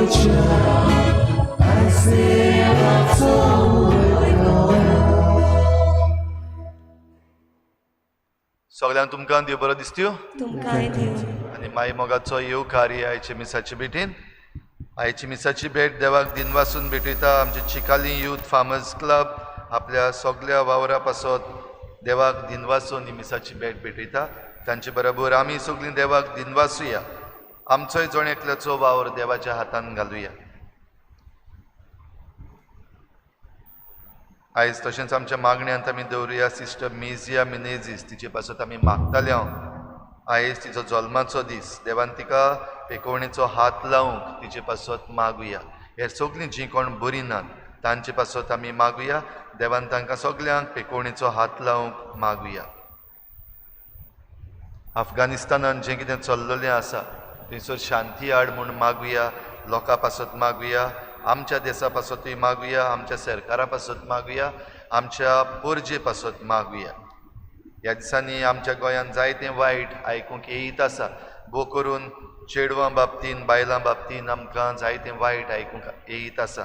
देवाच्या आयज देवाचो उलयलो. सगळ्यांक तुमकां देव बरो दिसत्यो तुमकांय देव. आनी माई मोगाचो येवकार आयचे मिसाचे भेटीन. आयची मिसाची भेट देवाक दिनवासून भेटयता. आमचे चिकाली यूथ फार्मर्स क्लब आपल्या सगल्या वावरा पासत देवाक दिनवासून ही मिसाची भेट भेटयता. तांचे बरोबर आमी सगळीं देवाक दिनवासुया. आमचोय जण एकल्याचो वावर देवाच्या हातान घालुया. आयज तशेंच आमच्या मागण्यांत आमी दवरुया सिस्टर मेजिया मिनेजीस, तिचे पासत आमी मागताले. हांव आयज तिचो जल्माचो दीस, देवान तिका पेकोवणेचो हात लावंक तिचे पासत मागुया. हे सगळीं जीं कोण बरीं नात तांचे पासत आमी मागुया. देवान तांकां सगल्यांक पेकोवणेचो हात लावंक मागुया. अफगाणिस्तानान जें कितें चल्ललें आसा थंयसर शांती हाड म्हूण मागुया. लोकां पासत मागुया, आमच्या देसा पासतूय मागुया, आमच्या सरकारा पासत मागुया, आमच्या पोरजे पासत मागुया. ह्या दिसांनी आमच्या गोंयांत जायतें वायट आयकूंक येयत आसा. भोव करून चेडवां बाबतीन, बायलां बाबतीन आमकां जायतें वायट आयकूंक येयत आसा.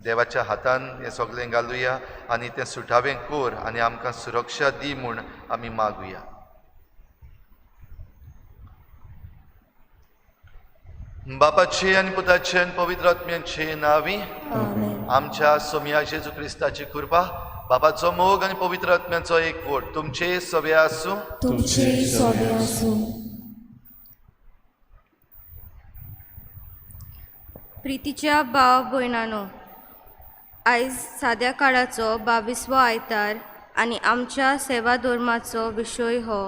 देवाच्या हातान हें सगळें घालुया आनी तें सुटावें कोर आनी आमकां सुरक्षा दी म्हूण आमी मागुया. बापाचे आनी पुताचे आनी पवित्र आत्म्याचे नांवी आमच्या सोमया जेजू क्रिस्ताची कृपा, बापाचो मोग आनी पवित्र आत्म्याचो एकवट तुमचे सगळे आसूं. तुमचे सोबे आसूं. प्रितीच्या भाव भयणानो, आयज साद्या काळाचो 22वो आयतार आनी आमच्या सेवा धर्माचो विशय हो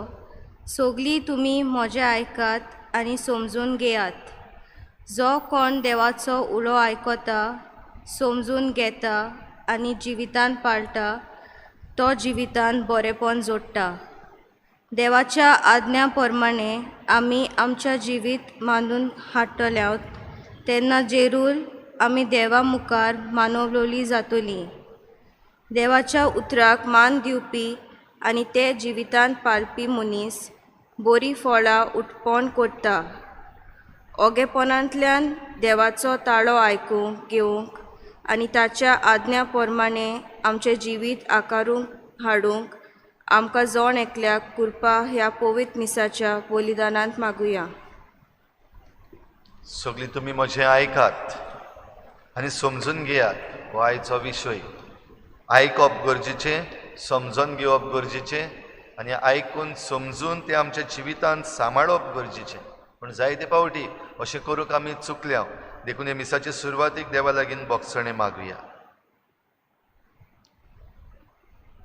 सगळीं तुमी म्हजें आयकात आनी समजून घेयात. जो कोण देवाचो उलो आयकता, समजून घेता आनी जिवितान पाळटा तो जिवितान बरेंपण जोडटा. देवाच्या आज्ञा प्रमाणे आमी आमच्या जिवीत मानून हाडटले तेन्ना जेरूल आमी देवा मुखार मानवलोली जातली. देवाच्या उतराक मान दिवपी आनी ते जिवितान पाळपी मनीस बरीं फळां उत्पन्न करता. ओगेपणांतल्यान देवाचो ताळो आयकूंक घेवंक आनी ताच्या आज्ञा प्रमाणे आमचें जिवीत आकारूंक हाडूंक आमकां जण एकल्याक कृपा ह्या पवित्र मिसाच्या बलिदानांत मागुया. सगळीं तुमी म्हजें आयकात आनी समजून घेयात. हो आयचो विशय. आयकप गरजेचें, समजून घेवप गरजेचें आनी आयकून समजून तें आमच्या जिवितांत सांबाळप गरजेचें. पूण जायते फावटी अशें करूंक आमी चुकल्या. देखून हे मिसाचे सुरवातीक देवा लागीं बोगसणें मागुया.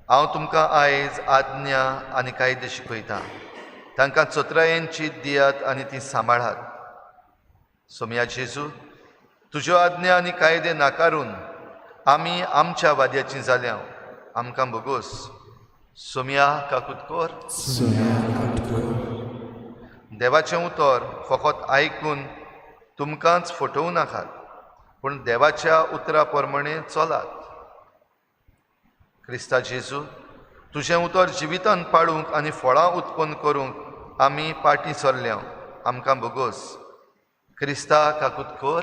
हांव तुमकां आयज आज्ञा आनी कायदे शिकयतां. तांकां चतुरायेन चीत दियात आनी ती सांबाळात. सोमया जेजू, तुज्यो आज्ञा आनी कायदे नाकारून आमी आमच्या वाद्याचीं जाल्या. आमकां भोगोस. सोमया काकूत कर. देवाचें उतर फकत आयकून तुमकांच फटोवं नाकात, पूण देवाच्या उतरा प्रमाणे चलात. क्रिस्ता जेजू, तुजें उतर जिवितान पाळूंक आनी फळां उत्पन्न करूंक आमी पाटी सरल्या. आमकां भोगोस. क्रिस्ता काकूत कर.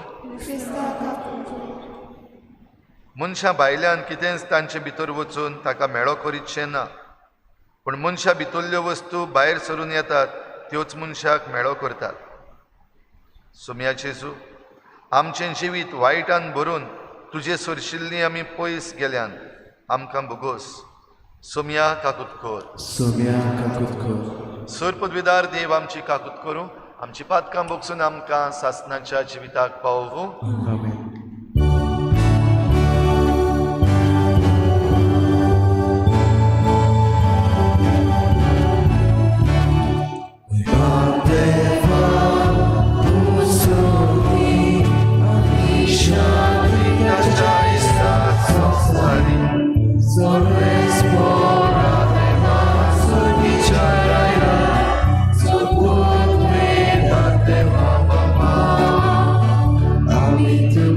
मनशां भायल्यान कितेंच तांचे भितर वचून ताका मेळो करीतशें ना, पूण मनशां भितरल्यो वस्तू भायर सरून येतात त्योच मनशाक मेळो करतात. सोमया जेजू, आमचें जिवीत वायटान भरून तुजे सरशिल्लीं आमी पयस गेल्यान. आमकां भोगोस. सोमया काकूत कर. सर पदवीदार देव आमची काकूत करूं, आमची पातकां भोगसून आमकां सासनाच्या जिविताक पावोवं. Amen.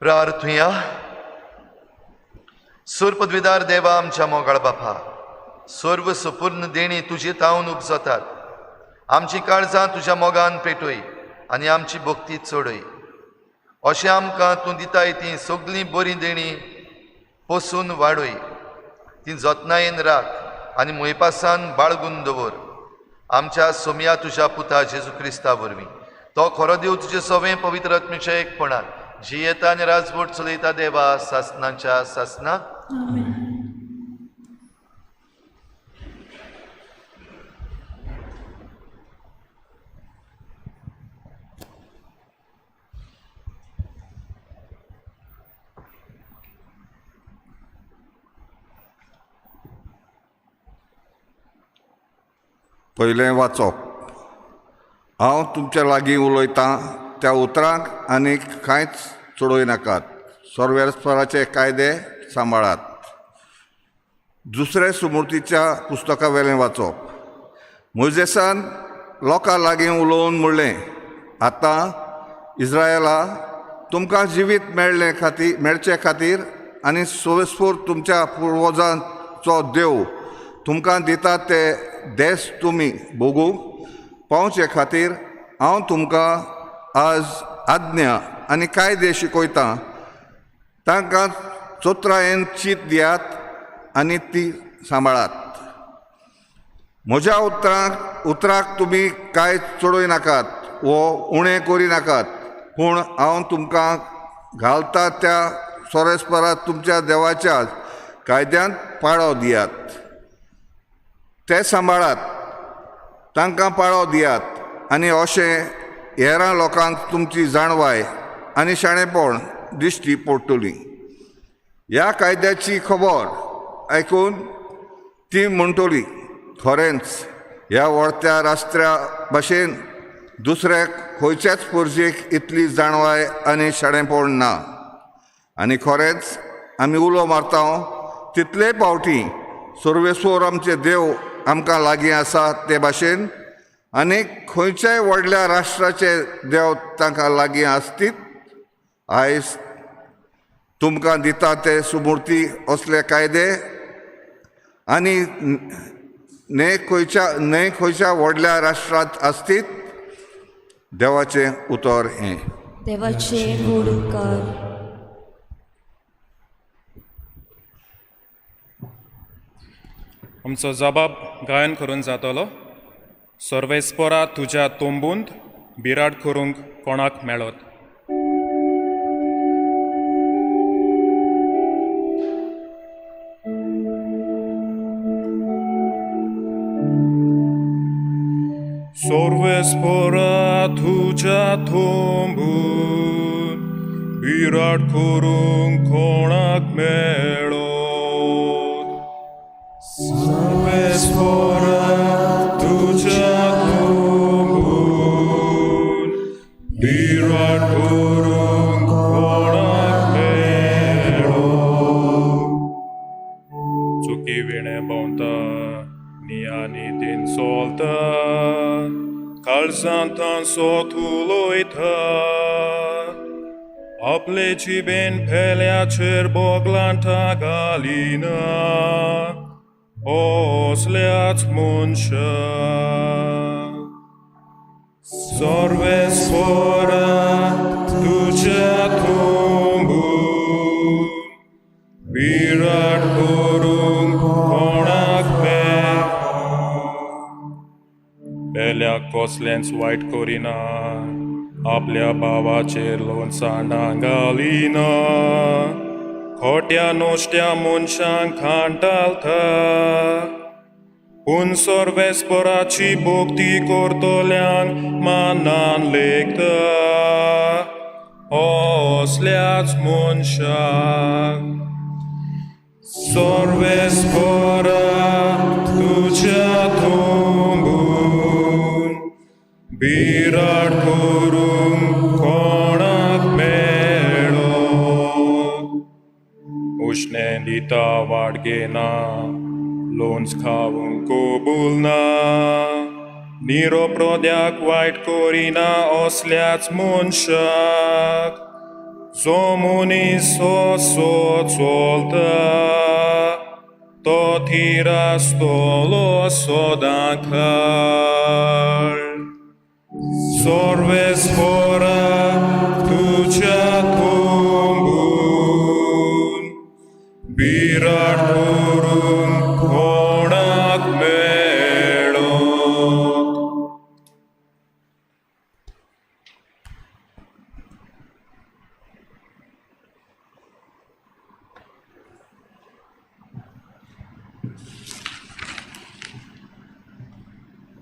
प्रार्थुया. सुरपदवीदार देवा आमच्या मोगाळ बापा, सर्व सुपूर्ण देणी तुजे तावन उपजतात. आमची काळजां तुज्या मोगान पेटय आनी आमची भक्ती चडय. अशें आमकां तूं दिताय ती सगळीं बरीं देणी पोसून वाडय. ती जतनायेन राख आनी मोयपासान बाळगून दवर. आमच्या सोमया तुज्या पुता जेजू क्रिस्ता वरवीं, तो खरो देव तुजे सवें पवित्र आत्मेच्या एकपणान जियेता आनी राजवट चलयता देवा सासनाच्या सासना. पयलें वाचप. हांव तुमच्या लागीं उलयतां त्या उतरांक आनी कांयच चडोय नाकात. सर्वेस्पराचे कायदे सांबाळात. दुसरे सुमूर्तीच्या पुस्तका वेलें वाचप. मोजेसान लोकां लागीं उलोवन म्हणलें, आतां इस्रायला तुमकां जिवीत मेळ्ळे खातीर मेळचे खातीर आनी सोवेस्पोर तुमच्या पुर्वजांचो देव तुमकां दिता ते देश तुमी भोगूंक पावचे खातीर हांव तुमकां आज आज्ञा आनी कायदे शिकयतां. तांकां चोत्रायेन चीत दियात आनी ती सांबाळात. म्हज्या उतराक तुमी कांय चडय नाकात वो उणें करी नाकात, पूण हांव तुमकां घालता त्या सोरेस्परात तुमच्या देवाच्या कायद्यांत पाळो दियात. ते सांबाळात, तांकां पाळो दियात आनी अशें हेरां लोकांक तुमची जाणवाय आनी शाणेपण दिश्टी पडटली. ह्या कायद्याची खबर आयकून ती म्हणटली, खरेंच ह्या व्हडत्या राष्ट्रा भाशेन दुसऱ्या खंयच्याच परजेक इतली जाणवाय आनी शाणेपण ना. आनी खरेंच आमी उलो मारता तितले पावटी सर्वेस्वर आमचे देव आमकां लागीं आसा ते भाशेन आनी खंयच्याय व्हडल्या राष्ट्राचे देव तांकां लागीं आसतीत. आयज तुमकां दिता ते सुमूर्ती असले कायदे आनी न्हय खंयच्या व्हडल्या राष्ट्रांत आसतीत. देवाचें उतर हें. देवाचे व्हड उपकार. आमचो जबाब गायन करून जातलो. सर्वेस्पोरा तुज्या तोंबूंत बिराड करूंक कोणाक मेळत. सर्वेस्पोरा तुज्या तोंबूंत बिराड करूंक कोणाक मेळत. सर्वेस्पोरा तुज्या तोंबूंत बिराड करूंक कोणाक मेळत. चुकी विणें भोंवता नियानितीन चलता, काळजांत तांचो उलयता, आपले जिबेन पेल्याचेर बोगलांटा घालिना असल्याच मनशाक. सर्वेस्पोरा तुज्या तोंबूंत बिराड करूंक कोणाक मेळत. पेल्याक कसलेंच वायट करिना, आपल्या भावाचेर लोणसाणां घालिना, खोट्या नोश्ट्या मनशांक खांटालता, पूण सर्वेस्पराची भक्ती करतल्यांक मानान लेखता असल्याच मनशाक. सर्वेस्परा तुज्या तोंबूंत बिराड करूंक कोणाक मेळत. उश्णें दिता वाट घेना, लोन्स खावंक कबूल ना, निरोप रोद्याक वायट करिना असल्याच मनशाक. जो मनीस असो चलता तो थीर आसतलो सदां काळ. सर्वेस्पोरा तुज्या तोंबून बिराड करूंक कोणाक मेळत.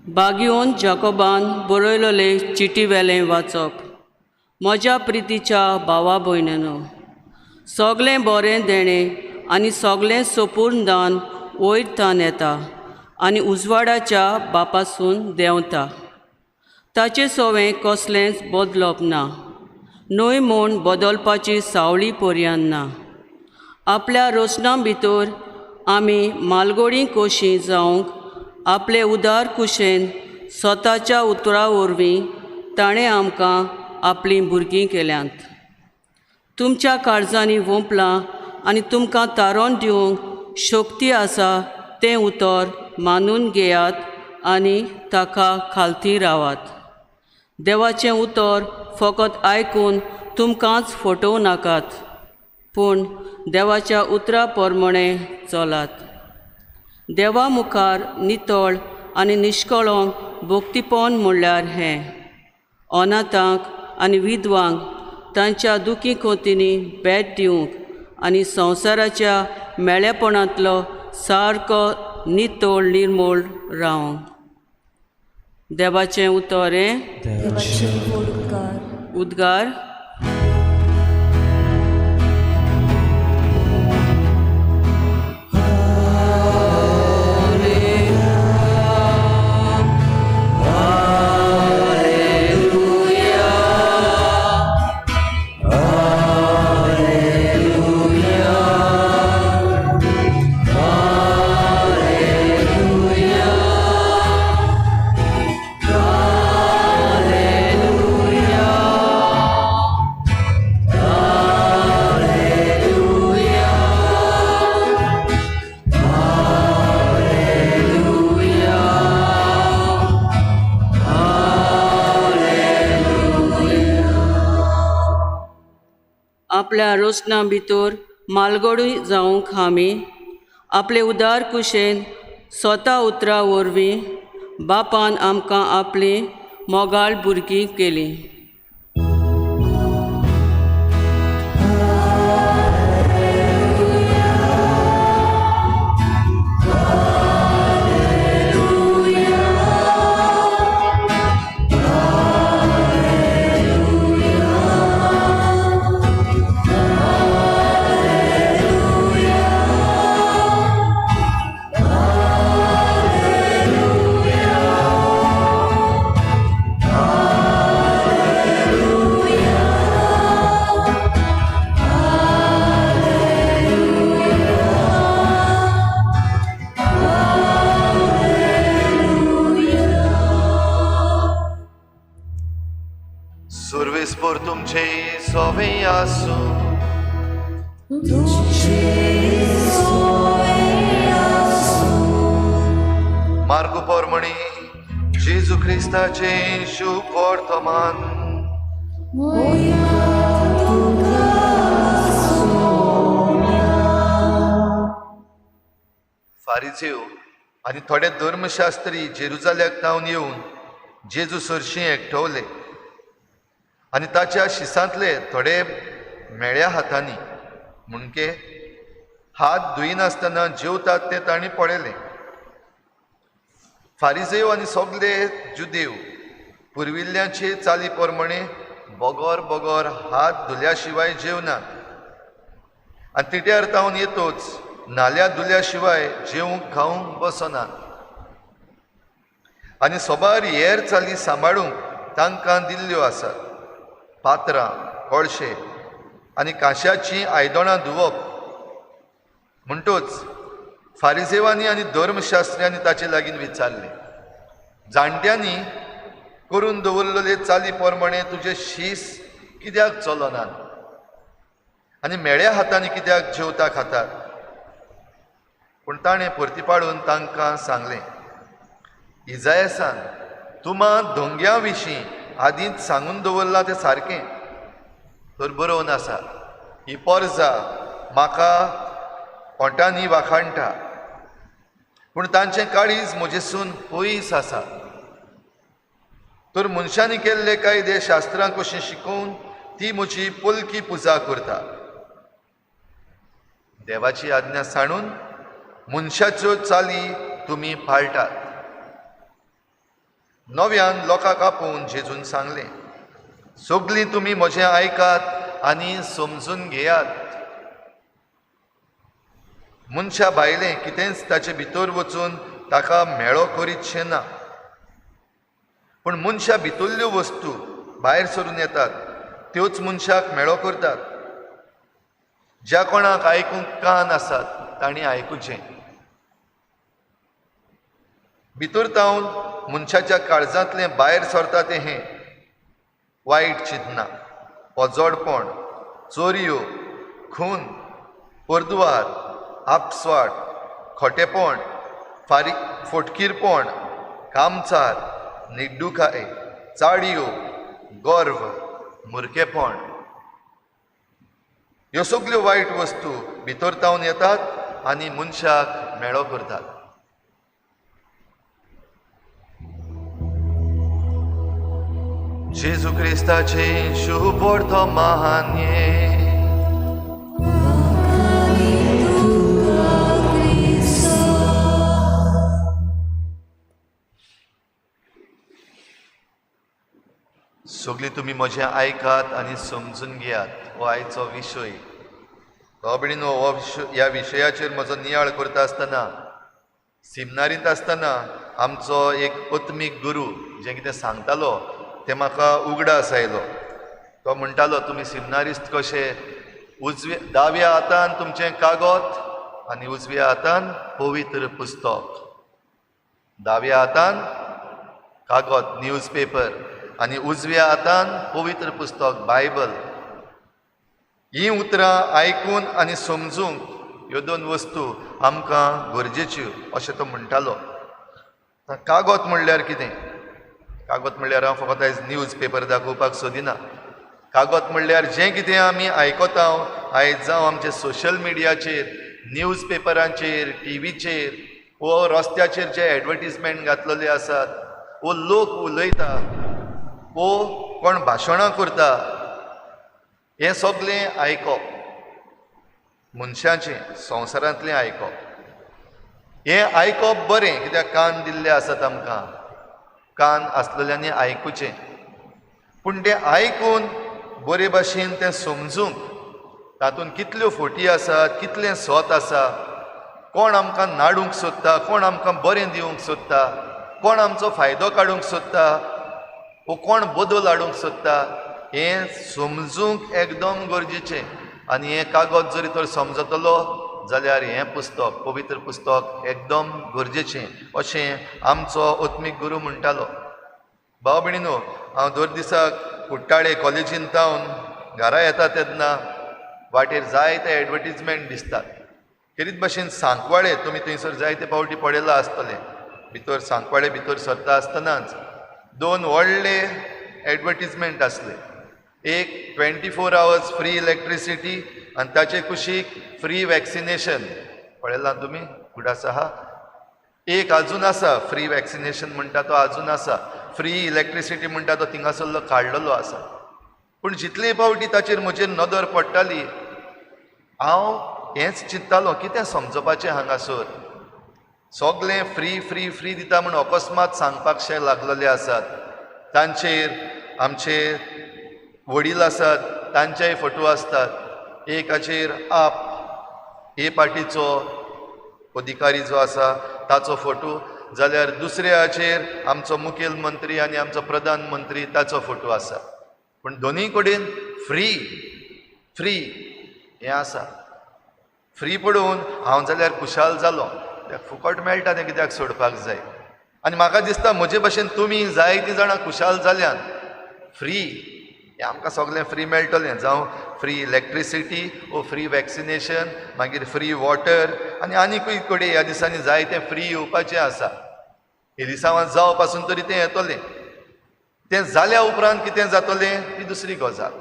बागियोन जाकोबान बरयलोले चिटी वेलें वाचप. म्हज्या प्रितीच्या भावा भयणीनो, सगळें बरें देणें आनी सगळें सोपूर्ण दान वयर थावन येता आनी उजवाडाच्या बापासून देंवता. ताचें सवें कसलेंच बदलप ना, न्हय म्हूण बदलपाची सावळी पर्यान ना. आपल्या रचना भितर आमी मालगोडी कशी जावंक आपले उदार कुशेन स्वताच्या उतरा वरवीं ताणें आमकां आपलीं भुरगीं केल्यांत. तुमच्या काळजांनी वोंपलां आनी तुमकां तारोन दिवंक शक्ती आसा तें उतर मानून घेयात आनी ताका खालती रावात. देवाचें उतर फकत आयकून तुमकांच फटोवं नाकात, पूण देवाच्या उतरा प्रमाणें चलात. देवा मुखार नितळ आनी निश्कळंक भक्तीपण म्हणल्यार हें, अनाथांक आनी विधवांक तांच्या दुखी खोतींनी भेट दिवंक आनी संवसाराच्या मेळेपणांतलो सारको नितळ निर्मूळ रावंक. देवाचें उतर हें. देवाचे व्हड उपकार. उद्गार. आपल्या रचना भितर मालगडी जावंक आमी आपले उदार कुशेन स्वता उतरा वरवीं बापान आमकां आपली मोगाळ भुरगीं केली. सर्वेस्पोर तुमचे सोवे आसूं. मार्गो पोरमणी जेजू क्रिस्ताचे शुभ वर्तमान. फारिजेव आनी थोडे धर्मशास्त्री जेरुजाल्याक तावन येवन जेजू सरशीं एकठवले आनी ताच्या शिसांतले थोडे मेळ्या हातांनी म्हणके हात धुयनासतना जेवतात तें तांणी पळयलें. फारिजेव आनी सगले जुदेव पुर्विल्ल्याचे चाली प्रमाणे बगर बगर हात धुल्या शिवाय जेवनात आनी तिट्यार तावन येतोच नाल्या धुल्या शिवाय जेवंक खावंक बसनात आनी सोबार हेर चाली सांबाळूंक तांकां दिल्ल्यो आसात. पात्रां, कळशे आनी कांश्याचीं आयदनां धुवप. म्हणटोच फारिजेवांनी आनी धर्मशास्त्र्यांनी ताचे लागीं विचारलें, जाणट्यांनी करून दवरलेले चाली प्रमाणे तुजे शीस कित्याक चलनात? आनी मेळ्या हातांनी कित्याक जेवता खातात? पूण ताणें परती पाडून तांकां सांगलें, इजायसान तुमा धोंग्या विशीं आदींच सांगून दवरलां तें सारकें तर बरोवन आसा, ही पोरजा म्हाका ओंठांनी वाखाणटा, पूण तांचें काळीज म्हजेसून पयस आसा. तर मनशांनी केल्ले कायदे शास्त्रां कशीं शिकोवन ती म्हजी पोलकी पुजा करता. देवाची आज्ञा सांडून मनशाच्यो चाली तुमी पाळटात. नव्यान लोकांक आपोवन जेजून सांगलें, सगलीं तुमी म्हजें आयकात आनी समजून घेयात. मनशा भायलें कितेंच ताचे भितर वचून ताका मेळो करीतशें ना, पूण मनशा भितरल्यो वस्तू भायर सरून येतात त्योच मनशाक मेळो करतात. ज्या कोणाक आयकूंक कान आसात तांणी आयकुचें. भितर तावन मनशाच्या काळजांतलें भायर सरता तें हें वायट चिंतना, पोजोडपण, चोरयो, खून, परद्वार, आपस्वाट, खोटेपण, फारीक फोटकीरपण, कामचार, निड्डुकाय, चाडयो, गर्व, मुरकेपण. ह्यो सगल्यो वायट वस्तू भितर तावन येतात आनी मनशाक मेळो करतात. जेजू क्रिस्ताचें शुभ वर्तमान्ये. सगळीं तुमी म्हजें आयकात आनी समजून घेयात. हो आयचो विशय. भाव भयणीनो, हो ह्या विशयाचेर म्हजो नियाळ करता आसतना, सिमनारींत आसतना आमचो एक आत्मीक गुरू जें कितें सांगतालो तें म्हाका उगडास आयलो. तो म्हणटालो, तुमी सिमनारिस्त कशे उजव्या दाव्या हातान तुमचें कागद आनी उजव्या हातान पवित्र पुस्तक. दाव्या हातान कागद न्यूज पेपर आनी उजव्या हातान पवित्र पुस्तक बायबल. हीं उतरां आयकून आनी समजूंक ह्यो दोन वस्तू आमकां गरजेच्यो अशें तो म्हणटालो. कागद म्हणल्यार कितें? कागद म्हणल्यार हांव फकत आयज न्यूज पेपर दाखोवपाक सोदिना. कागद म्हणल्यार जें कितें आमी आयकता आयज, जावं आमचे सोशल मिडियाचेर, न्यूज पेपरांचेर, टिवीचेर, वो रस्त्याचेर जे एडवर्टीजमेंट घातलेले आसात, वो लोक उलयता, वो कोण भाशणां करता, हें सगलें आयकप मनशाचें संवसारांतलें आयकप. हें आयकप बरें, कित्याक कान दिल्ले आसात आमकां, कान आसलेल्यांनी आयकुचें. पूण तें आयकून बरे भाशेन तें समजूंक तातूंत कितल्यो फोटी आसात, कितलें सत आसा, कोण आमकां नाडूंक सोदता, कोण आमकां बरें दिवंक सोदता, कोण आमचो फायदो काडूंक सोदता, वो कोण बदल हाडूंक सोदता, हें समजूंक एकदम गरजेचें. आनी हें कागद जरी तर समजतलो जाल्यार हें पुस्तक, पवित्र पुस्तक एकदम गरजेचें अशें आमचो आत्मीक गुरू म्हणटालो. भाव भयणीनो, हांव दर दिसाक कुट्टाळे कॉलेजीन तावन घरा येता तेन्ना वाटेर जायते एडवर्टीजमेंट दिसतात. खेरीत भाशेन सांकवाळे तुमी थंयसर जायते पावटी पळयलां आसतलें. भितर सांकवाळे भितर सरता आसतनाच दोन व्हडले एडवर्टीजमेंट आसले. एक 24 आवर्स फ्री इलेक्ट्रिसिटी आनी ताचे कुशीक फ्री वॅक्सिनेशन. पळयलां तुमी उगडास आहा? एक आजून आसा फ्री वॅक्सिनेशन म्हणटा तो आजून आसा, फ्री इलेक्ट्रिसिटी म्हणटा तो थिंगासरलो काडलेलो आसा. पूण जितले पावटी ताचेर म्हजेर नदर पडटाली, हांव हेंच चिंत्तालो, कितें समजपाचें हांगासर? सगलें फ्री फ्री फ्री दिता म्हूण अकस्मात सांगपाक शे लागलेले आसात. तांचेर आमचे वडील आसात, तांचेय फोटो आसतात. एकाचेर आप हे पार्टीचो अधिकारी जो आसा ताचो फोटो, जाल्यार दुसऱ्याचेर आमचो मुखेल मंत्री आनी आमचो प्रधानमंत्री ताचो फोटो आसा. पूण दोनूय कडेन फ्री फ्री हें आसा. फ्री पडोवन हांव जाल्यार खुशाल जालो, फुकट मेळटा तें कित्याक सोडपाक जाय. आनी म्हाका दिसता म्हजे भशेन तुमी जायतीं जाणां खुशाल जाल्यान फ्री. हें आमकां सगळें फ्री मेळटलें, जावं फ्री इलेक्ट्रिसिटी वो फ्री वॅक्सिनेशन, मागीर फ्री वॉटर आनी आनीकूय कडेन ह्या दिसांनी जायतें फ्री येवपाचें आसा. एलिसांवां जावं पासून तरी तें येतलें. तें जाल्या उपरांत कितें जातलें ती दुसरी गजाल.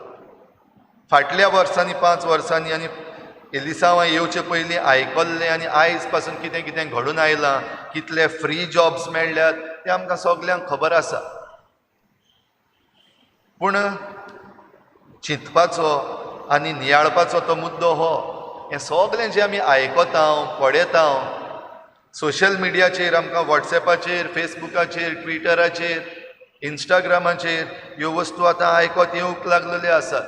फाटल्या वर्सांनी 5 वर्सांनी आनी एलिसांवां येवचे पयलीं आयकल्लें आनी आयज पासून कितें कितें घडून आयलां, कितले फ्री जॉब्स मेळ्ळ्यात तें आमकां सगल्यांक खबर आसा. पूण चिंतपाचो आनी नियाळपाचो तो मुद्दो हो, हें सगलें जें आमी आयकता पळयता सोशल मिडियाचेर, आमकां वॉट्सॅपाचेर, फेसबुकाचेर, ट्विटराचेर, इंस्टाग्रामाचेर ह्यो वस्तू आतां आयकत येवंक लागलेल्यो आसात.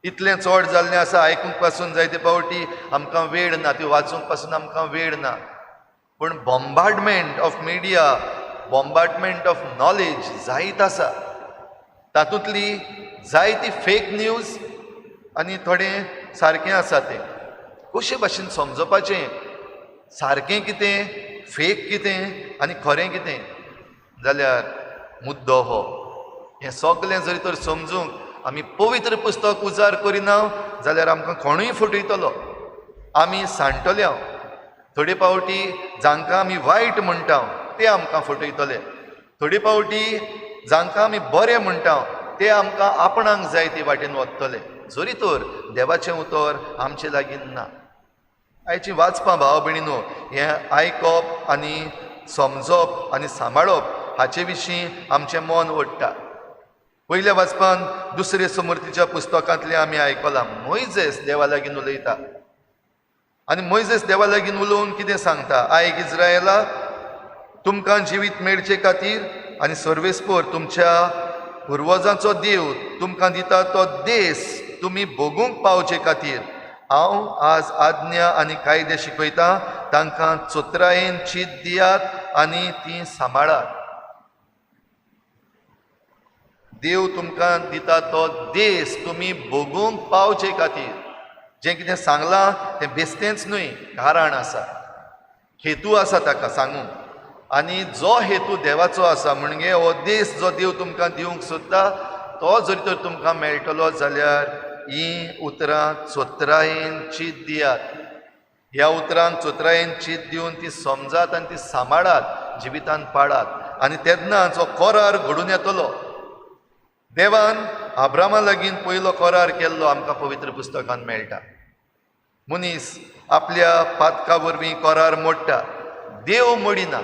इतलें चड जाल्लें आसा आयकूंक पासून जायते फावटी आमकां वेळ ना, त्यो वाचूंक पासून आमकां वेळ ना. पूण bombardment of media, bombardment of knowledge जायत आसा. तातूंतली जायती फेक न्यूज आनी थोडें सारकें आसा. तें कशे भाशेन समजपाचें, सारकें कितें, फेक कितें आनी खरें कितें, जाल्यार मुद्दो हो. हें सगलें जरी तर समजूंक आमी पवित्र पुस्तक उजार करिना जाल्यार आमकां कोणूय फटयतलो, आमी सांडटले. थोडे फावटी जांकां आमी वायट म्हणटा ते आमकां फटयतले, थोडे फावटी जांकां आमी बरें म्हणटा ते आमकां आपणाक जाय ते वाटेन वतले, जरी तर देवाचें उतर आमचे लागीं ना. आयची वाचपां भाव भयणीनो, हें आयकप आनी समजप आनी सांबाळप हाचे विशीं आमचें मन ओडटा. पयल्या वाचपान दुसरे समर्थीच्या पुस्तकांतलें आमी आयकलां, मोयजेस देवा लागीं उलयता आनी मोयजेस देवा लागीं उलोवन कितें सांगता, आयक इज्रायला, तुमकां जिवीत मेळचे खातीर आनी सर्वेस्पोर तुमच्या पुर्वजांचो देव तुमकां दिता तो देस तुमी भोगूंक पावचे खातीर हांव आज आज्ञा आनी कायदे शिकयतां, तांकां चतुरायेन चीत दियात आनी ती सांबाळात. देव तुमकां दिता तो देस तुमी भोगूंक पावचे खातीर, जें कितें सांगलां तें बेस्तेंच न्हय, कारण आसा, हेतू आसा ताका सांगूंक. आनी जो हेतू देवाचो आसा म्हणजे हो देस जो देव तुमकां दिवंक सोदता तो जरी तर तुमकां मेळटलो जाल्यार हीं उतरां चतुरायेन चीत दियात. ह्या उतरांक चतुरायेन चीत दिवन ती समजात आनी ती सांबाळात, जिवितान पाळात आनी तेन्नाच हो करार घडून येतलो. देवान आब्रामा लागीं पयलो करार केल्लो आमकां पवित्र पुस्तकान मेळटा. मनीस आपल्या पातका वरवीं करार मोडटा, देव मोडिना.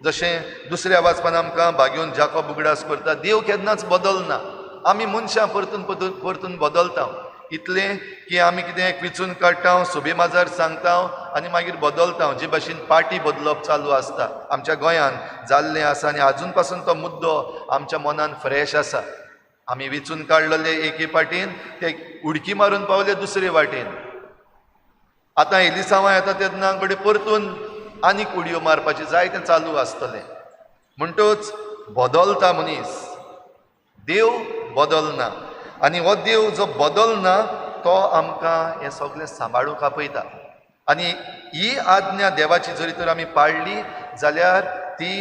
जशें दुसऱ्या वाचपान आमकां भाग्योन जाकोब उगडास करता, देव केन्नाच बदलना, आमी मनशां परतून परतून बदलता. इतलें की आमी कितें विचून काडटा, सोबे माजार सांगता आनी मागीर बदलता. जे भाशेन पार्टी बदलप चालू आसता आमच्या गोंयांत जाल्लें आसा आनी आजून पासून तो मुद्दो आमच्या मनान फ्रेश आसा. आमी विचून काडलेले एके पाटीन ते उडकी मारून पावले दुसरे वाटेन. आतां एलिसांवां येता तेन्ना घडये परतून आनीक उडयो मारपाची जाय तें चालू आसतलें. म्हणटच बदलता मनीस, देव बदलना. आनी हो देव जो बदलना तो आमकां हें सगळें सांबाळूंक आपयता. आनी ही आज्ञा देवाची जरी तर आमी पाळ्ळी जाल्यार ती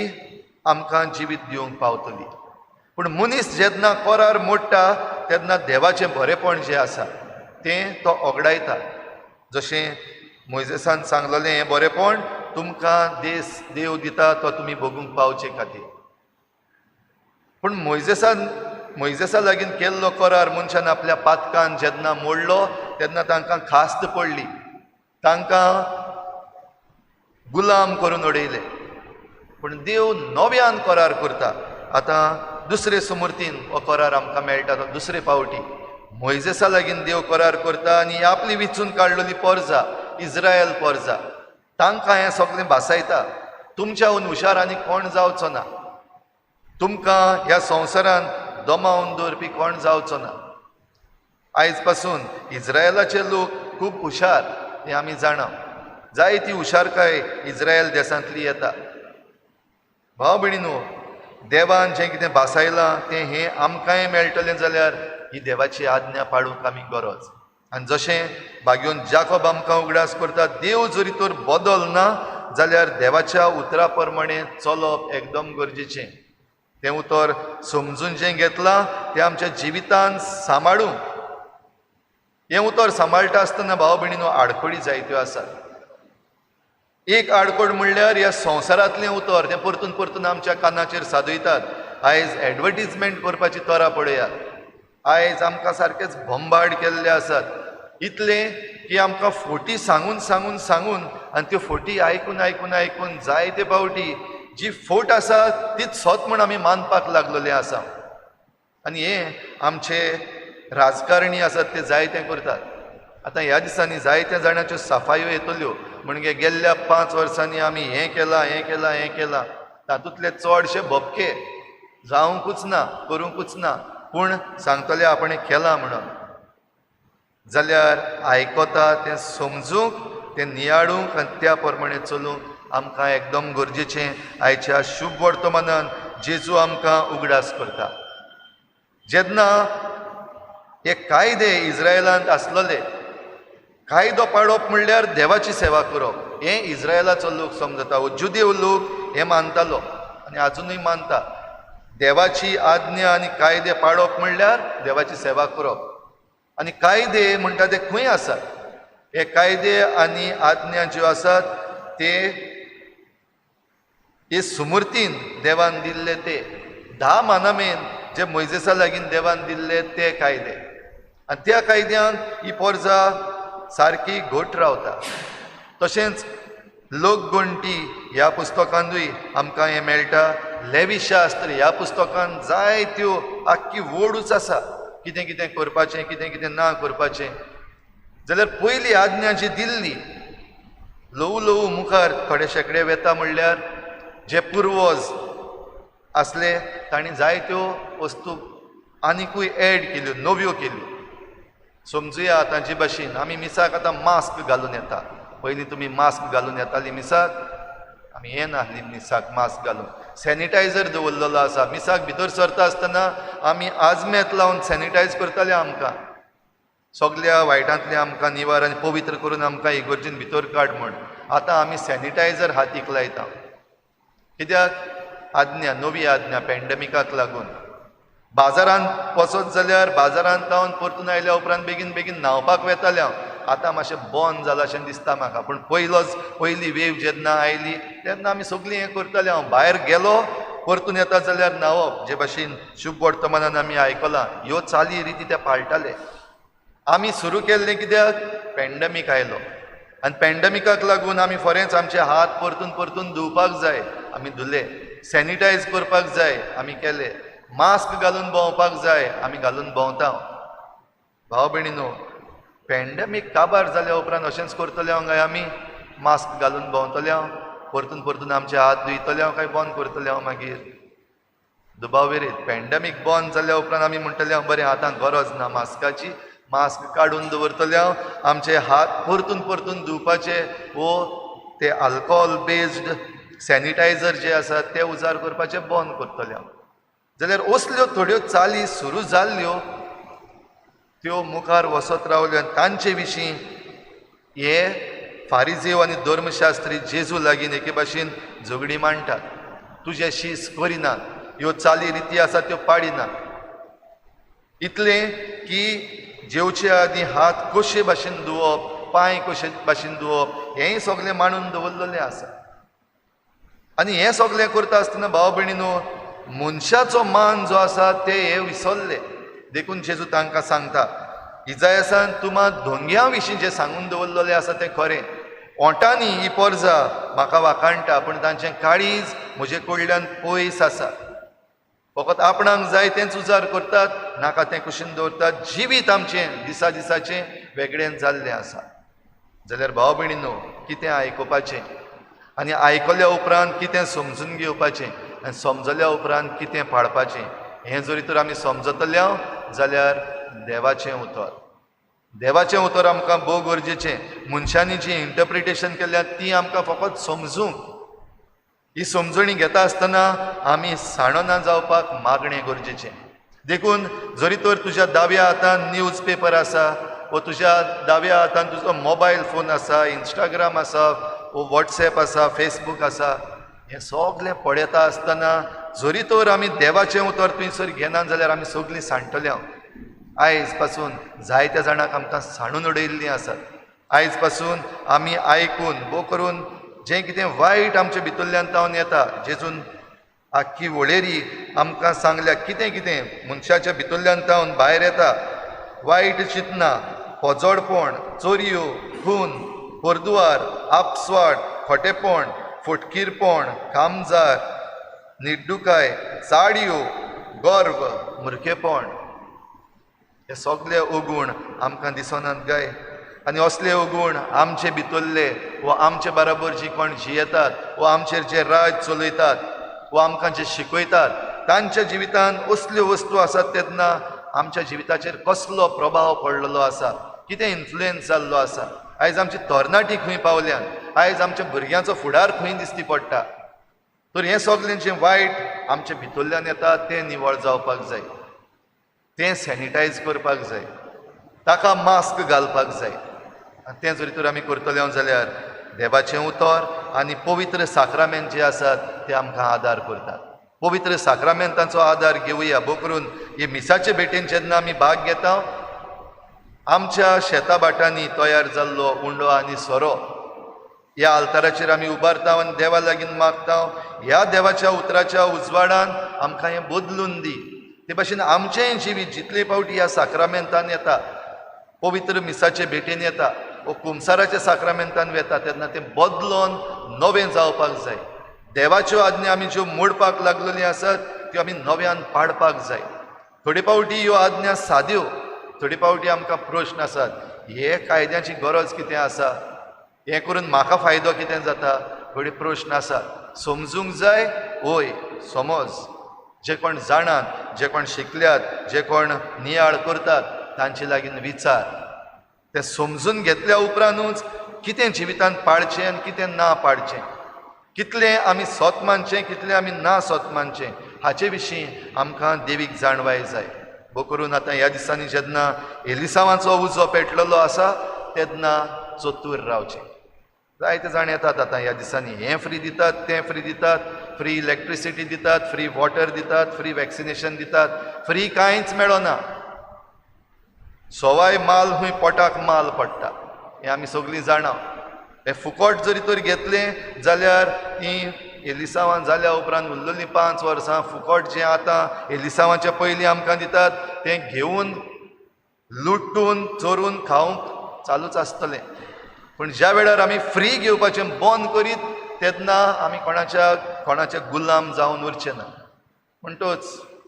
आमकां जिवीत दिवंक पावतली. पूण मनीस जेन्ना करार मोडटा तेन्ना देवाचें बरेंपण जें आसा तें तो ओगडायता. जशें मोयजेसान सांगलेलें हें बरेंपण तुमकां देस देव दिता तो तुमी भोगूंक पावचे खातीर. पूण मोयजेसा लागीं केल्लो करार मनशान आपल्या पातकान जेन्ना मोडलो तेन्ना तांकां खास्त पडली, तांकां गुलाम करून उडयले. पूण देव नव्यान करार करता. आतां दुसरे समर्थीन हो करार आमकां मेळटा तो दुसरे फावटी मोयजेसा लागीं देव करार करता आनी आपली विचून काडलेली पोरजा इज्रायल पोरजा तांकां हें सगळें भासायता. तुमच्याहून हुशार आनी कोण जावचो ना, तुमकां ह्या संवसारान दमावन दवरपी कोण जावचो ना. आयज पासून इज्रायलाचे लोक खूब हुशार हें आमी जाणा, जायती हुशारकाय इज्रायल देशांतली येता. भाव भयणीनो, देवान जें कितें भासायलां तें हें आमकांय मेळटलें जाल्यार ही देवाची आज्ञा पाळूंक आमी गरज. आनी जशें भाग्योन जाकोब आमकां उगडास करता, देव जरी तर बदलना जाल्यार देवाच्या उतरा प्रमाणे चलप एकदम गरजेचें. तें उतर समजून जें घेतलां तें आमच्या जिवितान सांबाळूंक. हें उतर सांबाळटा आसतना भाव भयणीनो आडखळी जायत्यो आसात. एक आडखळ म्हणल्यार ह्या संवसारांतलें उतर तें परतून परतून आमच्या कानाचेर सादयतात. आयज एडवर्टीजमेंट करपाची तरा पळयात, आयज आमकां सारकेच बंबार्ड केल्ले आसात, इतलें की आमकां फोटी सांगून सांगून सांगून आनी त्यो फोटी आयकून आयकून आयकून जायते फावटी जी फोट आसा तीच सत म्हूण आमी मानपाक लागलेले आसा. आनी हें आमचे राजकारणी आसात ते जायतें करतात. आतां ह्या दिसांनी जायत्या जाणांच्यो सफायो येतल्यो, म्हणजे गेल्ल्या 5 वर्सांनी आमी हें केलां हें केलां हें केलां. तातूंतले चडशे भपके जावंकूच ना, करूंकूच ना, पूण सांगतले आपणें केलां म्हणून. जाल्यार आयकता तें समजूंक, तें नियाळूंक आनी त्या प्रमाणे चलूंक आमकां एकदम गरजेचें. आयच्या शुभ वर्तमानान जेजू आमकां उगडास करता. जेन्ना हे कायदे इस्रायलांत आसलेले, कायदो पाळप म्हणल्यार देवाची सेवा करप हें इस्रायलाचो लोक समजता, वो जुदेव लोक हें मानतालो आनी आजुनूय मानता. देवाची आज्ञा आनी कायदे पाळप म्हणल्यार देवाची सेवा करप. आनी कायदे म्हणटा ते खंय आसात? हे कायदे आनी आज्ञा ज्यो आसात ते हे सुमूर्तीन देवान दिल्ले ते 10 मानामेन जे मोयजेसा लागीं देवान दिल्ले ते कायदे. आनी त्या कायद्यान ही पोरजा सारकी घट रावता. तशेंच लोकगणटी ह्या पुस्तकांतूय आमकां हें मेळटा. लेवीशास्त्र ह्या पुस्तकान जायत्यो आख्खी वोडूच आसा, कितें कितें करपाचें, कितें कितें ना करपाचें. जाल्यार पयली आज्ञा जी दिल्ली ल्हवू ल्हवू मुखार थोडे शेंकडे वेता म्हणल्यार जे पुर्वज आसले तांणी जायत्यो वस्तू आनिकूय एड केल्यो, नव्यो केल्यो. समजुया आतां जे भाशेन आमी मिसाक आतां मास्क घालून येता. पयलीं तुमी मास्क घालून येताली मिसाक, आमी येनासली मिसाक मास्क घालून. सॅनिटायझर दवरलेलो आसा, मिसाक भितर सरता आसतना आमी आजमेत लावन सॅनिटायज करताले. आमकां सगल्या वायटांतलें आमकां निवार आनी पवित्र करून आमकां इगर्जेन भितर काड म्हूण. आतां आमी सॅनिटायझर हातीक लायता. कित्याक? आज्ञा, नवी आज्ञा पॅन्डेमिकाक लागून. बाजारांत वचत जाल्यार बाजारांत जावन परतून आयल्या उपरांत बेगीन बेगीन न्हांवपाक वेतालें हांव. आतां मातशें बंद जालां अशें दिसता म्हाका, पूण पयली वेव जेन्ना आयली तेन्ना आमी सगळीं हें करतालें. हांव भायर गेलो परतून येता जाल्यार न्हांवप, जे भाशेन शुभ वर्तमानान आमी आयकलां, ह्यो चाली रिती ते पाळटाले. आमी सुरू केल्लें कित्याक? पॅन्डेमीक आयलो आनी पॅन्डेमिकाक लागून आमी फोरेंच आमचे हात परतून परतून धुवपाक जाय, आमी धुले. सॅनिटायज करपाक जाय, आमी केले. मास्क घालून भोंवपाक जाय, आमी घालून भोंवता. भाव भयणीनो, पॅन्डेमीक काबार जाल्या उपरांत अशेंच करतले हांव काय आमी? मास्क घालून भोंवतले हांव, परतून परतून आमचे हात धुयतले हांव काय बंद करतले हांव? मागीर दुबाव वेरीत पॅन्डेमीक बंद जाल्या उपरांत आमी म्हणटले हांव बरें आतां गरज ना मास्काची, मास्क काडून दवरतले हांव, आमचे हात परतून परतून धुवपाचे वो ते आल्कोहोल बेज्ड सॅनिटायझर जे आसा ते उजार करपाचे बंद करतले हांव. जाल्यार असल्यो थोड्यो चाली सुरू जाल्ल्यो त्यो मुखार वचत रावल्यो आनी तांचे विशीं हे फारिजेव आनी धर्मशास्त्री जेजू लागीं एके भाशेन झगडी मांडटात. तुजे शीस करिनात, ह्यो चाली रिती आसा त्यो पाडिनात. इतलें की जेवचे आदीं हात कशे भाशेन धुवप, पांय कशे भाशेन धुवप हेंय सगळें मांडून दवरलेलें आसा. आनी हें सगळें करता आसतना भाव भयणीनो मनशाचो मान जो आसा ते हे विसरले. देखून जेजू तांकां सांगता, इजायासान तुमा धोंग्यां विशीं जें सांगून दवरलेलें आसा तें खरें. ओंठांनी ही पोरजा म्हाका वाखाणटा, पूण तांचें काळीज म्हजे कडल्यान पयस आसा. फकत आपणाक जाय तेंच उजार करतात, नाका तें कुशीन दवरतात. जिवीत आमचें दिसा दिसाचें वेगळें जाल्लें आसा. जाल्यार भाव भयणीनो, कितें आयकुपाचें आनी आयकल्या उपरांत कितें समजून घेवपाचें आनी समजल्या उपरांत कितें पाळपाचें हें जरी तर आमी समजतले जाल्यार देवाचें उतर, देवाचें उतर आमकां भोव गरजेचें. मनशांनी जी इंटरप्रिटेशन केल्या ती आमकां फकत समजूंक, ही समजणी घेता आसतना आमी साणना जावपाक मागणें गरजेचें. देखून जरी तर तुज्या दाव्या हातान न्यूज पेपर आसा वो तुज्या दाव्या हातान तुजो मोबायल फोन आसा, इंस्टाग्राम आसा वो वॉट्सएप आसा, फेसबूक आसा, हें सगळें पळयता आसतना जरी तर आमी देवाचें उतर थंयसर घेना जाल्यार आमी सगळीं सांडटले. आयज पासून जायत्या जाणांक आमकां सांडून उडयल्लीं आसात. आयज पासून आमी आयकून भोव करून जें कितें वायट आमच्या भितरल्यान जावन येता, जेजून आख्खी वळेरी आमकां सांगल्या कितें कितें मनशाच्या भितरल्यान जावन भायर येता. वायट चिंतना, पोजोडपण, चोरयो, खून, परदुवार, आपस्वाट, खोटेपण, फटकीरपण, कामजार, निड्डुकाय, चाडयो, गर्व, मुरखेपण, हे सगळे अवगूण आमकां दिसनात गाय. आनी असले अवगूण आमचे भितरले वा आमचे बराबर जी कोण जियेतात वा आमचेर जे राज चलयतात वा आमकां जे शिकयतात तांच्या जिवितांत असल्यो वस्तू आसात तेन्ना आमच्या जिविताचेर कसलो प्रभाव पडलेलो आसा, कितें इन्फ्लुएन्स जाल्लो आसा. आयज आमची तरणाटी खंय पावल्यान, आयज आमच्या भुरग्यांचो फुडार खंय दिसती पडटा. तर हें सगळें जें वायट आमच्या भितरल्यान येता तें निवळ जावपाक जाय, तें सॅनिटायज करपाक जाय, ताका मास्क घालपाक जाय. आनी तें जरी तर आमी करतले जाल्यार देवाचें उतर आनी पवित्र साक्रामेंत जे आसात ते आमकां आदार करतात. पवित्र साक्रामेंतांचो आदार घेवया. भोव करून हे मिसाचे भेटेन जेन्ना आमी भाग घेता, आमच्या शेता भाटांनी तयार जाल्लो उंडो आनी सोरो ह्या आल्ताराचेर आमी उबारता आनी देवा लागीं मागता. ह्या देवाच्या उतराच्या उजवाडान आमकां हें बदलून दी. ते भाशेन आमचेंय जिवीत जितले फावटी ह्या साक्रामेंतान येता, पवित्र मिसाचे भेटेन येता वा कुमसाराच्या साक्रामेंतान वेता तेन्ना तें बदलोन नवें जावपाक जाय. देवाच्यो आज्ञा आमी ज्यो मोडपाक लागलेल्यो आसात त्यो आमी नव्यान पाडपाक जाय. थोडे फावटी ह्यो आज्ञा साद्यो, थोडे फावटी आमकां प्रश्न आसात, हे कायद्याची गरज कितें आसा, हें करून म्हाका फायदो कितें जाता, थोडे प्रश्न आसात. समजूंक जाय, वय समज जे कोण जाणात, जे कोण शिकल्यात, जे कोण नियाळ करतात तांचे लागीं विचार. तें समजून घेतल्या उपरांतूच कितें जिवितांत पाळचें आनी कितें ना पाळचें, कितलें आमी सोत मानचें, कितलें आमी ना सोत मानचें, हाचे विशीं आमकां देवीक जाणवाय जाय. भोव करून आतां ह्या दिसांनी जेन्ना एलिसांवाचो उजो पेटलेलो आसा तेन्ना चतूर रावचें. जायते जाण येतात आतां ह्या दिसांनी, हें फ्री दितात, तें फ्री दितात, फ्री इलेक्ट्रिसिटी दितात, फ्री वॉटर दितात, फ्री वॅक्सिनेशन दितात. फ्री कांयच मेळना. सवाय माल खंय पोटाक माल पडटा हें आमी सगळीं जाणा. हें फुकट जरी तर घेतलें जाल्यार ती एलिसांवां जाल्या उपरांत उरलेलीं 5 वर्सां फुकट जें आतां एलिसांवाच्या पयलीं आमकां दितात तें घेवन लुटून चोरून खावंक चालूच आसतलें. पूण ज्या वेळार आमी फ्री घेवपाचें बंद करीत तेन्ना आमी कोणाच्या कोणाच्या गुलाम जावन उरचें ना. म्हणटच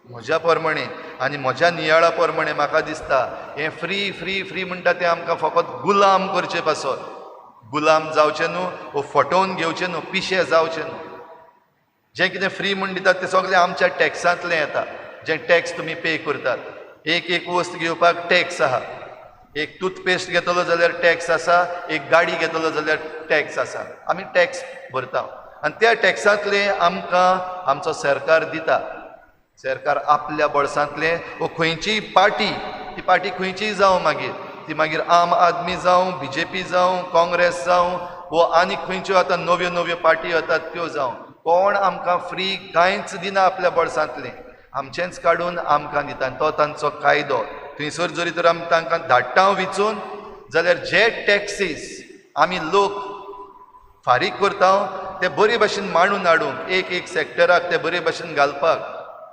म्हज्या प्रमाणे आनी म्हज्या नियाळा प्रमाणे म्हाका दिसता हें फ्री फ्री फ्री म्हणटा तें आमकां फकत गुलाम करचे पासत, गुलाम जावचें न्हू वो फटोवन घेवचें न्हू, पिशे जावचें न्हू. जें कितें फ्री म्हूण दितात तें सगळें आमच्या टॅक्सांतलें येता. जें टॅक्स तुमी पे करतात, एक एक वस्त घेवपाक टॅक्स आहा. एक टूथपेस्ट घेतलो जाल्यार टॅक्स आसा, एक गाडी घेतलो जाल्यार टॅक्स आसा. आमी टॅक्स भरता आनी त्या टॅक्सांतलें आमकां आमचो सरकार दिता. सरकार आपल्या बोल्सांतलें वो खंयचीय पार्टी, ती पार्टी खंयचीय जावं, मागीर ती मागीर आम आदमी जावं, बीजेपी जावं, काँग्रेस जावं, वो आनी खंयच्यो आतां नव्यो नव्यो पार्टी येतात त्यो जावं, कोण आमकां फ्री कांयच दिना आपल्या बोल्सांतलें, आमचेंच काडून आमकां दिता. आनी तो तांचो कायदो. थंयसर जरी तर आमी तांकां धाडटा विचून जाल्यार जे टॅक्सीस आमी लोक फारीक करता ते बरे भाशेन मांडून हाडूंक, एक एक सॅक्टराक ते बरे भाशेन घालपाक,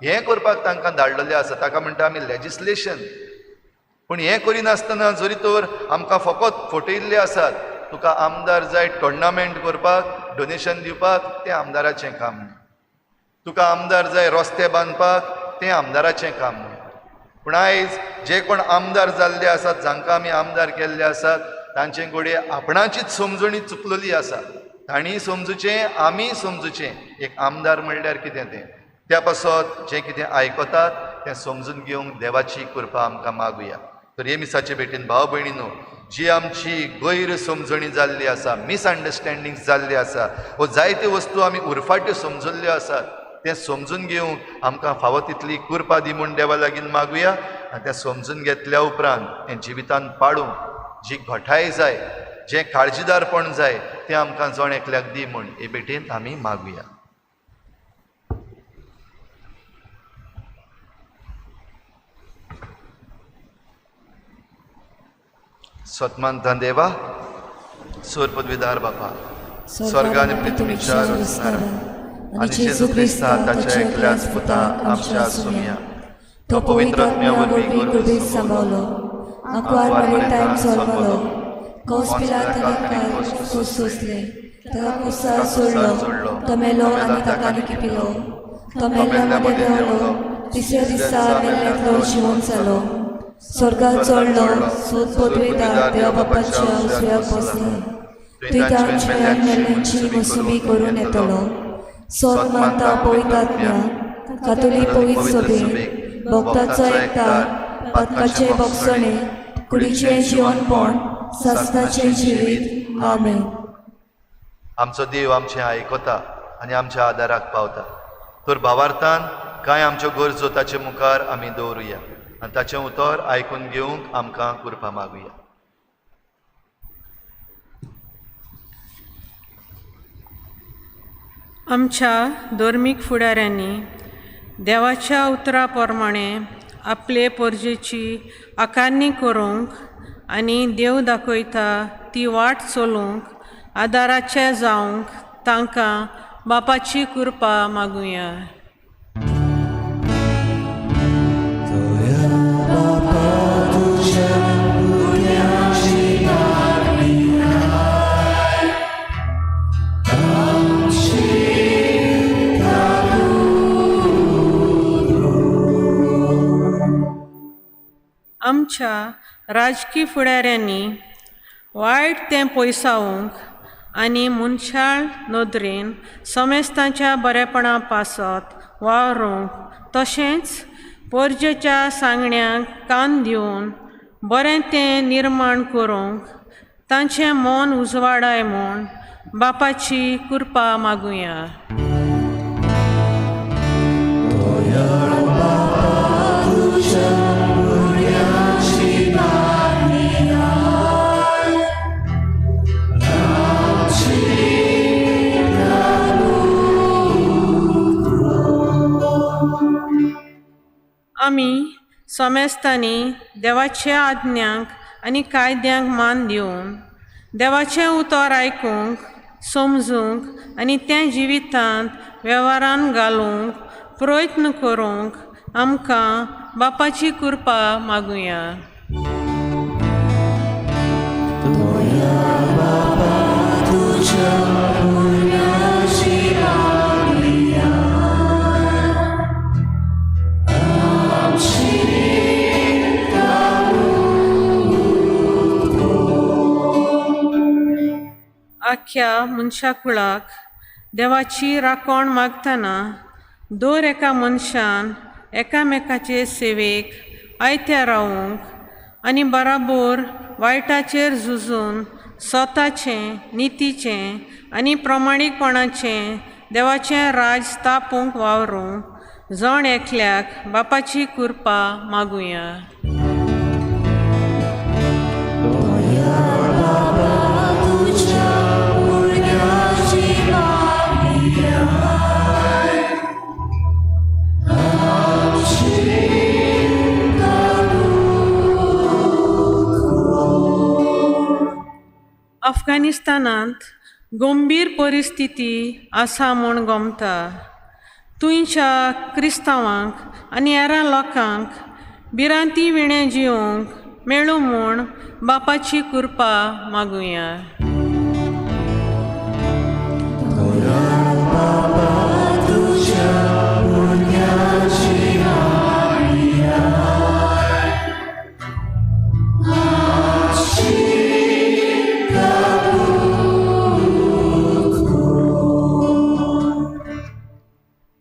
हें करपाक तांकां धाडलेलें आसा. ताका म्हणटा आमी लॅजिस्लेशन. पूण हें करिनासतना जरी तर आमकां फकत फटयल्ले आसात, तुका आमदार जाय टोर्नामेंट करपाक, डोनेशन दिवपाक, तें आमदाराचें काम न्हू. तुका आमदार जाय रस्ते बांदपाक, तें आमदाराचें काम न्हू. पूण आयज जे कोण आमदार जाल्ले आसात, जांकां आमी आमदार केल्ले आसात, तांचे कडेन आपणाचीच समजणी चुकलेली आसा. तांणी समजुचें, आमीय समजुचें एक आमदार म्हणल्यार कितें तें. त्या पासत जें कितें आयकतात तें समजून घेवंक देवाची कृपा आमकां मागुया. तर हे मिसाचे भेटेन भाव भयणीनो, जी आमची गैरसमजणी जाल्ली आसा, मिसअंडरस्टँडींग जाल्ली आसा, वो जायत्यो वस्तू आमी उरफाट्यो समजल्ल्यो आसात, तें समजून घेवंक आमकां फावो तितली कृपा दी म्हूण देवा लागीं मागुया. आनी तें समजून घेतल्या उपरांत तें जिवितांत पाडूंक जी घटाय जाय, जें काळजीदारपण जाय, तें आमकां जण एकल्याक दी म्हूण हे भेटेन आमी मागुया. सतमानता देवा, सोर पदवीदार बापा, स्वर्ग आनी पृथ्वीच्या रचणारा आनी जेजू क्रिस्ता ताच्या एकल्याच पुता आमच्या सुमया, तो पवित्र आत्म्या वरवीं गुरबीत सांबावलो, आंकवार मरेतायम जल्मलो, कौस पिलातान खोस सोंसले, ताका कुसार सोडलो, तो मेलो आनी ताका लिपिलो, तो मेल्ल्या मदें देंवलो, तिसऱ्या दिसा मेल्ल्यांतलो जिवंत जालो, स्वर्गार चडलो, सोद पदवेदार देवा बापाच्या उजव्याक बसलो, थंय तांच्या मेल्ल्यांची मोसुमी करून येतलो. सोद मानता पवित्र आत्म्या, कातोलीक पवित्र सभेन, भक्ताचो एकतार, पातकाचे बोगसणे, कुडीचें जिवनपण, सासणाचें जिवीत. आमेन. आमचो देव आमचें आयकता आनी आमच्या आदाराक पावता. तर भावार्थान कांय आमच्यो गरजो ताचे मुखार आमी दवरुया आनी ताचें उतर आयकून घेवंक आमकां कृपा मागुया. आमच्या धर्मीक फुडाऱ्यांनी देवाच्या उतरा प्रमाणे आपले परजेची आकारणी करूंक आनी देव दाखयता ती वाट चलूंक आदाराचे जावंक तांकां बापाची कृपा मागुया. आमच्या राजकी फुडाऱ्यांनी वायट तें पयसावंक आनी मनशाळ नदरेन समेस्तांच्या बरेपणा पासत वावरूंक, तशेंच परजेच्या सांगण्यांक कान दिवन बरें तें निर्माण करूंक तांचें मन उजवाडाय म्हूण बापाची कृपा मागुया. आमी समेस्तांनी देवाच्या आज्ञांक आनी कायद्यांक मान दिवन देवाचें उतर आयकूंक, समजूंक आनी तें जिवितांत वेव्हारान घालूंक प्रयत्न करूंक आमकां बापाची कृपा मागुया. आख्या मनशाकुळाक देवाची राखण मागतना दर एका मनशान एकामेकाचे सेवेक आयत्या रावूंक आनी बराबर वायटाचेर झुजून स्वताचें, नितीचें आनी प्रमाणीकपणाचें देवाचें राज स्थापूंक वावरूंक जण एकल्याक बापाची कृपा मागुया. अफगाणिस्तानांत गंभीर परिस्थिती आसा म्हूण गमता. थंयच्या क्रिस्तांवांक आनी हेरां लोकांक भिरांती विणें जिवंक मेळूं म्हूण बापाची कृपा मागुया.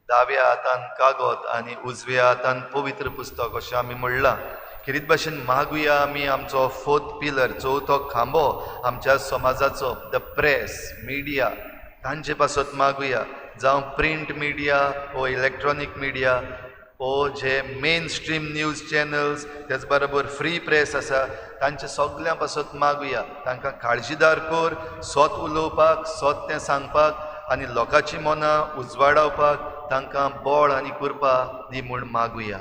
दाव्या हातान कागद आनी उजव्या हातान पवित्र पुस्तक अशें आमी म्हणलां. खेरीत भाशेन मागुया आमी आमचो फोर्थ पिलर, चवथो खांबो आमच्या समाजाचो, the press, media, तांचे पासत मागुया. जावं प्रिंट मिडिया वो इलेक्ट्रॉनीक मिडिया वो जे मेन स्ट्रीम न्यूज चॅनल्स, तेच बरोबर फ्री प्रेस आसा, तांचे सगळ्यां पासत मागुया. तांकां काळजीदार कर, सत उलोवपाक, सत तें सांगपाक आनी लोकांची मनां उजवाडावपाक तांकां बळ आनी कृपा दी म्हूण मागुया.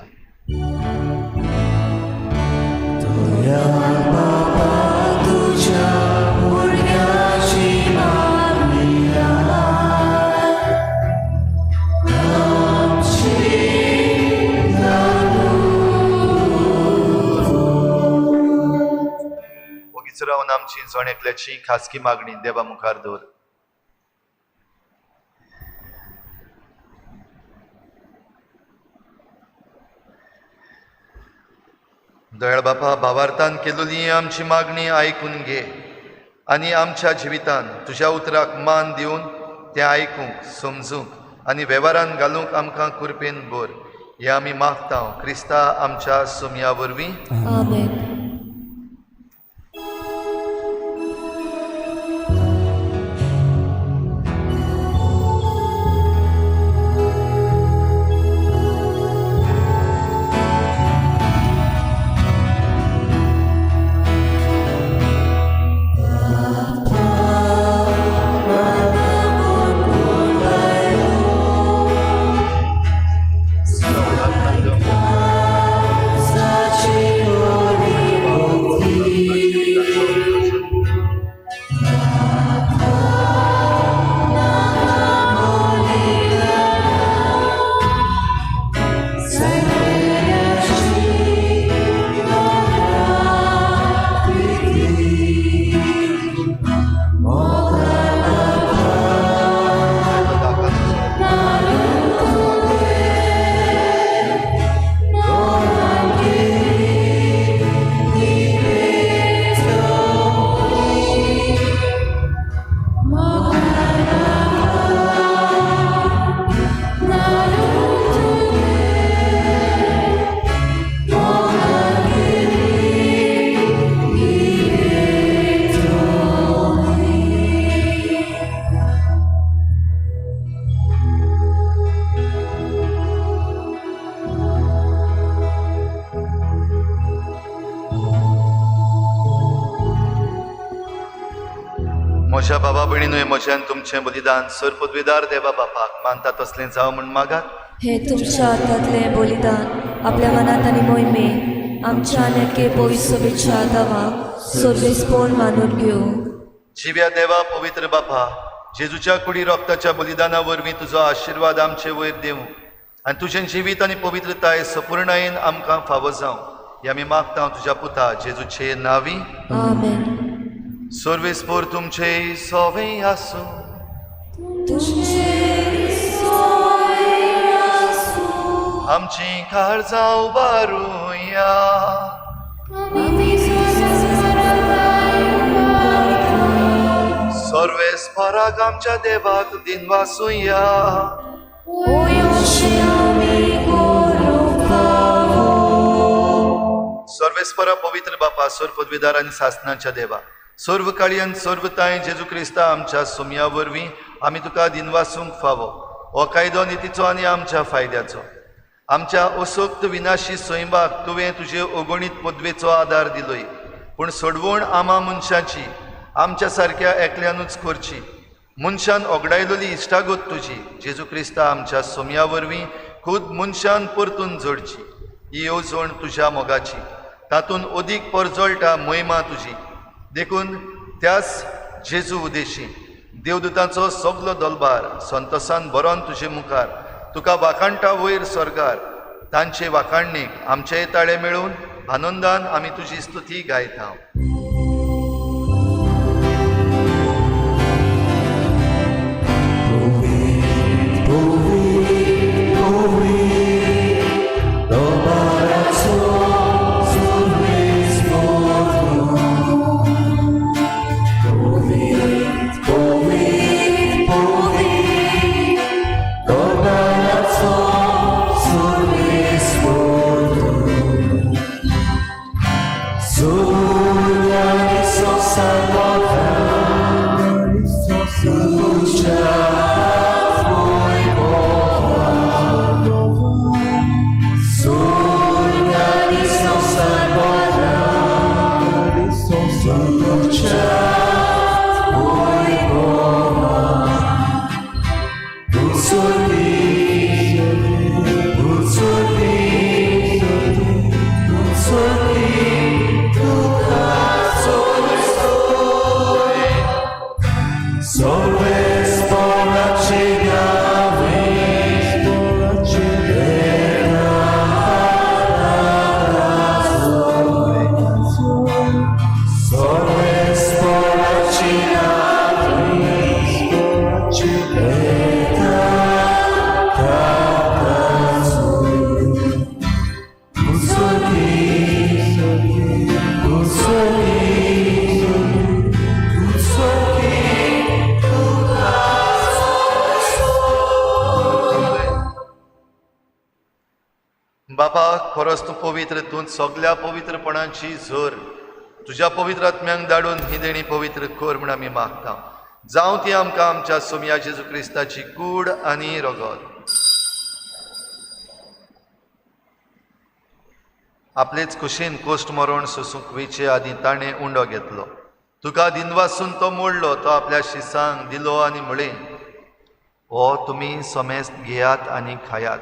ओगीच रावन आमची जण एकल्याची खासगी मागणी देवा मुखार दवर. दयाळ बापा, भावार्थान केलेली आमची मागणी आयकून घे आनी आमच्या जिवितान तुज्या उतराक मान दिवन तें आयकूंक, समजूंक आनी वेव्हारान घालूंक आमकां कृपेन भर. हें आमी मागता क्रिस्ता आमच्या सोमया वरवीं. आमेन. म्हज्या बाबा भयणीनूय म्हज्यान तुमचें बलिदान सर पदवीदार देवा बापाक मानता तसलें जावं म्हूण मागात. हे तुमच्या हातांतलें बलिदान आपल्या मनांत आनी मोहिमे आमच्या आनी एके पवित्र सभेच्या दावाक सर्वेस्पोण मानून घेवं. जिव्या देवा पवित्र बापा, जेजूच्या कुडी रोगताच्या बलिदाना वरवीं तुजो आशिर्वाद आमचे वयर दिवं आनी तुजें जिवीत आनी पवित्रताय सपूर्णायेन आमकां फावो जावं हें आमी मागता तुज्या पुता जेजूचे नांवी. आमेन. सर्वेस्पोर तुमचे सोवे आसूं. आमची काळजां उबारुया. सर्वेस्पराक आमच्या देवाक दिनवासुया. सर्वेस्परा पवित्र बापा, सर्व पदवीदार आनी सासनाच्या देवा, सर्व काळी आनी सर्व तांय जेजू क्रिस्ता आमच्या सोमया वरवीं आमी तुका दिनवासूंक फावो. हो कायदो नितीचो आनी आमच्या फायद्याचो. आमच्या असक्त विनाशी सैमाक तुवें तुजे अगणीत पदवेचो आदार दिलोय, पूण सोडवण आमा मनशाची आमच्या सारक्या एकल्यानूच करची. मनशान ओगडायलोली इश्टागत तुजी जेजू क्रिस्ता आमच्या सोमया वरवीं खूद मनशान परतून जोडची. ही येवजण तुज्या मोगाची, तातूंत अदीक परजळटा महिमा तुजी. देखून त्याच जेजू उदेशी देवदूतांचो सगलो दलबार संतोसान बरोवन तुजे मुखार तुका वाखाणटा वयर स्वर्गार. तांचे वाखाणणेक आमचेय ताळे मेळून आनंदान आमी तुजी स्तुती गायता. Sorry. खरोच तूं पवित्र, तूं सगल्या पवित्रपणाची झर. तुज्या पवित्र आत्म्यांक धाडून ही देणी पवित्र कर म्हूण आमी मागता. जावं ती आमकां आमच्या सोमया जेजू क्रिस्ताची कूड आनी रगत. आपलेच खुशीन कोश्ट मरण सोसूंक वयचे आदीं ताणें उंडो घेतलो. तुका दिनवासून तो मोडलो, तो आपल्या शिसांक दिलो आनी म्हळें, हो तुमी समेस्त घेयात आनी खायात,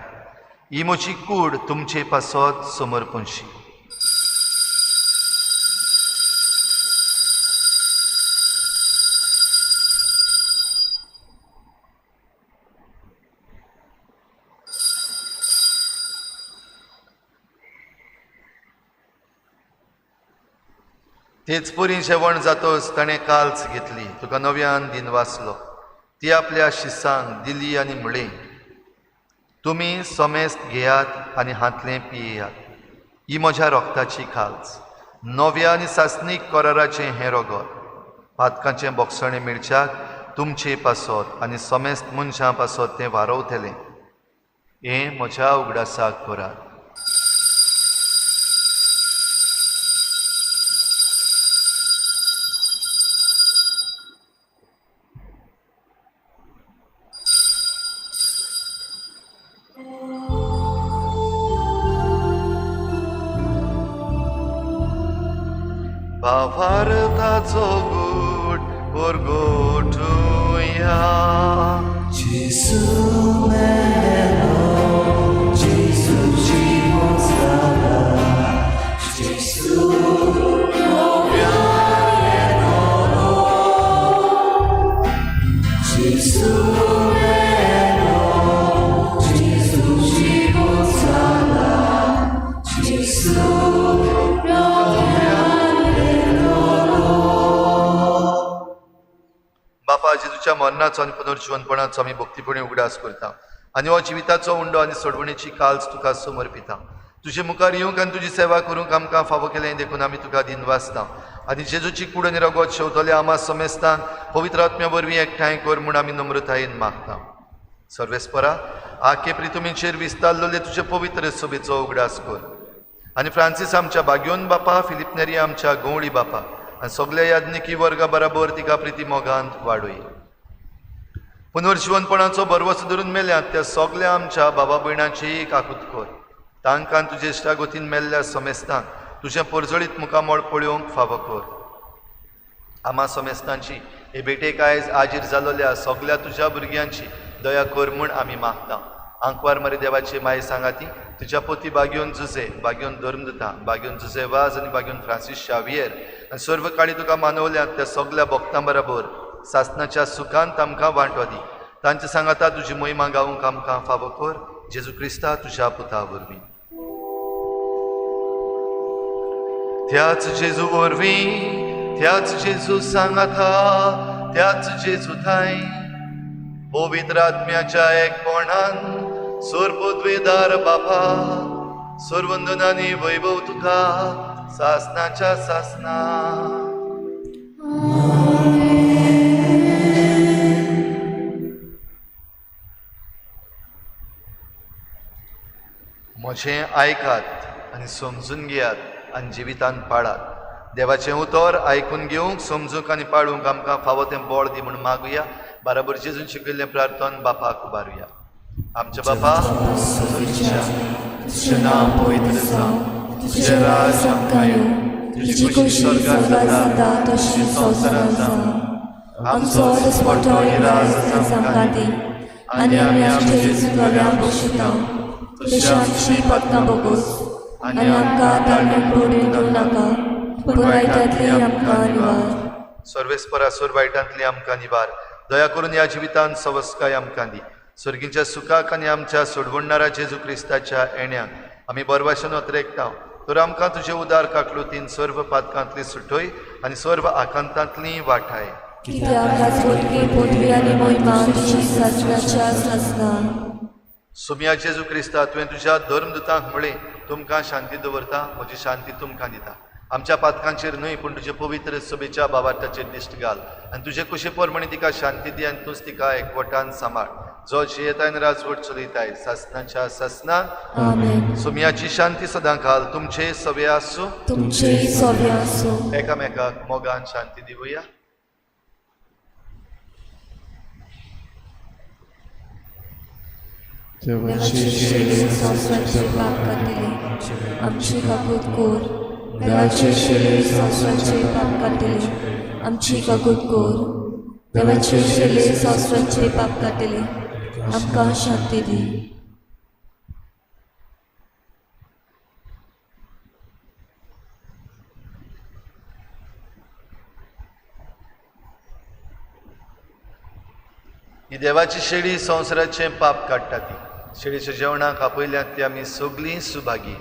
ही म्हजी कूड तुमचे पासत समर्पणशी. तेच परी जेवण जातोच ताणें काल्च घेतली, तुका नव्यान दिनवासलो, ती आपल्या शिसांक दिली आनी म्हळें, तुमी समेस्त घेयात आनी हांतलें पियेयात, ही म्हज्या रोगताची खाल्च, नव्या आनी सासणीक कराराचें हें रगत, पातकांचें बोगसणें मेळच्याक तुमचे पासत आनी समेस्त मनशां पासत तें वारवतलें. हें म्हज्या उगडासाक करात. भावार्थाचो गूट परगटुया. जेजू मेलो, जेजू जिवो जाला, जेजू नव्यान येतलो. जेजू मेलो, जेजू जिवो जाला, जेजू नव्यान येतलो. बापा, जेजूच्या मरणाचो आनी पुनर्जिवनपणाचो आमी भक्तीपणी उगडास करता आनी हो जिविताचो उंडो आनी सोडवणेची काल्च तुका समर्पिता. तुजे मुखार येवंक आनी तुजी सेवा करूंक आमकां फावो केलें देखून आमी तुका दिनवासता आनी जेजूची कूड आनी रगत शेवतले आमा समेस्तांक पवित्र आत्म्या वरवीं एकठांय कर म्हूण आमी नम्रतायेन मागता. सर्वेस्परा, आखे प्रितुमीचेर विस्तारलेले तुजे पवित्र सभेचो उगडास कर आनी फ्रांसीस आमच्या बाग्योन बापा, फिलीप नेरी आमच्या गवळी बापा आनी सगल्या याज्ञिकी वर्गा बराबर तिका प्रिती मोगांत वाडय. पुनर्जिवनपणाचो भरवसो धरून मेल्यात त्या सगल्या आमच्या बाबा भयणाची काकूत कर. तांकां तुजे इश्टागतीन मेल्ल्या समेस्तांक तुजें परजळीत मुखामळ पळोवंक फावो कर. आमा समेस्तांची हे भेटेक आयज आजीर जालोल्या सगल्या तुज्या भुरग्यांची दया कर म्हूण आमी मागता. आंकवार मरे देवाची माय सांगाती तुज्या पोती बागयोन जुजे, बागयोन धर्मदुता, बागयोन जुजे वाज आनी बागयोन फ्रांसीस शावियर आनी सर्व काळी तुका मानवल्यात त्या सगल्या भक्तां बराबर सासनाच्या सुखांत आमकां वांटो दी. तांचे सांगाता तुजी मोहिमा गावूंक आमकां फावो कर. जेजू क्रिस्ता तुज्या पुता वरवीं. त्याच जेजू वरवीं, त्याच जेजू सांगाता, त्याच जेजू थांय पवित्र आत्म्याच्या एकपणान सोरपदवेदार बापा, सोरवंदनानी वैभव तुका सासनाच्या सासना. म्हजें आयकात आनी समजून घेयात आनी जिवितान पाळात. देवाचें उतर आयकून घेवंक, समजूंक आनी पाळूंक आमकां फावो तें बळ दी म्हूण मागुया. बराबर जेजून शिकयल्लें प्रार्थन बापाक उबारुया. आमच्या बापा, तुजें नांव पवित्र जावं, तुजें राज आमकां येवं, तुजी खोशी स्वर्गात जाता तशी संवसारांत जावं. आमचो दिसपट्टो राज आमकां दी आनी आमी आमचे चुकल्यांक बक्षिता तशी आमची पातकां बोगोस आनी आमकां ताणून पडून दिवं नाका, पूण वायटांतली आमकां निवार. सर्वेस्परा, सोर वायटांतली आमकां निवार. दया करून ह्या जिवितान सवस्काय आमकां दी. सर्गीच्या सुखाक आनी आमच्या सोडवणणारा जेजू क्रिस्ताच्या येण्याक आमी बरवाशन अत्रेकता. तर आमकां तुजे उदार काकलुतीन सर्व पातकांतली सुटय आनी सर्व आकांतांतली वाठाय. कित्याक राजवटकी पदवी आनी मोहिमा तुजी सासणाच्या सासना. सोमया जेजू क्रिस्ता, तुवें तुज्या धर्मदुतांक म्हळें, तुमकां शांती दवरता, म्हजी शांती तुमकां दिता. आमच्या पातकांचेर न्हय पूण तुजे पवित्र सभेच्या बाबार्थाचेर दिश्ट घाल आनी तुजे कुशे प्रमाणे तिका शांती दी आनी तूंच तिका एकवटान सांबाळ. जो जियेताय आनी राजवट चलयताय सासनाच्या सासनान. आमेन. सोमयाची शांती सदां काल तुमचे सवे आसूं. तुमचेय सोबे आसूं. एकामेकाक मोगान शांती दिवया. देवाची शेळी संवसाराचे पाप काडटली, आमची काकूत कोर. देवाची शेळी संवसाराचे पाप काडटली, आमची काकूत कोर. देवाची शेळी संवसाराचे पाप काडटली, आमकां शांती दी. ही देवाची शेळी संवसाराचें पाप काडटा ती शेळीच्या जेवणाक आपयल्यात ती आमी सगळीं सुभागी.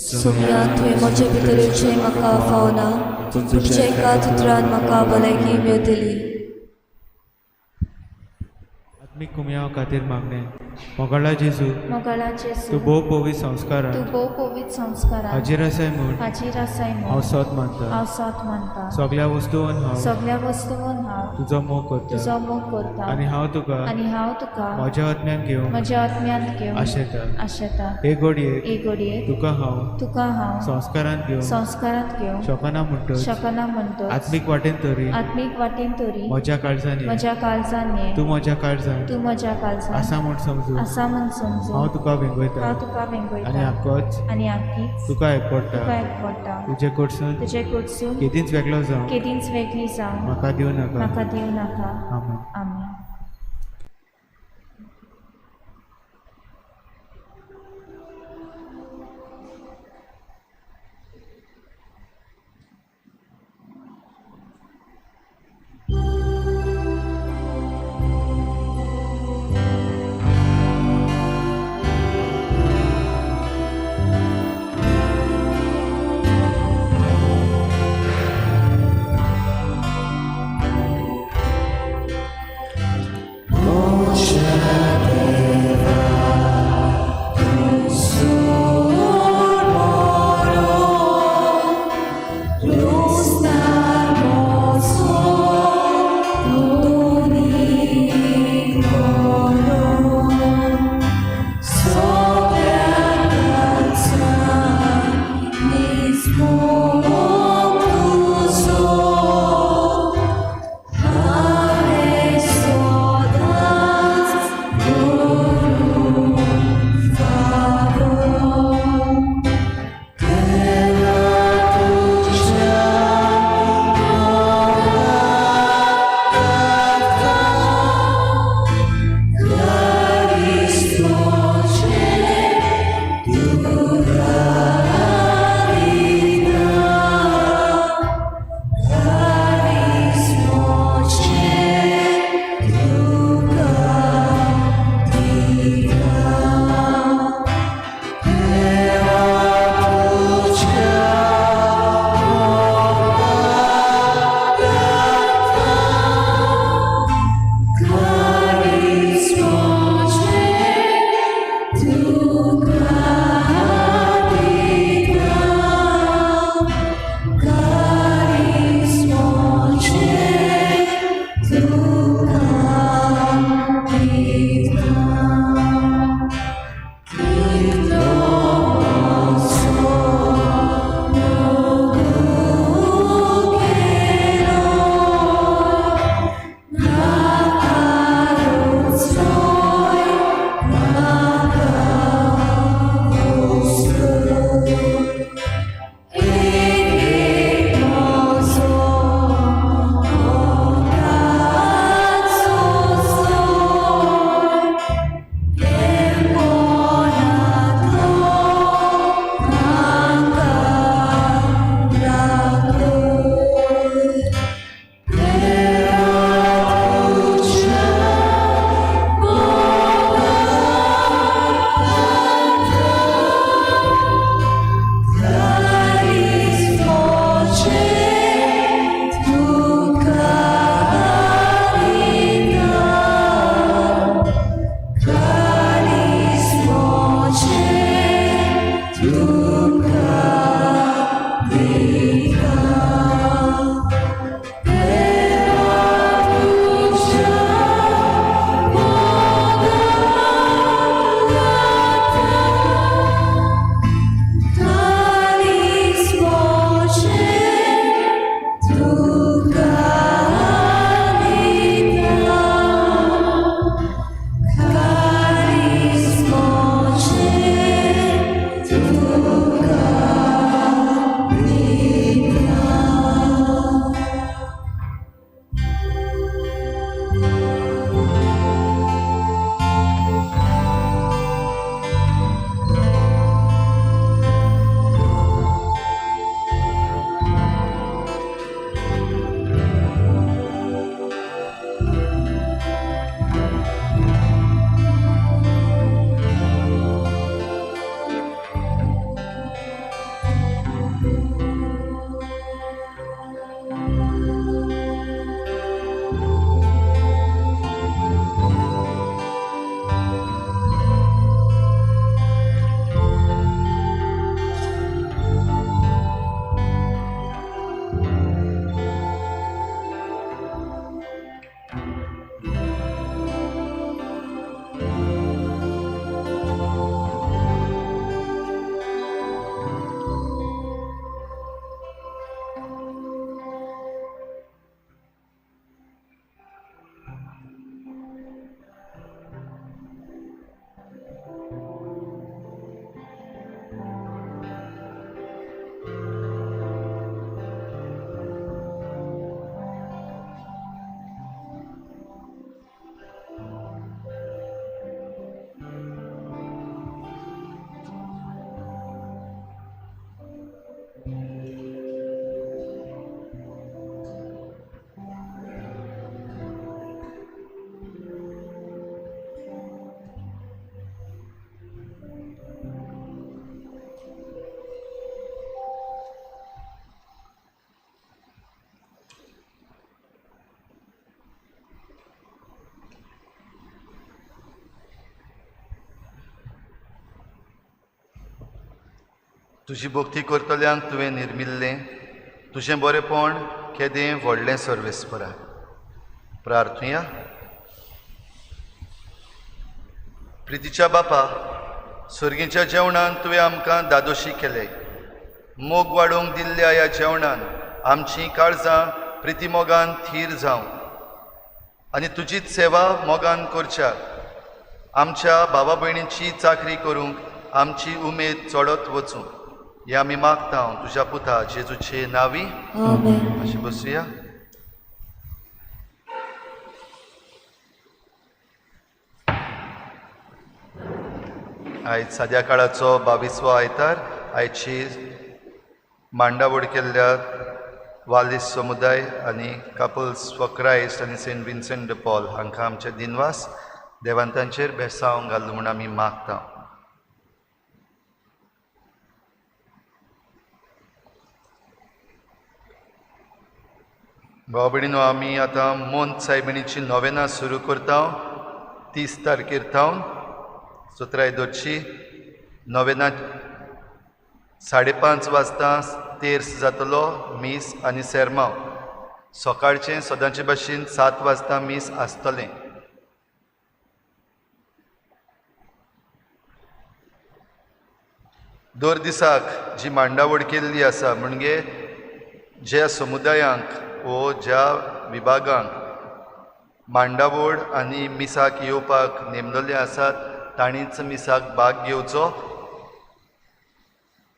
सोम्या, तुवें म्हजे भितर येवचें म्हाका फावना, तुमच्या एकाच उतरान म्हाका भलायकी मेळटली. आत्मीक कुमयाव खातीर मागणें. मोगाळा जेजू, मोगाळा जेजू, तूं भोव पवित्र संस्कारान तूं भोव पवित्र संस्कारान हाजीर आसाय म्हूण हाजीर आसाय हांव म्हूण सोद मानता. हांव सोद मानता. सगळ्या वस्तून हांव सगळ्या वस्तून हांव तुजो मोग करता तुजो मोग करता आनी हांव तुका आनी हांव तुका म्हज्या आत्म्यान घेवंक म्हज्या आत्म्यांत घेवन आशेता. आशेता. हे घडयेक हे घडयेक तुका हांव तुका हांव संस्कारांत घेवंक संस्कारांत घेवंक शकना म्हणटच शकना म्हणटच आत्मीक वाटेन तरी आत्मीक वाटेन तरी म्हज्या काळजान ये. म्हज्या काळजान ये. तूं म्हज्या काळजान तूं म्हज्या काळजान आसा म्हूण समजून आसा म्हूण समजून हांव तुका वेंगयता हांव तुका आनी वेंगयता आकोच आनी आकीच तुका एकवटा. तुका एकवटा. तुजे कडसून तुजे कडसून केदींच वेगळो जावं केदींच वेगळी जावं म्हाका दिवं नाका. म्हाका दिवं नाका. आमेन. आमेन. तुजी भक्ती करतल्यांक तुवें निर्मिल्लें तुजें बरेंपण केदें व्हडलें सर्वेस्परा. प्रार्थुया. प्रितीच्या बापा, सर्गीच्या जेवणान तुवें आमकां दादोशी केले. मोग वाडोवंक दिल्ल्या ह्या जेवणान आमचीं काळजां प्रिती मोगान थीर जावं आनी तुजीच सेवा मोगान करच्या आमच्या भावा भयणीची चाकरी करूंक आमची उमेद चडत वचूं हें आमी मागता तुज्या पुता जेजूचे नांवी. आमेन. अशें बसुया. आयज साद्या काळाचो 22वो आयतार. आयची मांडावड केल्ल्या वालीस समुदाय आनी कपल्स फॉर क्रायस्ट आनी सेंट विन्सेंट the Paul हांकां आमचे दिनवास. देवान तांचेर बेसांव घालूं म्हूण आमी मागता. भाव भयणीनो, आमी आतां मोंत सायबिणीची नोवेनां सुरू करता. 30 तारखेर थावन 17 दरची नोवेनां 5:30 वाजता तेर्स जातलो मीस आनी सेरमांव. सकाळचें सदांचे भाशेन 7 वाजता मीस आसतलें. दर दिसाक जी मांडावड केल्ली आसा म्हणजे ज्या समुदायांक वो ज्या विभागांक मांडावड आनी मिसाक येवपाक नेमलेले आसात तांणीच मिसाक भाग घेवचो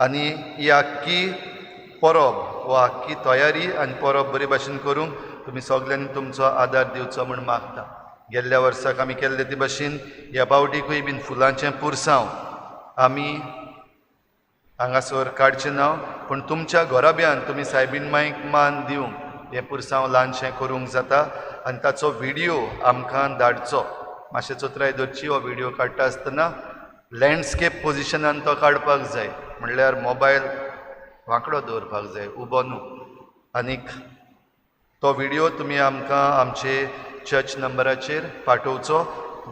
आनी ही आख्खी परब वो आख्खी तयारी आनी परब बरे भाशेन करूंक तुमी सगल्यांनी तुमचो आदार दिवचो म्हूण मागता. गेल्ल्या वर्साक आमी केल्ले ते भाशेन ह्या पावटीकूय बीन फुलांचें पुरसांव आमी हांगासर काडचें ना, पूण तुमच्या घराब्यान तुमी सायबीण मायक मान दिवंक हें पुरसांव ल्हानशें करूंक जाता आनी ताचो व्हिडियो आमकां धाडचो. मातशें चत्राय दवरची, हो व्हिडियो काडटा आसतना लँडस्केप पोजिशनान तो काडपाक जाय, म्हणल्यार मोबायल वांकडो दवरपाक जाय, उबो न्हू. आनीक तो व्हिडियो तुमी आमकां आमचे चर्च नंबराचेर पाठोवचो.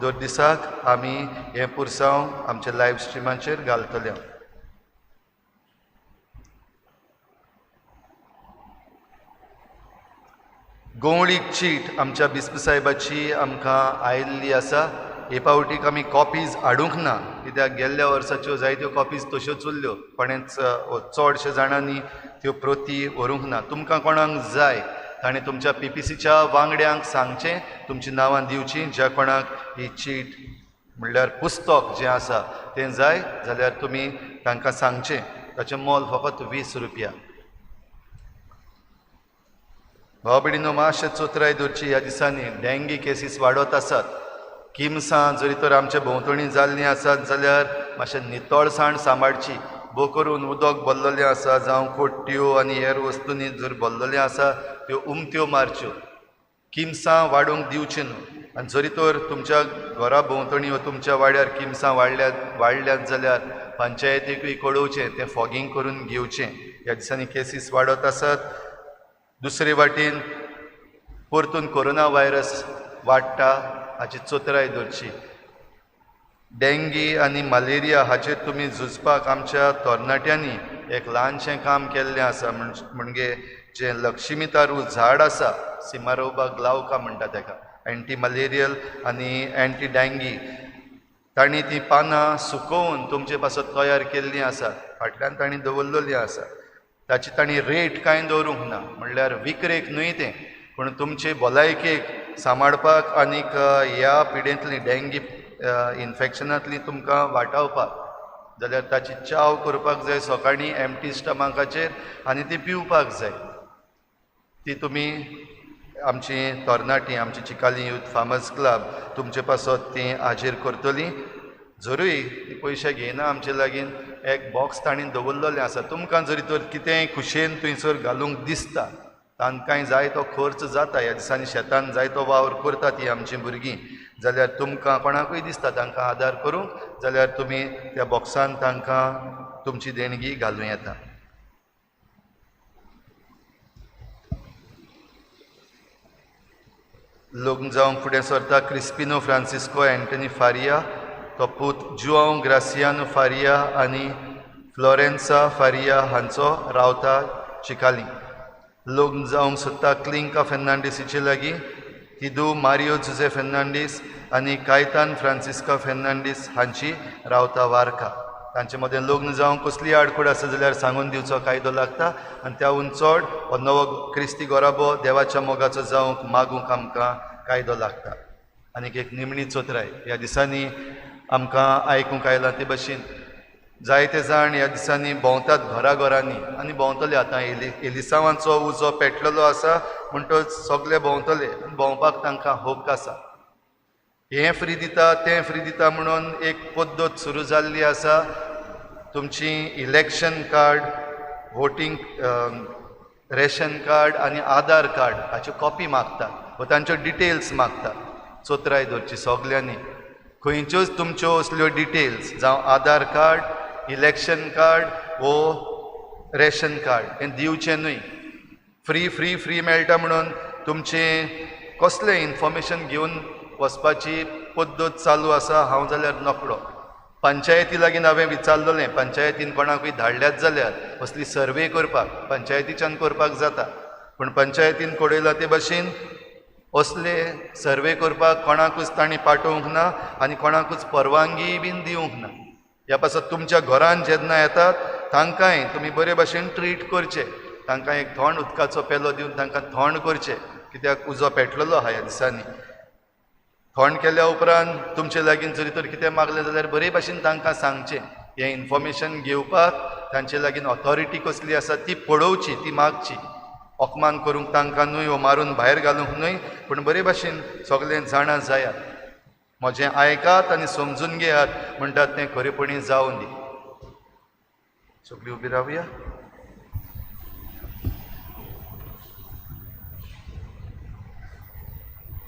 दर दिसाक आमी हें पुरसांव आमच्या लायव्ह स्ट्रिमाचेर घालतले. गोवळीक चीट आमच्या बिस्प साहेबाची आमकां आयिल्ली आसा. हे पावटीक आमी कॉपीज हाडूंक ना कित्याक गेल्ल्या वर्साच्यो जायत्यो कॉपीज तश्योच उरल्यो, कोणेच चडशे जाणांनी त्यो प्रती व्हरूंक ना. तुमकां कोणाक जाय ताणें तुमच्या पीपीसीच्या वांगड्यांक सांगचें, तुमचीं नांवां दिवचीं. ज्या कोणाक ही चीट म्हणल्यार पुस्तक जें आसा तें जाय जाल्यार तुमी तांकां सांगचें. ताचें मोल फकत 20 रुपया. भाव भयणीनो, मातशें चोत्राय दवरची. ह्या दिसांनी डेंगी केसीस वाडत आसात. किमसां जरी तर आमच्या भोंवतणी जाल्लीं आसात जाल्यार मातशें नितळसाण सांबाळची. भोव करून उदक भरलेलें आसा जावं कोट्ट्यो आनी हेर वस्तूंनी जर भरलेलें आसा त्यो उमत्यो मारच्यो. किमसां वाडूंक दिवच्यो न्हू. आनी जरी तर तुमच्या घरा भोंवतणी वा तुमच्या वाड्यार किमसां वाडल्यात जाल्यार पंचायतीकूय कळोवचें, तें फॉगींग करून घेवचें. ह्या दिसांनी केसीस वाडत आसात. दुसरे वाटेन परतून कोरोना व्हायरस वाडटा हाची चोत्राय दवरची. डेंगी आनी मलेरिया हाचेर तुमी झुजपाक आमच्या तरणाट्यांनी एक ल्हानशें काम केल्लें आसा. म्हणजे जें लक्ष्मीतारू झाड आसा, सिमारोबा ग्लावका म्हणटा ताका, एंटी मलेरियल आनी एंटी डेंगी, तांणी ती पानां सुकोवन तुमचे पासत तयार केल्लीं आसात. फाटल्यान तांणी दवरलेलीं आसा. ताची तांणी रेट कांय दवरूंक ना, म्हणल्यार विकरेक न्हय तें, पूण तुमचे भलायकेक सांबाळपाक आनीक ह्या पिडेंतली डेंगी इन्फेक्शनांतली तुमकां वाटावपाक जाल्यार ताची चाव करपाक जाय सकाळीं एम्प्टी स्टमकाचेर आनी ती पिवपाक जाय. ती तुमी आमची तरणाटी, आमची चिकाली यूथ फार्मर्स क्लब तुमचे पासत ती हाजीर करतली. जरूय ती पयशे घेयना आमचे लागीं, एक बॉक्स तांणी दवरलेलें आसा. तुमकां जरी तर कितेंय खुशयेन थंयसर घालूंक दिसता, तांकांय जाय तो खर्च जाता. ह्या दिसांनी शेतान जायतो वावर करता ती आमचीं भुरगीं, जाल्यार तुमकां कोणाकूय दिसता तांकां आदार करूंक जाल्यार तुमी त्या बॉक्सान तांकां तुमची देणगी घालूं येता. लग्न जावंक फुडें सरता क्रिस्पिनो फ्रांसिस्को एंटनी फारिया, तो पूत जुआंव ग्रासियानो फारिया आनी फ्लोरेन्सा फारिया हांचो रावता चिकाली. लग्न जावंक सोदता क्लिंका फेर्नांडीसीचे लागीं तिदू मारियो जुझे फेर्नांडीस आनी कायतान फ्रांसिस्का फेर्नांडीस हांची रावता वारका. तांचे मदें लग्न जावंक कसली आडखळ आसा जाल्यार सांगून दिवचो कायदो लागता आनी त्याहून चड हो नवो क्रिस्ती गोराबो देवाच्या मोगाचो जावंक मागूंक आमकां कायदो लागता. आनीक एक निमणी चोत्राय ह्या दिसांनी आमकां आयकूंक आयलां ते भशेन जायते जाण ह्या दिसांनी भोंवतात घराघरांनी आनी भोंवतले. आतां एलिसांवांचो उजो पेटलेलो आसा म्हणटच सगले भोंवतले आनी भोंवपाक तांकां हक्क आसा. हें फ्री दिता तें फ्री दिता म्हणून एक पद्दत सुरू जाल्ली आसा. तुमची election card, voting ration card आनी आधार कार्ड हाच्यो कॉपी मागता वा तांच्यो डिटेल्स मागता. चोत्राय दवरची सगल्यांनी खंयच्योच तुमच्यो असल्यो डिटेल्स जावं आधार कार्ड, इलेक्शन कार्ड वो रेशन कार्ड हें दिवचें न्हय. फ्री फ्री फ्री मेळटा म्हणून तुमचें कसलें इन्फॉर्मेशन घेवन वचपाची पद्दत चालू आसा. हांव जाल्यार नकळो. पंचायती लागीं हांवें विचारलेलें, पंचायतीन कोणाकूय धाडल्यात जाल्यार असली सर्वे करपाक पंचायतीच्यान करपाक जाता, पूण पंचायतीन कळयलां ते भशेन असले सर्वे करपाक कोणाकूच तांणी पाठोवंक ना आनी कोणाकूच परवानगी बीन दिवंक ना. ह्या पासत तुमच्या घरान जेन्ना येतात तांकांय तुमी बरे भशेन ट्रीट करचे. तांकां एक थंड उदकाचो पेलो दिवन तांकां थंड करचे, कित्याक उजो पेटलेलो आहा ह्या दिसांनी. थंड केल्या उपरांत तुमचे लागीं जरी तर कितें मागलें जाल्यार बरे भशेन तांकां सांगचें. हें इन्फॉर्मेशन घेवपाक तांचे लागीं ऑथॉरिटी कसली आसा ती पळोवची, ती मागची. अपमान करूंक तांकां न्हय वो मारून भायर घालूंक न्हय, पूण बरे भशेन सगळें जाणा जायात, म्हजें आयकात आनी समजून घेयात म्हणटात तें खरेपणी जावं दी. सगळीं उबी रावया.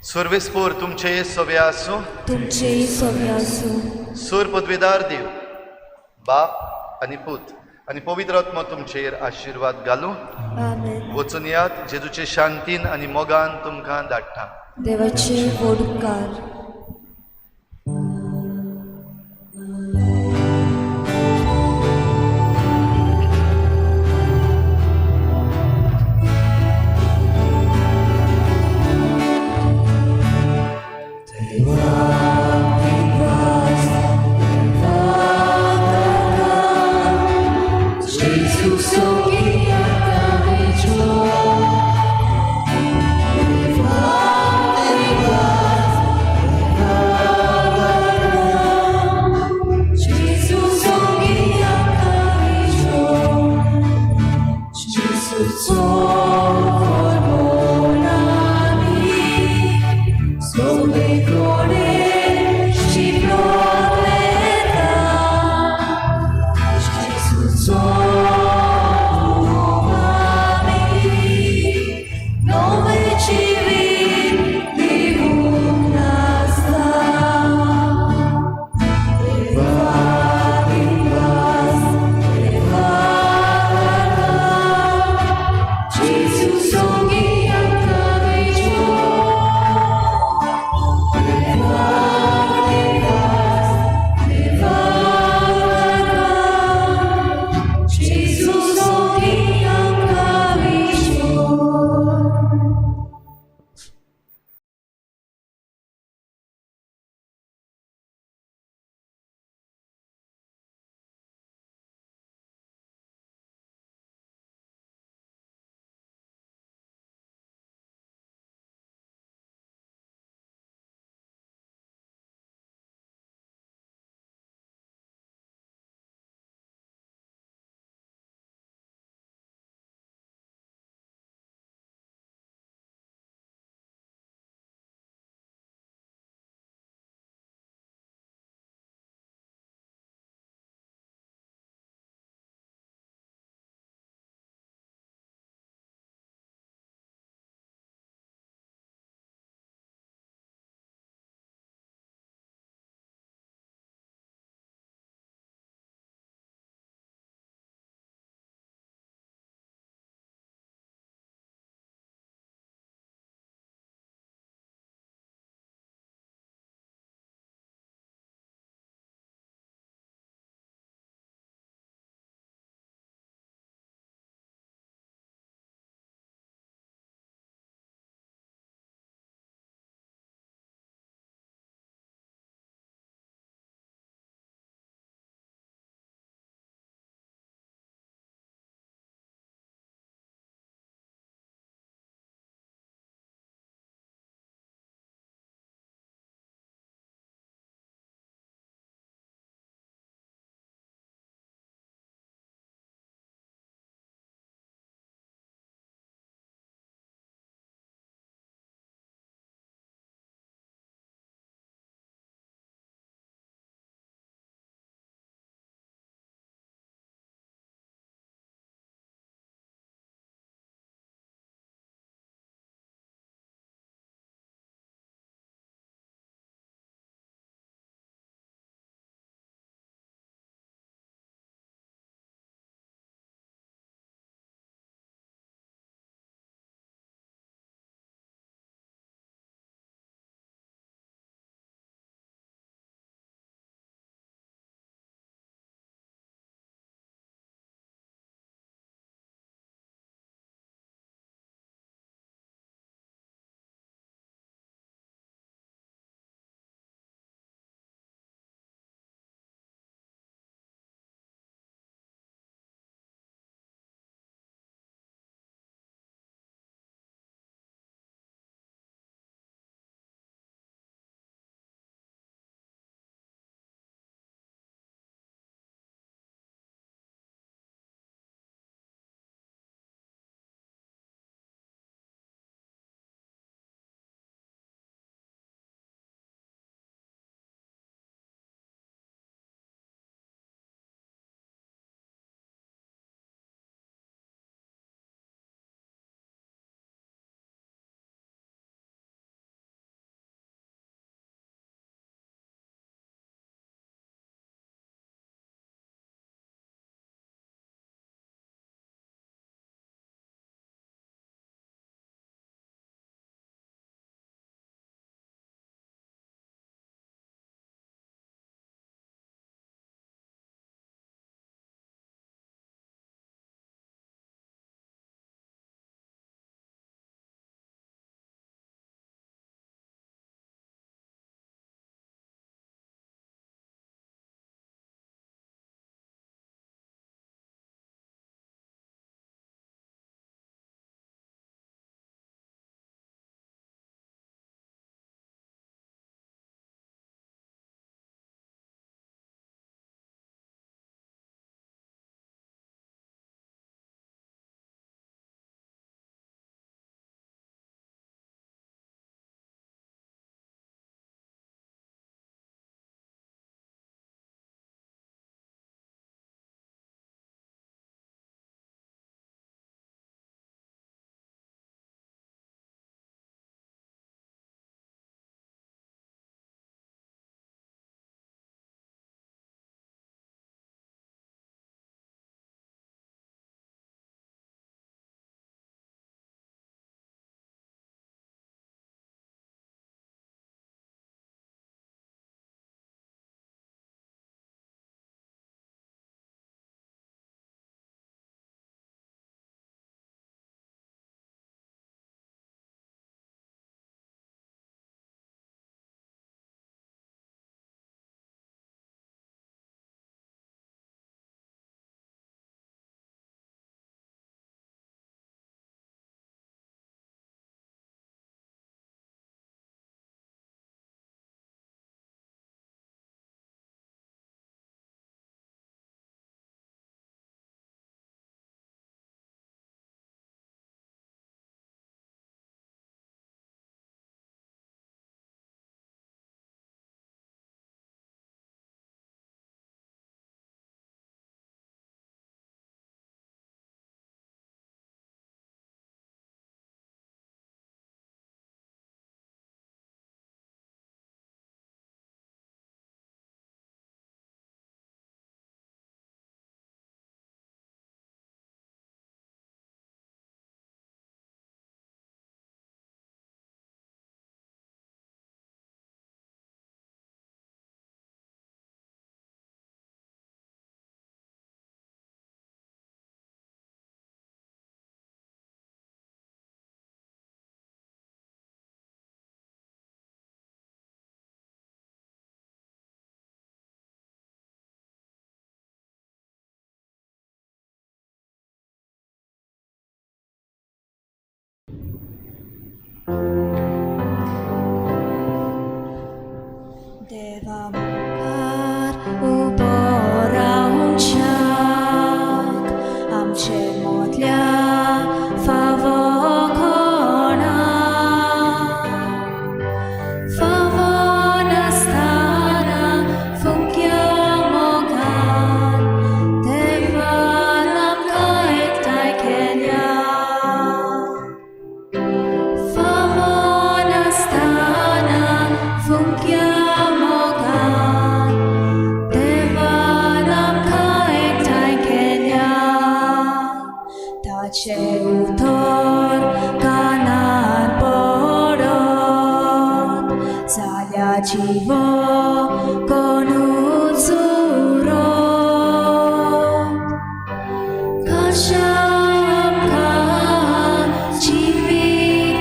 सर्वेस्पोर तुमचे सोबे आसूं, तुमचेय सोबे आसूं. सूर पदवेदार देव बाप आनी पूत आनी पवित्र आत्मो तुमचेर आशिर्वाद घालूं. आमेन. वचून यात, जेजूचे शांतीन आनी मोगान तुमकां धाडटा. देवाचे व्हड उपकार. Gesù, जिवो कोणूच उरो कशा आमकां जिवी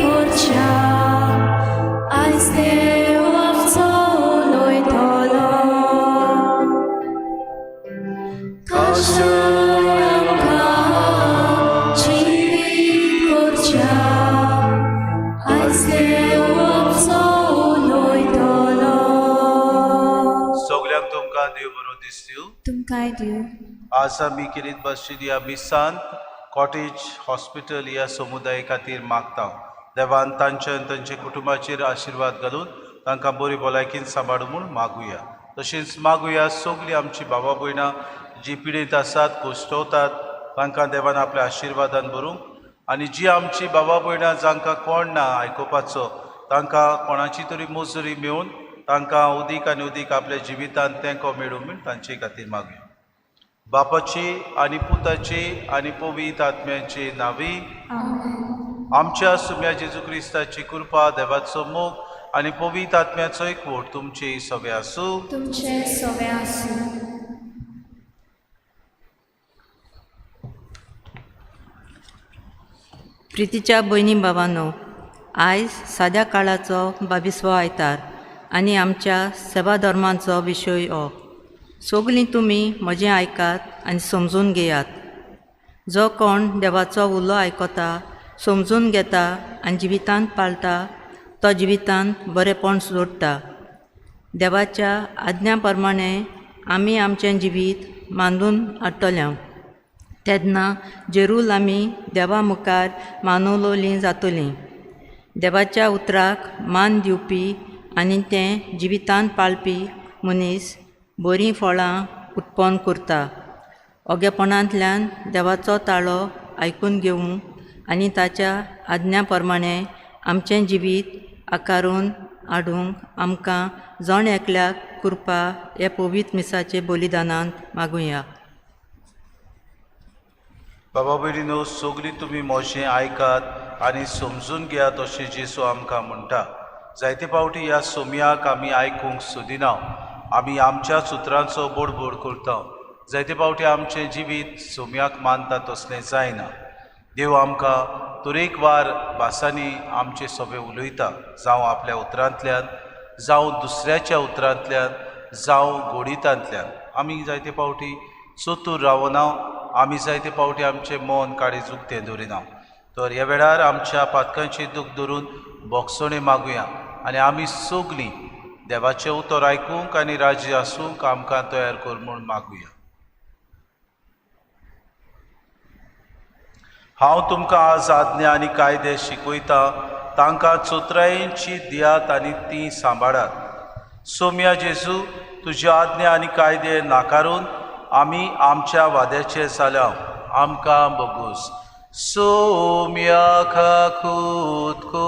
करच्या आयज देव आमचो उलयतलो कशा आमकां जिवी करच्या आयज देव आमचो उलयतलो. सगल्यांक तुमकां देव बरो दिसतू. तुमकांय दिवं. आज आमी किरीत बसशीद ह्या मिसांत कॉटेज हॉस्पिटल ह्या समुदाय खातीर मागता. देवान तांच्या आनी तांच्या कुटुंबाचेर आशिर्वाद घालून तांकां बरी भलायकीन सांबाळू म्हूण मागुया. तशेंच मागुया सगळीं आमची बाबा भयणां जी पिडेंत आसात, कोश्टवतात, तांकां देवान आपल्या आशिर्वादान भरूंक आनी जी आमची बाबा भयणां जांकां कोण ना आयकुपाचो तांकां कोणाची तरी मजुरी मेळून तांकां उदीक आनी उदीक आपल्या जिवितांत तेंको मेळूं म्हूण तांचे खातीर मागुया. बापाची आनी पुताची आनी पवित्र आत्म्याची नावी. आमच्या सुम्या जेजू क्रिस्ताची कृपा, देवाचो मोग आनी पवित्र आत्म्याचो एकवट तुमची सगळे आसूं. तुमचे सवे आसूं. प्रितीच्या भयणी बाबांनो, आयज साद्या काळाचो बावीसवो आयतार आनी आमच्या सेवा धर्माचो विशय हो. सगलीं तुमी म्हजें आयकात आनी समजून घेयात. जो कोण देवाचो उलो आयकता, समजून घेता आनी जिवितांत पाळटा तो जिवितांत बरेपण जोडटा. देवाच्या आज्ञा प्रमाणे आमी आमचें जिवीत मांडून हाडटले तेन्ना जेरूल आमी देवा मुखार मानवलोलीं जातलीं. देवाच्या उतराक मान दिवपी आनी तें जिवितांत पाळपी मनीस बरीं फळां उत्पन्न करता. ओगेपणांतल्यान देवाचो ताळो आयकून घेवूं आनी ताच्या आज्ञा प्रमाणे आमचें जिवीत आकारून हाडूंक आमकां जण एकल्याक कृपा हे पवित्र मिसाचे बलिदानांत मागुया. बाबा भयणीनो, सगळीं तुमी म्हजें आयकात आनी समजून घेयात अशें जेजू आमकां म्हणटा. जायते फावटी ह्या सोमयाक आमी आयकूंक सोदिना, आमी आमच्याच उतरांचो बोडबोड करता. जायते फावटी आमचें जिवीत सोमयाक मानता तसलें जायना. देव आमकां तरेकवार भासांनी आमचे सोबे उलयता, जावं आपल्या उतरांतल्यान, जावं दुसऱ्याच्या उतरांतल्यान, जावं गोडितांतल्यान. आमी जायते फावटी चतूर रावना, आमी जायते फावटी आमचें मन काळीज उक्तें दवरिना. तर ह्या वेळार आमच्या पातकांची दूख धरून बोगसणी मागुया आनी आमी सगलीं देवाचें उतर आयकूंक आनी राजी आसूंक आमकां तयार कर म्हूण मागुया. हांव तुमकां आज आज्ञा आनी कायदे शिकयतां, तांकां चोत्रायेची दियात आनी तीं सांबाळात. सोम्या जेजू, तुज्यो आज्ञा आनी कायदे नाकारून आमी आमच्या वाद्याचे जाल्या, आमकां बगूस. सोम्या काकूत को.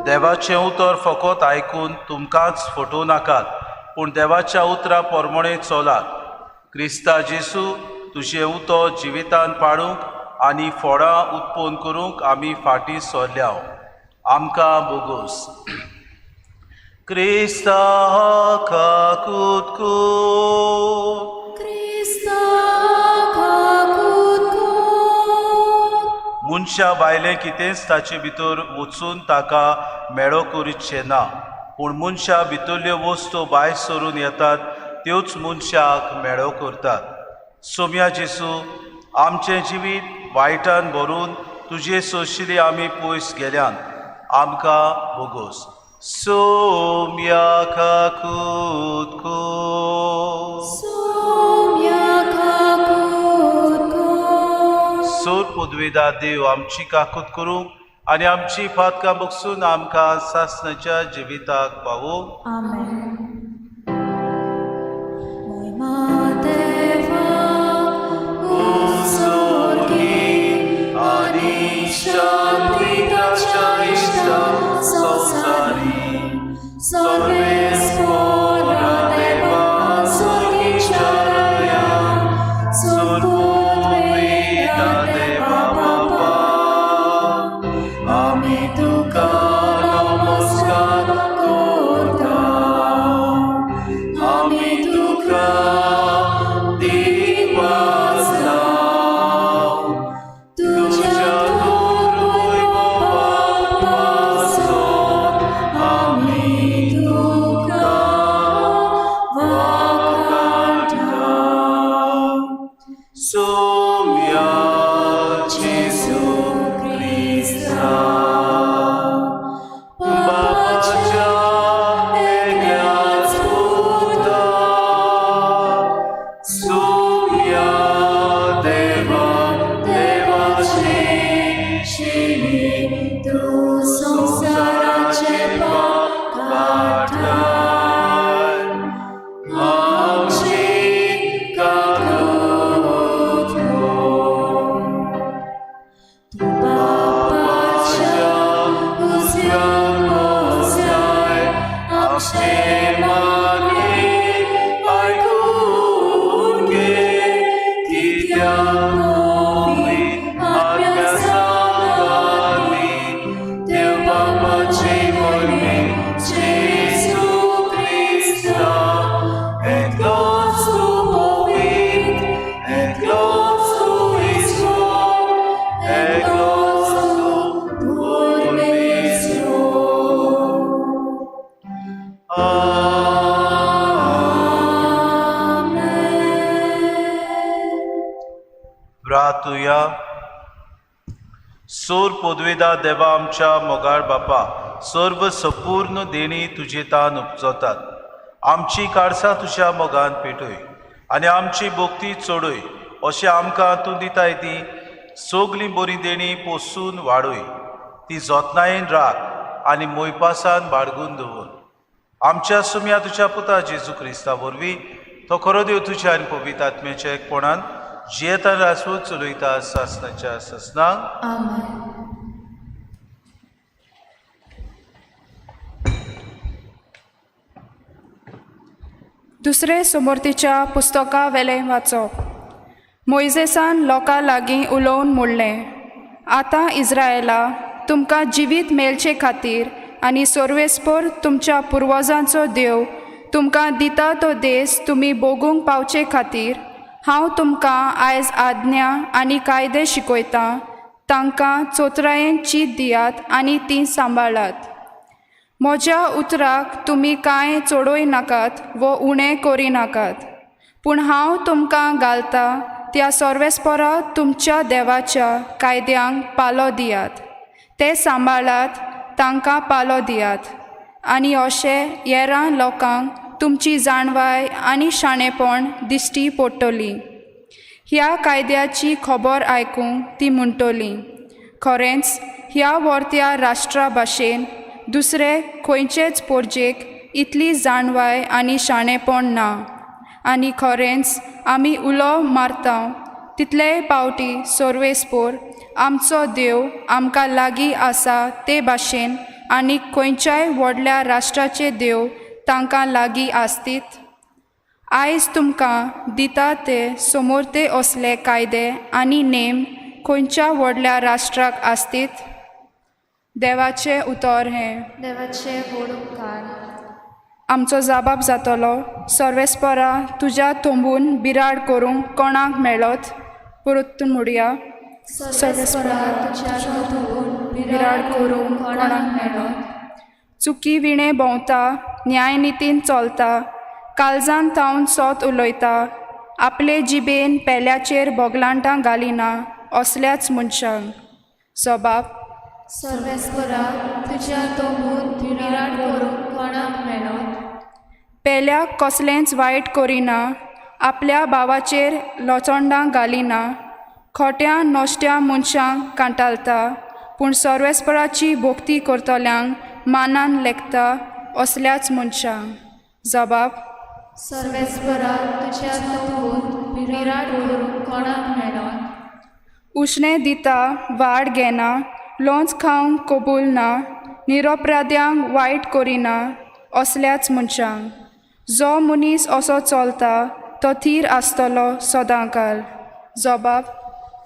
देवाचें उतर फकत आयकून तुमकांच फटोवं नाकात, पूण देवाच्या उतरा प्रमाणे चलात. क्रिस्ता जेसू, तुजें उतर जिवितांत पाडूंक आनी फळां उत्पन्न करूंक आमी फाटीं सरल्या, आमकां बोगोस. क्रिस्ता काकूत को. मनशा भायलें कितेंच ताचे भितर वचून ताका मेळो करीचें ना, पूण मनशा भितरल्यो वस्तू भायर सरून येतात त्योच मनशाक मेळो करतात. सोम्या जेसू, आमचें जिवीत वायटान भरून तुजे सोशिली आमी पयस गेल्यान, आमकां बोगोस. सोम्या काकूत को. सोर पदवेदा देव आमची काकूत करूंक आनी आमची फातकां बगसून आमकां सासणाच्या जिविताक पावोवंक. आमेन. मोयमा देवा उत्सर्गी आनी शांती ताच्या इश्टा संवसारी सर्वेस्पोरा देवा स्वर्गीच्या राया सोर पुतवेदा देवा बापा जेजू क्रिस्ता बापाच्या एकल्याच पुता सुम्या देवा देवाचे शिवी तूं संवसाराचें पाप काडटाय आमची काकूत कर. तूं बापाच्या उजव्यान बसाय आमचे मागणें आयकून घे कित्याक पवित्र आत्म्या सांगाती देव बापाचे मोहिमे जेजू क्रिस्ता एकलोच तूं पवित्र एकलोच तूं ईश्वर एकलोच तूं परमेश्वर. प्रार्थुया. सोर पोदवेदा देवा आमच्या मोगाळ बापा, सर्व संपूर्ण देणी तुजे तान उपजतात. आमची काळसां तुज्या मोगान पेटय आनी आमची भक्ती चडय अशें आमकां तूं दिताय ती सगलीं बरीं देणी पोसून वाडय, ती जतनायेन राख आनी मोयपासान बाळगून दवर. आमच्या सुम्या तुज्या पुता जेजू क्रिस्ता वरवीं, तो खरो देव तुज्या आनी पवित्र आत्म्याच्या एकपणान जियेता रासू चलयता सासनाच्या सासनाक. आमेन. दुसरे समोरतीच्या पुस्तका वेलें वाचप. मोयजेसान लोकां लागीं उलोवन म्हणलें, आतां इस्रायला तुमकां जिवीत मेळचे खातीर आनी सर्वेस्पर तुमच्या पुर्वजांचो देव तुमकां दिता तो देस तुमी भोगूंक पावचे खातीर हांव तुमकां आयज आज्ञा आनी कायदे शिकयतां. तांकां चोतरायेन चीत दियात आनी तीं सांबाळात. म्हज्या उतराक तुमी कांय चडोय नाकात वो उणें करिनाकात, पूण हांव तुमकां घालता त्या सर्वेस्परा तुमच्या देवाच्या कायद्यांक पालो दियात, ते सांबाळात, तांकां पालो दियात आनी अशें येरां लोकांक तुमची जाणवाय आनी शाणेपण दिश्टी पडटली. ह्या कायद्याची खबर आयकूंक ती म्हणटली, खरेंच ह्या वर्त्या राष्ट्रा भाशेन दुसरे खंयचेच पोरजेक इतली जाणवाय आनी शाणेपण ना. आनी खरेंच आमी उलो मारता तितलेय पावटी सर्वेस्पोर आमचो देव आमकां लागीं आसा ते भाशेन आनी खंयच्याय व्हडल्या राष्ट्राचे देव तांकां लागीं आसतीत. आयज तुमकां दिता ते समोर ते असले कायदे आनी नेम खंयच्या व्हडल्या राष्ट्राक आसतीत. देवाचें उतर हें. देवाचे व्हड उपकार. आमचो जाबाब जातलो, सर्वेस्परा तुज्या तोंबून बिराड करूंक कोणाक मेळत? परतून म्हणया, सर्वेस्परा तुज्या तोंबून बिराड करूंक कोणाक मेळत? चुकी विणें भोंवता, न्यायनितीन चलता, काळजान थावन सोत उलयता, आपले जिबेन पेल्याचेर बोगलांटां घालिना असल्याच मनशांक. जबाब, सर्वेस्परा तुज्या तोंबून बिराड करूंक कोणाक मेळत? पेल्याक कसलेंच वायट करिना, आपल्या भावाचेर लोचोंडां घालिना, खोट्या नश्ट्या मनशांक कांटालता, पूण सर्वेस्पराची भक्ती करतल्यांक मानान लेखता असल्याच मनशांक. जबाब, सर्वेस्परा तुज्या तोंबून बिराड करूंक कोणाक मेळत? उश्णें दिता, वाड घेना, लोंच खावंक कबूल ना, निरपराध्यांक वायट करिना असल्याच मनशांक. जो मनीस असो चलता तो थीर आसतलो सदांकाल. जबाब,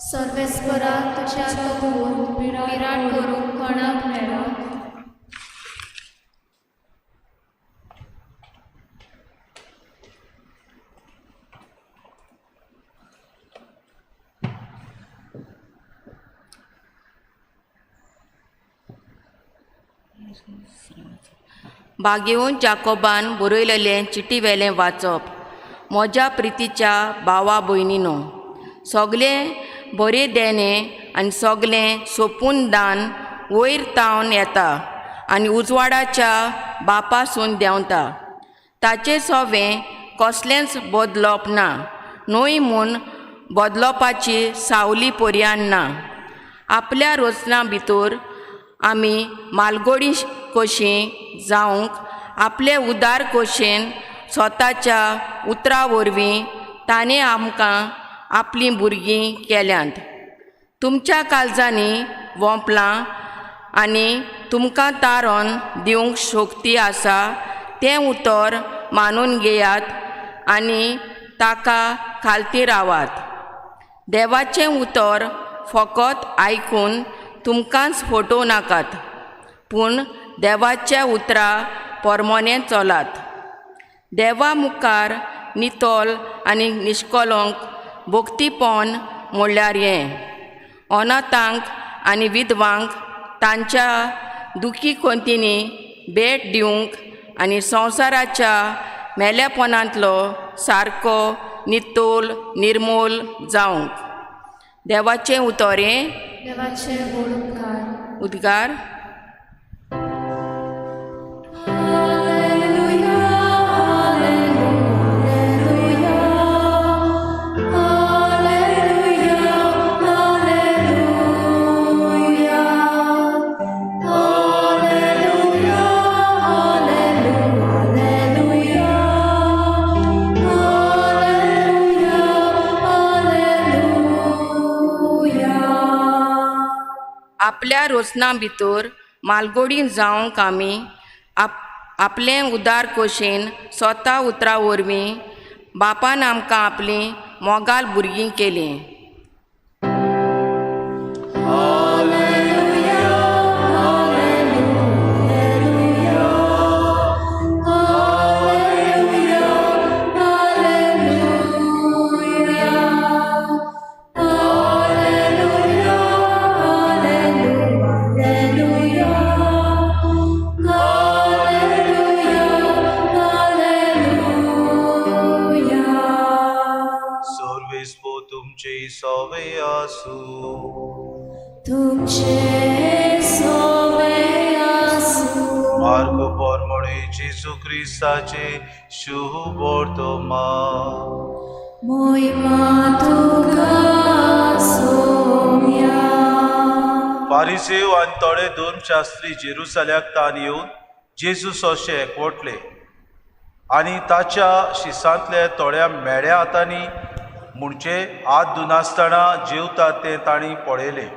सर्वेस्परा तुज्या तोंबून बिराड करूंक कोणाक मेळत? बागेवन जाकोबान बरयलेलें चिटीवेलें वाचप. म्हज्या प्रितीच्या भावा भयणीनो, सगळें बरें देणें आनी सगलें सोपून दान वयर तावन येता आनी उजवाडाच्या बापासून देंवता. ताचें सोवें कसलेंच बदलप ना, न्हय म्हूण बदलपाची सावली पर्यान ना. आपल्या रचना भितर आमी मालगोडी कशी जावंक आपले उदार कशेन स्वताच्या उतरा वरवीं ताणें आमकां आपलीं भुरगीं केल्यांत. तुमच्या काळजांनी वोंपलां आनी तुमकां तारण दिवंक शक्ती आसा तें उतर मानून घेयात आनी ताका खालती रावात. देवाचें उतर फकत आयकून तुमकांच फटोवं नाकात, पूण देवाच्या उतरा परमोने चलात. देवा मुखार नितळ आनी निश्कलंक भक्तीपण म्हणल्यार हें, अनाथांक आनी विधवांक तांच्या दुखी कोंतींनी भेट दिवंक आनी संवसाराच्या मेलेपणांतलो सारको नितोल निर्मूल जावंक. देवाचें उतरें. देवाचे व्हड उपकार. उद्गार. आपल्या रचना भितर मालगोडी जावंक आमी आपलें उदार कोशेन स्वता उतरा वरवीं बापान आमकां आपलीं मोगाल भुरगीं केलीं. मार्गो परमणे जेजू क्रिस्ताचे शुभ वर्तमान. फारिसेव आनी थोडे धर्मशास्त्री जेरुसल्याक तान येवन जेजू सोशे एकवटले आनी ताच्या शिसांतले थोड्या मेड्या हातांनी म्हणजे हात धुनासतना जेवतात तें तांणी पळयलें.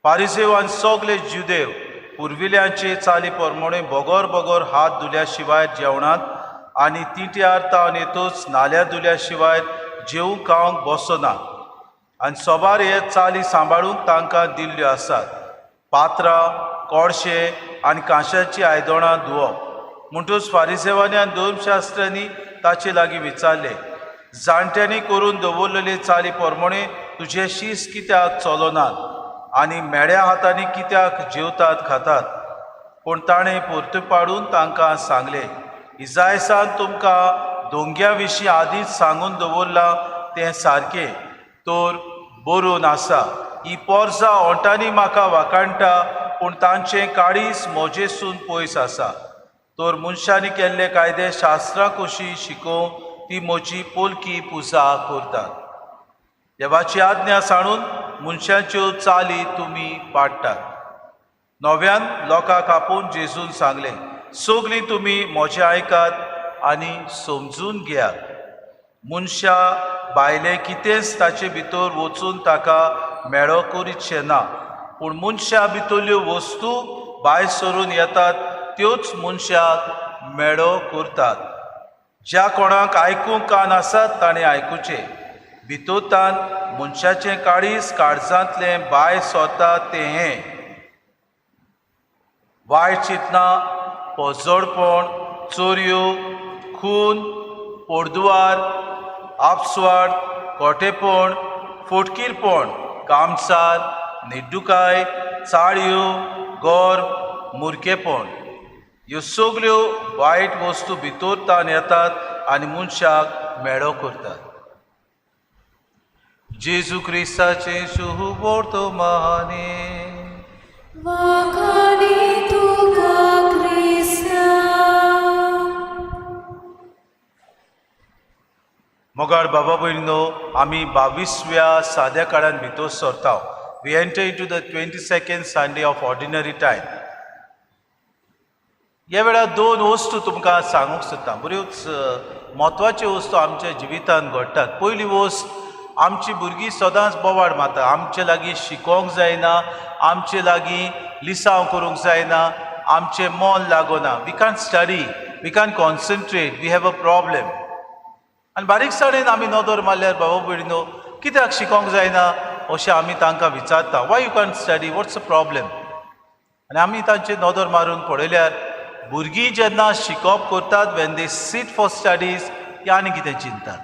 फारिसेव आनी सगले जुदेव पुर्विल्यांचे चाली प्रमाणे बगर बगर हात धुल्या शिवाय जेवणात आनी तिंट्यार तावन येतूच नाल्या धुल्या शिवाय जेवंक खावंक बसना आनी सोबार हे चाली सांबाळूंक तांकां दिल्ल्यो आसात. पात्रां, कोळशे आनी कांश्याचीं आयदनां धुवप. म्हणटूच फारिसेवांनी आनी धर्मशास्त्र्यांनी ताचे लागीं विचारलें, जाणट्यांनी करून दवरलेले चाली प्रमाणे तुजे शीस कित्याक चलनात आनी मेड्या हातांनी कित्याक जेवतात खातात? पूण ताणें परतू पाडून तांकां सांगलें, इजायसान तुमकां दोंग्या विशीं आदींच सांगून दवरलां तें सारकें तर बरोवन आसा, ही पोरसां ओंठांनी म्हाका वाखाणटा पूण तांचें काळीज म्हजेसून पयस आसा. तर मनशांनी केल्ले कायदे शास्त्रां कशी शिकोवंक ती म्हजी पोलकी पुजा करतात. देवाची आज्ञा सांडून मनशाच्यो चाली तुमी पाडटात. नव्यान लोकांक आपोवन जेजून सांगलें, सगलीं तुमी म्हजें आयकात आनी समजून घेयात. मनशा भायलें कितेंच ताचे भितर वचून ताका मेळो करीतशें ना, पूण मनशा भितरल्यो वस्तू भायर सरून येतात त्योच मनशाक मेळो करतात. ज्या कोणाक आयकूंक कान आसात ताणें आयकुचें. भितोतान मनशाचें काळीज काळजांतलें भायर सरता तें हें: वायट चिंतनां, पोजोडपण, चोरयो, खून, पोरदुवार, आपस्वार्थ, खोटेपण, फोटकीरपण, कामसार, निड्डुकाय, चाळयो, गर्व, मुरकेपण. ह्यो सगल्यो वायट वस्तू भितर तान येतात आनी मनशाक मेळो करतात. जेजू क्रिस्ताचे शुभवर्तमाने वाखाणी तुका क्रिस्ता. मोगाळ बाबा भयणीनो, आमी 22व्या साद्या काळान भितर सरता. We enter into the 22nd Sunday of ordinary time. ह्या वेळार दोन वस्तू तुमकां सांगूंक सोदता, बऱ्योच म्हत्वाच्यो वस्तू आमच्या जिवितांत घडटात. पयली वस्त, आमची भुरगीं सदांच बोवाळ मारता, आमचे लागीं शिकोंक जायना, आमचे लागीं लिसांव करूंक जायना, आमचें मन लागना. We can't study, we can't concentrate, we have a problem. आनी बारीकसाणेन आमी नदर मारल्यार बाबा भयणीनो, कित्याक शिकोंक जायना अशें आमी तांकां विचारता. Why you can't study, what's a problem? आनी आमी तांचे नदर मारून पळयल्यार भुरगीं जेन्ना शिकप करतात, when they sit for studies, ती आनी कितें चिंततात.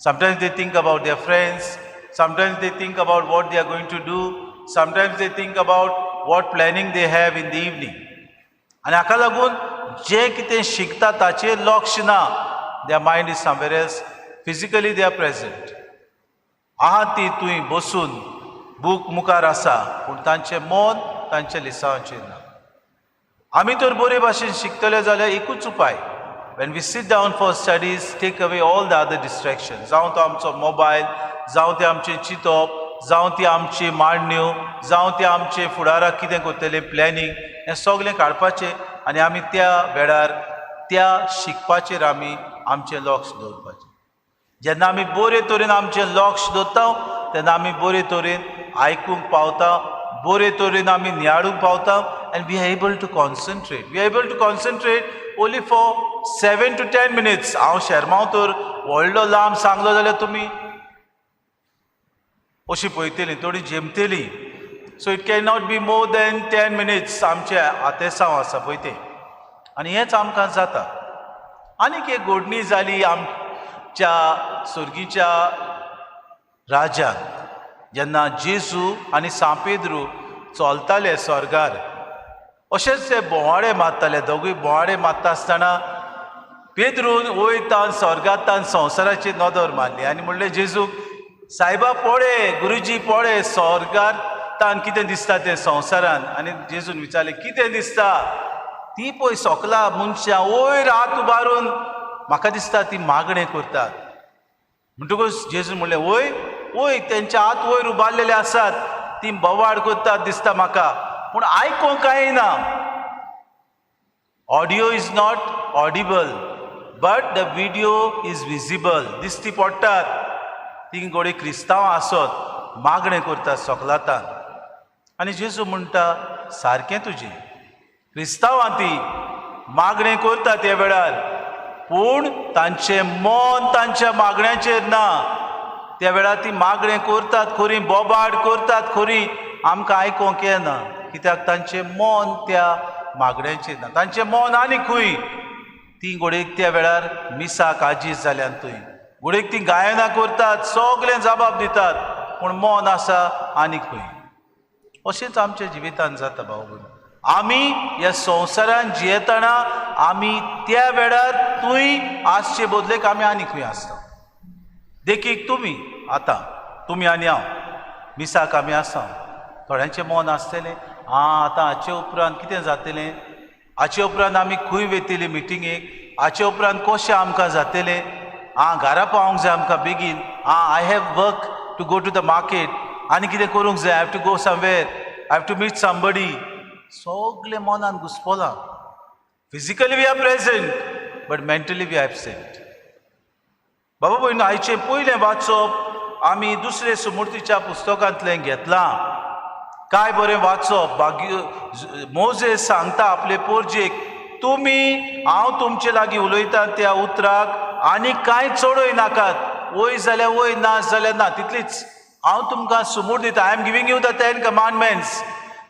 Sometimes they think about their friends, sometimes they think about what they are going to do, sometimes they think about what planning they have in the evening. आनी हाका लागून जें कितें शिकता ताचेर लक्ष ना. Their mind is somewhere else. Physically they are present. आहा ती तुंय बसून बूक मुखार आसा, पूण तांचें मन तांच्या लिसांवाचेर ना. आमी तर बरे भाशेन शिकतले जाल्यार एकूच उपाय, when we sit down for studies, take away all the other distraction. जावं तो आमचो मोबायल, जावं तें आमचें चिंतप, जावं ती आमची मांडण्यो, जावं तें आमचें फुडाराक कितें करतलें प्लॅनिंग, हें सगळें काडपाचें आनी आमी त्या वेळार त्या शिकपाचेर आमी आमचें लक्ष दवरपाचें. जेन्ना आमी बरे तरेन आमचें लक्ष दवरता तेन्ना आमी बरे तरेन आयकूंक पावता, बरे तरेन आमी नियाळूंक पावता. And we are able to concentrate. We are able to concentrate only for 7 to 10 minutes. हांव शेरमांव तर व्हडलो लांब सांगलो जाल्यार तुमी अशी पळयतली, थोडी जेमतली. So it can not be more than 10 minutes. आमचें आतेसांव आसा पळय तें, आनी हेंच आमकां जाता. आनीक एक घडणी जाली आमच्या सर्गीच्या राज्यांत, जेन्ना जेजू आनी सांपेद्रू चलताले स्वर्गार, अशेंच ते बोवाळे मारताले. दोगूय बोवाळे मारता आसतना पेद्रून वयतान स्वर्गांतान संवसाराची नदर मारली आनी म्हणलें जेजूक, सायबा पळय, गुरुजी पळय, स्वर्गार तान कितें दिसता तें संवसारान. आनी जेजून विचारलें, कितें दिसता? ती पळय सोकला मनशां वयर हात उबारून म्हाका दिसता ती मागणें करतात. म्हणटकूच जेजून म्हणलें, वय वय तेंचे हात वयर उबारलेले आसात, ती बोवाळ करतात दिसता म्हाका, पूण आयकूंक कांय ना. Audio is not audible but the video is visible. दिसती पडटात ती घोडे क्रिस्तांव आसत मागणें करतात सोकलातान. आनी जेजू म्हणटा, सारकें तुजें, क्रिस्तांवां ती मागणें करतात त्या वेळार, पूण तांचें मन तांच्या मागण्याचेर ना. त्या वेळार ती मागणें करतात खरी, बोबाड करतात खरी, आमकां आयकूंक येना, कित्याक तांचें मन त्या मागण्याचेर ना, तांचें मन आनी खंय. ती घोडेक त्या वेळार मिसाक आजीज जाल्यान थंय घोडेक ती गायनां करतात, सगळें जबाब दितात, पूण मन आसा आनी खंय. अशेंच आमच्या जिवितांत जाता भाव भयण. आमी ह्या संवसारान जियेतना आमी त्या वेळार थंय आसचे बदलेक आमी आनी खंय आसता. देखीक तुमी आतां, तुमी आनी हांव मिसाक आमी आसा, थोड्यांचें मन आसतलें, आं आतां हाचे उपरांत कितें जातलें, हाचे उपरांत आमी खंय वयतली मिटिंगेक, हाचे उपरांत कशें आमकां जातलें, आं घरा पावोंक जाय आमकां बेगीन, आं I have work to go to the market, आनी कितें करूंक जाय, I have to go somewhere, I have to meet somebody. सगळें मनान घुसपलां. Physically we are present but mentally we are absent. बाबा भयणीनो, आयचें पयलें वाचप आमी दुसरे सुमूर्तीच्या पुस्तकांतलें घेतलां. काय बरें वाचप. भाग्य मोजेस सांगता आपले पोरजेक, तुमी हांव तुमचे लागीं उलयता त्या उतराक आनी कांय चडय नाकात, वय जाल्यार वय, ना जाल्यार ना, तितलीच हांव तुमकां सुमूर दिता. I am giving you the 10 commandments,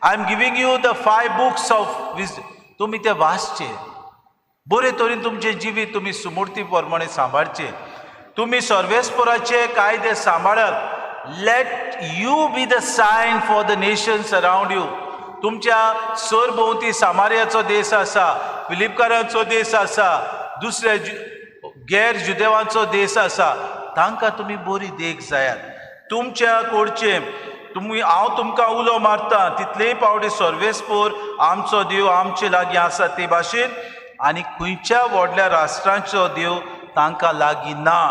I am giving you the 5 books of wisdom. तुमी ते वाचचे, बरे तरेन तुमचें जिवीत तुमी सुमूर्ती प्रमाणे सांबाळचें, तुमी सर्वेस्पराचे कायदे सांबाळात. Let you be the sign for the nations around you. तुमच्या सरभोंवती सामारियाचो देश आसा, फिलिपकारांचो देश आसा, दुसऱ्या गैर जुदेवांचो देश आसा, तांकां तुमी बरी देख जायात. तुमच्या कोडचें तुमी हांव तुमकां उलो मारता तितलेय पावटी सर्वेस्पोर आमचो देव आमचे लागीं आसा ते भाशेन आनी खंयच्या व्हडल्या राष्ट्रांचो देव तांकां लागीं ना.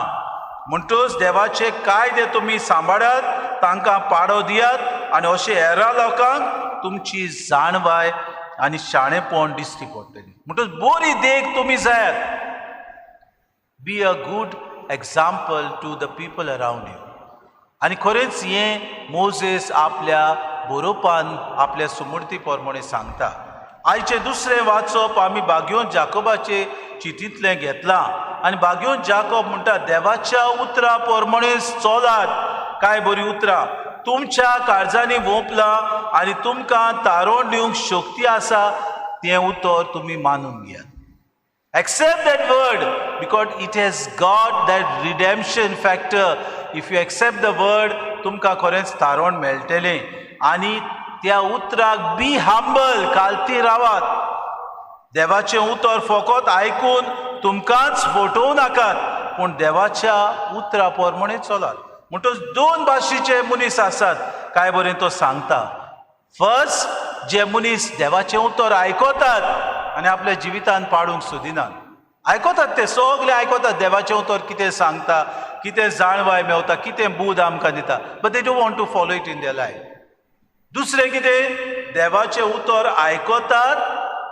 म्हणटच देवाचे कायदे तुमी सांबाळात, तांकां पाडो दियात आनी अशें हेरां लोकांक तुमची जाणवाय आनी शाणेपण दिश्टी पडटली. म्हणटच बरी देख तुमी जायात. Be a good example to the people around you. आनी खरेंच हें मोजेस आपल्या बरोवपान आपल्या सुमूर्ती प्रमाणे सांगता. आयचें दुसरें वाचप आमी बागयोन जाकोबाचे चिटींतलें घेतलां आनी बागयोन जाकोब म्हणटा देवाच्या उतरां प्रमाणे चलात. काय बरीं उतरां, तुमच्या काळजांनी वोंपलां आनी तुमकां तारोण दिवंक शक्ती आसा तें उतर तुमी मानून घेयात. Accept that word because it has got that redemption factor. If you accept the word, तुमकां खरेंच तारोण मेळटलें. आनी त्या उतराक बी हंबल, कालती रावात. देवाचें उतर फकत आयकून तुमकांच फटोवं नाकात, पूण देवाच्या उतरा प्रमाणे चलात. म्हणटच दोन भाशेचे मनीस आसात, काय बरें तो सांगता. फर्स्ट, जे मनीस देवाचें उतर आयकतात आनी आपल्या जिवितान पाडूंक सोदिनात. आयकतात ते सगळे आयकतात देवाचें उतर कितें सांगता, कितें जाणवाय मेवता, कितें बूद आमकां दिता, but they don't want to follow it in their life. दुसरें कितें, देवाचें उतर आयकतात,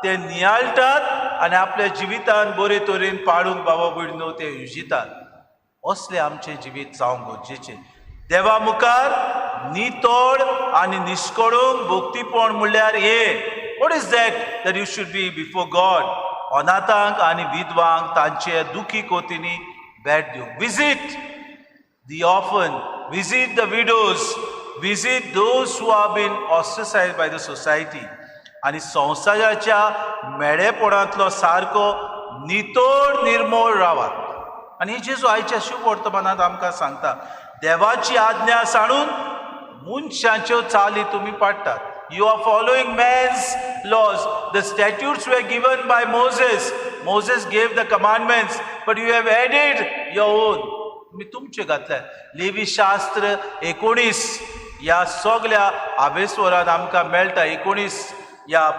ते नियाळटात आनी आपल्या जिवितान बरे तरेन पाडूंक बाबा भयणीनो ते युजितात. असलें आमचें जिवीत जावंक गरजेचें. देवा मुखार नितळ आनी निश्कळूंक भक्तीपण म्हणल्यार हें. What is that that you should be before God? अनाथांक आनी विधवांक तांचे दुखी कोतींनी भेट दिवंक. Visit the orphan, visit the widows, visit those who are been ostracized by the society. आनी संवसाराच्या मेळेपणांतलो सारको नितळ निर्मळ रावात. आनी जेजू आयच्या शुभ वर्तमानांत आमकां सांगता, देवाची आज्ञा सांडून मनशांच्यो चाली तुमी पाडटात. You are following man's laws. The statutes were given by Moses. Moses gave the commandments, but you have added your own. तुमी तुमचे घातल्यात. लेवी शास्त्र 19 ह्या सगल्या आवेस्वरान आमकां मेळटा. 19 ह्या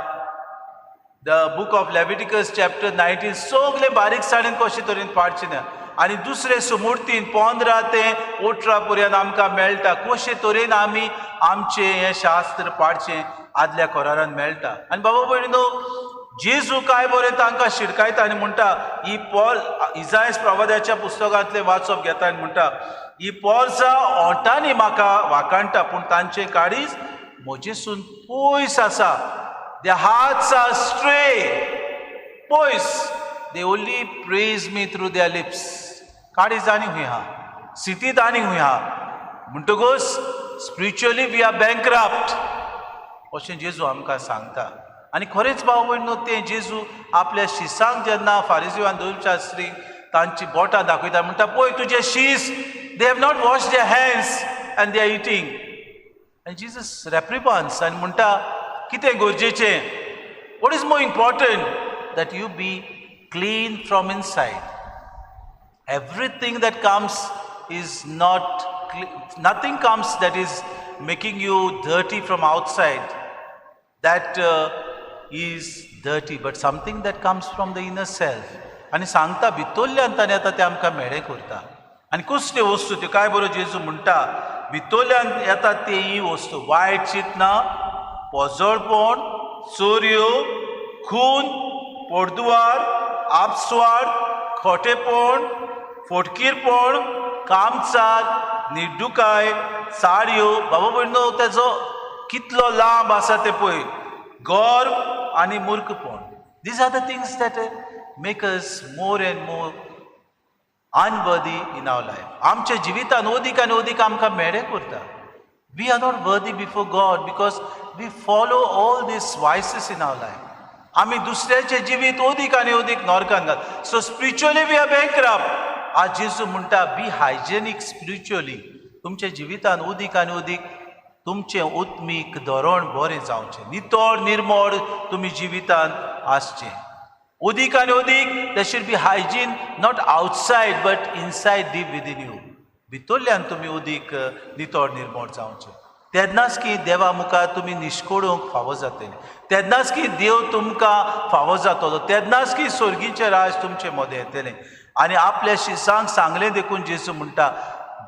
the book of Leviticus chapter 19 सगळे बारीकसाणेन कशे तरेन पाडचें ना. आनी दुसरे सुमूर्तीन 15 ते 18 पर्यंत आमकां मेळटा कशे तरेन आमी आमचें हें शास्त्र पाडचें आदल्या करारान मेळटा. आनी बाबा भयणीनो, जेजू काय बरें तांकां शिडकायता आनी म्हणटा, ही पोर इजायस प्रवाद्याच्या पुस्तकांतलें वाचप घेता आनी म्हणटा, ही पोरसां ओंठांनी म्हाका वाखाणटा, पूण तांचें काळीज म्हजेसून पयस आसा. Their hearts are stray, पयस. They only praise me through their lips. काळीज आनी खंय आहा, सिटीत आनी खंय आहा. म्हणटकूच spiritually we are bankrupt अशें जेजू आमकां सांगता. आनी खरेंच भाव भयणीनो, तें जेजू आपल्या शिसांक जेन्ना फारिजीवान धर्मशास्त्री तांची बोटां दाखयता, म्हणटा पळय तुजे शीस, they have not wash their hands and they are eating. आनी जिजस रेप्रिमांड्स आनी म्हणटा कितें गरजेचें, what is more important, that you be clean from inside. Everything that comes is not, nothing comes that is making you dirty from outside, that is dirty, but something that comes from the inner self. आनी सांगता भितरल्यान ताणें येता तें आमकां म्हेळें करता. आनी कसल्यो वस्तू त्यो, काय बरो जेजू म्हणटा, भितरल्यान येता ते ही वस्तू, वायट चिंतना, पोजडपण, चोरयो, खून, पोरदुवार, आपस्वार, खोटेपण, फोटकीरपण, कामचार, निर्दुकाय, चाडयो. बाबा भयणीनो, तेजो कितलो लांब आसा तें पळय. गर्व आनी मूर्खपण, these are the things that make us more and more unworthy in our life. आमच्या जिवितान अदीक आनी अदीक आमकां म्हेळें करता. We are not worthy before God because we follow all these vices in our life. आमी दुसऱ्याचें जिवीत अदीक आनी अदीक नरकान घाल. So spiritually we are bankrupt. आज जेजू म्हणटा बी हायजेनीक स्पिरिच्युअली. तुमच्या जिवितान अदीक आनी अदीक तुमचें आत्मीक धोरण बरें जावचें, नितळ निर्मळ तुमी जिवितान आसचें. अदीक आनी अदीक there should be hygiene not outside but inside, deep within you. भितरल्यान तुमी उदीक नितळ निर्मळ जावचें, तेन्नाच की देवा मुखार तुमी निश्कोडूंक फावो जातले, तेन्नाच की देव तुमकां फावो जातलो, तेन्नाच की स्वर्गीचें राज तुमचे मदें येतलें. आनी आपल्या शिसांक सांगलें देखून जेजू म्हणटा,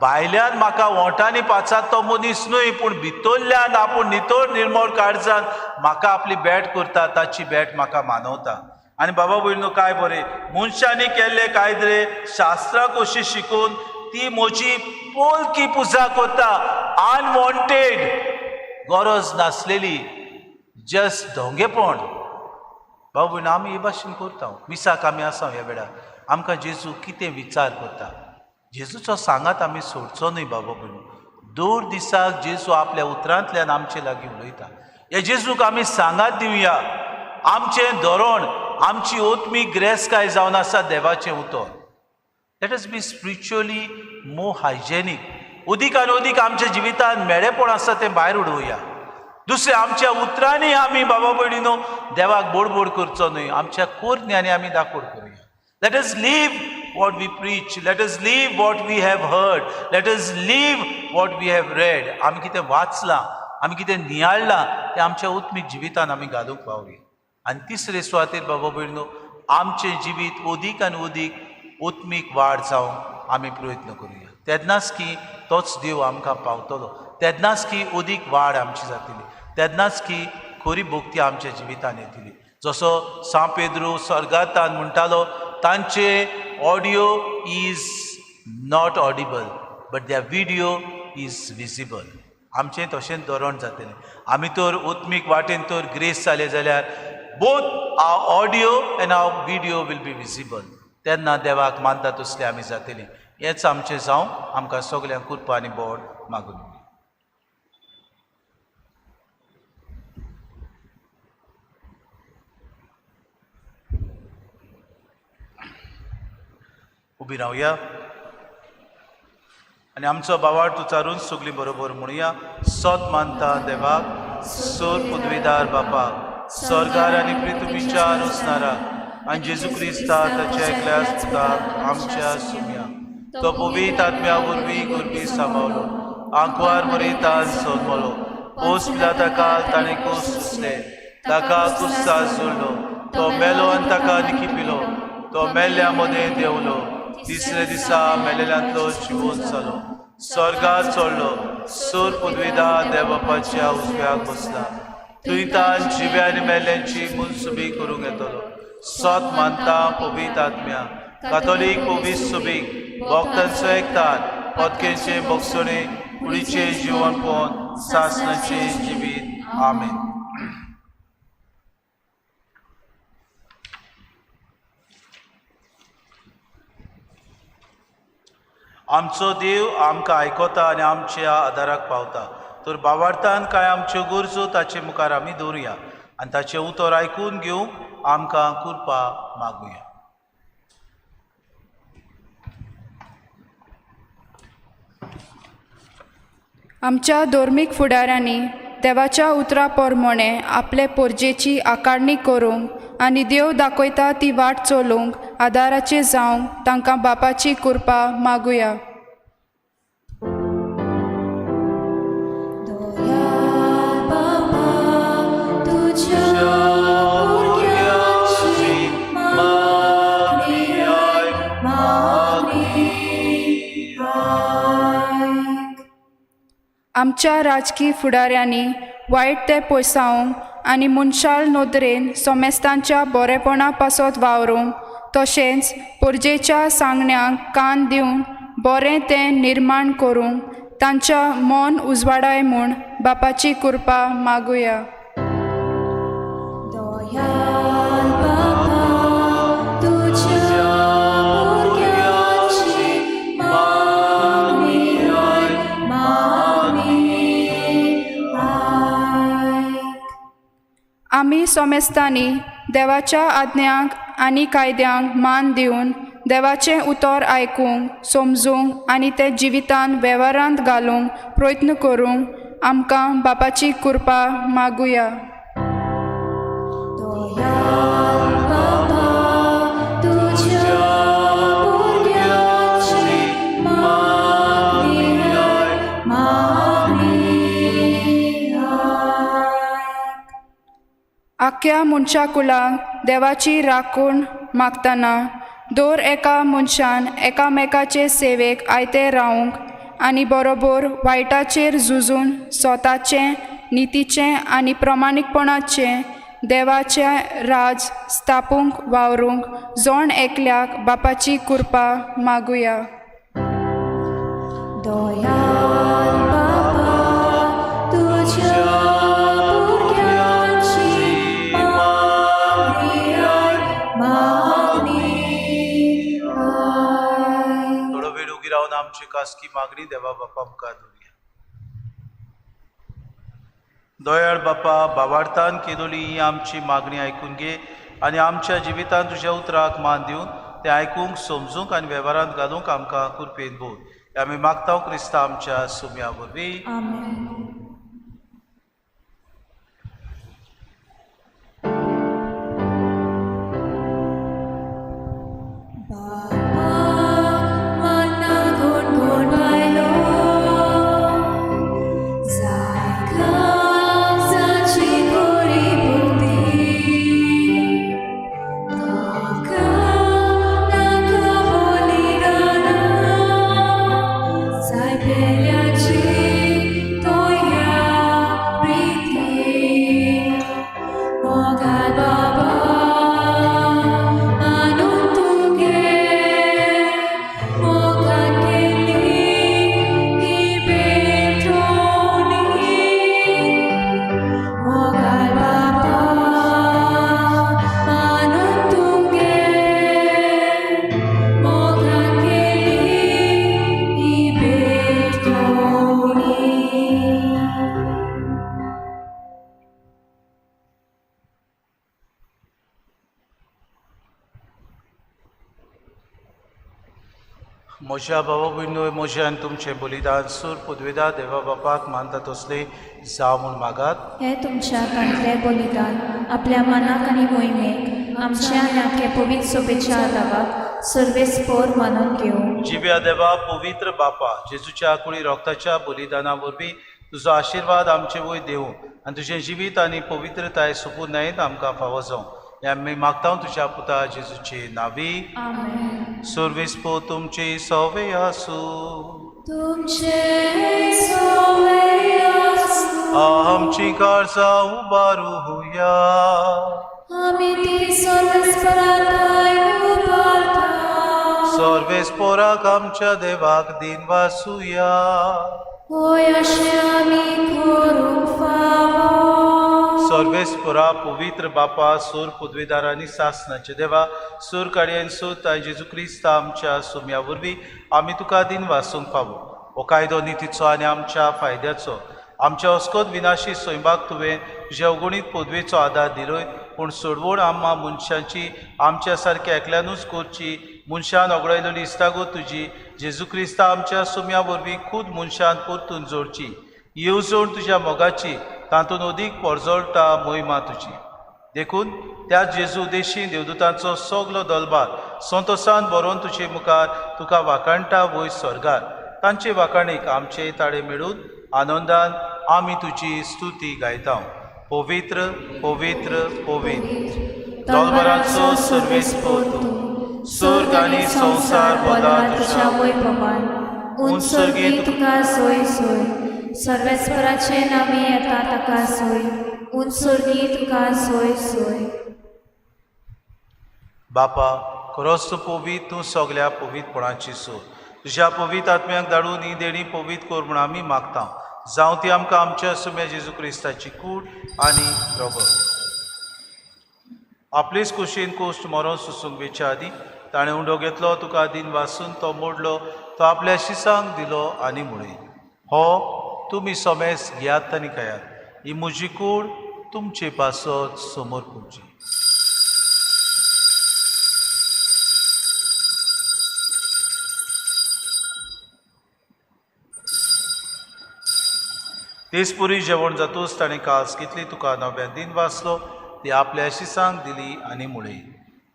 भायल्यान म्हाका ओंठांनी पाचात तो मनीस न्हय, पूण भितरल्यान आपूण नितळ निर्मळ काळजान म्हाका आपली भेट करता, ताची भेट म्हाका मानवता. आनी बाबा भयणीनो काय बरें मनशांनी केल्ले कायदे शास्त्रां कशी शिकून ती म्हजी पोलकी पुजा करता, अनवॉन्टेड, गरज नासलेली, जस्ट धोंगेपण. बाबा भयणीनो आमी हे भाशेन करता. मिसाक आमी आसा ह्या वेळार, आमकां जेजू कितें विचार करता, जेजूचो सांगात आमी सोडचो न्हय. बाबा भयणीनो दर दिसाक जेजू आपल्या उतरांतल्यान आमचे लागीं उलयता. ह्या जेजूक आमी सांगात दिवया. आमचें धोरण, आमची ओत्मीक ग्रेसकाय जावन आसा देवाचें उतर. Let us be spiritually more hygienic. उदीक आनी उदीक आमच्या जिवितांत मेळेपण आसा तें भायर उडोवया. दुसरें, आमच्या उतरांनी आमी बाबा भयणीनो देवाक बोडबोड करचो न्हय, आमच्या कोरण्यांनी आमी दाखोड करुया. Let us live what we preach, let us live what we have heard, let us live what we have read. आमी कितें वाचलां, आमी कितें नियाळ्ळां तें आमच्या उत्मीक जिवितान आमी घालूंक पावया. आनी तिसरे सुवातेर बाबा भयणीनो आमचें जिवीत उदीक आनी उदीक उत्मीक वाड जावंक आमी प्रयत्न करुया. तेन्नाच की तोच देव आमकां पावतलो, तेन्नाच की उदीक वाड आमची जातली, तेन्नाच की खरी भक्ती आमच्या जिवितान येतली. जसो सांव पेद्रू स्वर्गांतान म्हणटालो, तांचे audio is not audible but their video is visible. आमचें तशेंच धोरण जातलें. आमी तर उत्मीक वाटेन तर ग्रेस जाले जाल्यार both our audio and our video will be visible. तेन्ना देवाक मानता तसले आमी जातली. हेंच आमचें जावं. आमकां सगल्यांक कृपा आनी बोड मागून उबी रावया आनी आमचो बावार्थ उचारून सगळीं बरोबर म्हणुया. सत मानता देवाक, सोर पदवीदार बापाक, स्वर्गार आनी पृथ्वीच्या रचणाराक, आनी जेजू क्रिस्ता ताच्या एकल्या पुताक आमच्या सुम्या, तो पवित्र आत्म्या वरवीं गुरबी सांबावलो, आंकवार मरेतान सोदमलो, पोस पिलाता काल ताणें कोस सुचले, ताका कुस्तार जोडलो, तो मेलो आनी ताका निखिपिलो, तो मेल्ल्या मदें देंवलो, तिसरे दिसा मेलेल्यांतलो जिवोन जालो, स्वर्गार चडलो, सोर पदवीदार देवबापाच्या उजव्याक बसला, थंय तान जिव्या आनी मेल्ल्यांची मुनसुबी करूंक येतलो. सत मानता पवित्र आत्म्या, कातोलीक पवित्र सुबीक, भक्तांचो एकतार, पदकेचे बक्षणे, कुडीचे जिवनपण, सासनाचे जिवीत. आमेन. आमचो देव आमकां आयकता आनी आमच्या आदाराक पावता. तर बावार्थान कांय आमच्यो गरजो ताचे मुखार आमी दवरुया आनी ताचें उतर आयकून घेवंक आमकां कृपा मागुया. आमच्या धर्मीक फुडाऱ्यांनी देवाच्या उतरा प्रमाणे आपले पोरजेची आकारणी करूंक आनी देव दाखयता ती वाट चलोवंक आदाराचे जावंक तांकां बापाची कृपा मागुया. आमच्या राजकी फुडाऱ्यांनी वायट तें पयसावंक आनी मनशाल नदरेन सोमेस्तांच्या बरेपणा पासत वावरूंक, तशेंच पोरजेच्या सांगण्यांक कान दिवन बरें तें निर्माण करूंक तांच्या मन उजवाडाय म्हूण बापाची कृपा मागुया. आमी सोमेस्तांनी देवाच्या आज्ञांक आनी कायद्यांक मान दिवन देवाचें उतर आयकूंक, समजूंक आनी तें जिवितांत वेव्हारांत घालूंक प्रयत्न करूंक आमकां बापाची कृपा मागुया. आख्ख्या मनशा कुळांक देवाची राखून मागतना दर एका मनशान एकामेकाचे सेवेक आयते रावंक आनी बरोबर वायटाचेर झुजून स्वताचें नितीचें आनी प्रमाणीकपणाचें देवाचें राज स्थापूंक वावरूंक जण एकल्याक बापाची कृपा मागुया. दयाळ बाबा तुज्या भुरग्यांची मागणी आयक, मागणी आयक. थोडो वेळ उगी रावन आमची खासगी मागणी देवा बापा मुखार दवरुया. दयाळ बापा, बाबार्थान केलोली ही आमची मागणी आयकून घे आनी आमच्या जिवितांत तुज्या उतराक मान दिवन तें आयकूंक, समजूंक आनी वेव्हारांत घालूंक आमकां कृपेन भोव. हें आमी मागता क्रिस्ता आमच्या सुम्या वरवीं. आमेन. बाबा मना गुणगुण आयलो जायकांची गोरी बुद्धी ताका नाका बलिदान जाय पेल्याची तोया प्रिती. मोगाळ बाबा मानून तुगे मोगान केल्ली ही भेटवणी. मोगाळ बाबा मानून तुगे मोगान केल्ली ही भेटवणी. म्हज्या भावा भयणीनो, म्हजें आनी तुमचें बलिदान सूर पुदवेदा देवा बापाक मानता तसलें जावं म्हूण मागात. हे तुमच्या हातांतलें बलिदान आपल्या मनाक आनी मोहिमेक आमच्या आनी आमचे पवित्र सोबेच्या आदावाक सर्वेस्पोर मानून घेवं. जिव्या देवा, पवित्र बापा, जेजूच्या कुळी रोगताच्या बलिदाना वरवीं तुजो आशिर्वाद आमचे वयर देवूं आनी तुजें जिवीत आनी पवित्रताय सुपुर्नायेन आमकां फावो जावं. हें आमी मागता तुज्या पुता जेजूचे नांवी. आमेन. सर्वेस्पोर तुमचे सवे आसूं. तुमचे सोवे आसूं. आमची काळजां उबारुया. आमी ती सर्वेस्पराक उबारता. सर्वेस्पोराक आमच्या देवाक दिन वासुया. होय, अशें आमी करूंक फावो. सर्वेस्पोरा, पवित्र बापा, सूर पदवीदार आनी सासनाचे देवा, सूर काडयेन सूत आनी जेजू क्रिस्ता आमच्या सुम्या वरवीं आमी तुका दिन वासूंक फावो. हो कायदो नितीचो आनी आमच्या फायद्याचो. आमच्या अस्कोत विनाशी सैमाक तुवें तुज्या अगणीत पदवेचो आदार दिलोय, पूण सोडवण आम्हा मनशांची आमच्या सारक्या एकल्यानूच करची. मनशान ओगळयलेली इस्तागो तुजी जेजू क्रिस्ता आमच्या सुम्या वरवीं खूद मनशान परतून जोडची. येवजण तुज्या मोगाची तातूंत अदीक परजळटा मोहिमा तुजी. देखून त्या जेजू देशी देवदूतांचो सगलो दलबार संतोसान बरोवन तुजे मुखार तुका वाखाणटा वयर स्वर्गार. तांचे वाखाणीक आमचे ताळे मेळून आनंदान आमी तुजी स्तुती गायता. पवित्र पवित्र पवित्र दलबारांचो सर्वेस्पोर तूं, स्वर्ग आनी संवसार भरला तुज्या वैभवान. उंच स्वर्गी तुका सोय सोय. सर्वेस्पराचे नामी येता ताका सोय. उंच स्वर्गी तुका सोय सोय. बापा, खरोच तूं पवीत, तूं सगल्या पवित्रपणाची सोय. तुज्या पवित्र आत्म्याक धाडून ही देणी पवित्र कर म्हूण आमी मागता. जावं ती आमकां आमच्या सुम्या जेजू क्रिस्ताची कूड आनी रोगत. आपलेच कुशीन कोश्ट मरोन सुसूंक वेच्या आदीं ताणें उंडो घेतलो, तुका दिन वासून तो मोडलो, तो आपल्या शिसांक दिलो आनी म्हळें, हो तुमी सोमेस घेयात आनी खायात, ही म्हजी कूड तुमचे पासत समोर पुरची. तेच पुरी जेवण जातूच ताणें कास घेतली, तुका नव्यान दिन वाचलो, ती आपल्या शिसांक दिली आनी म्हळें,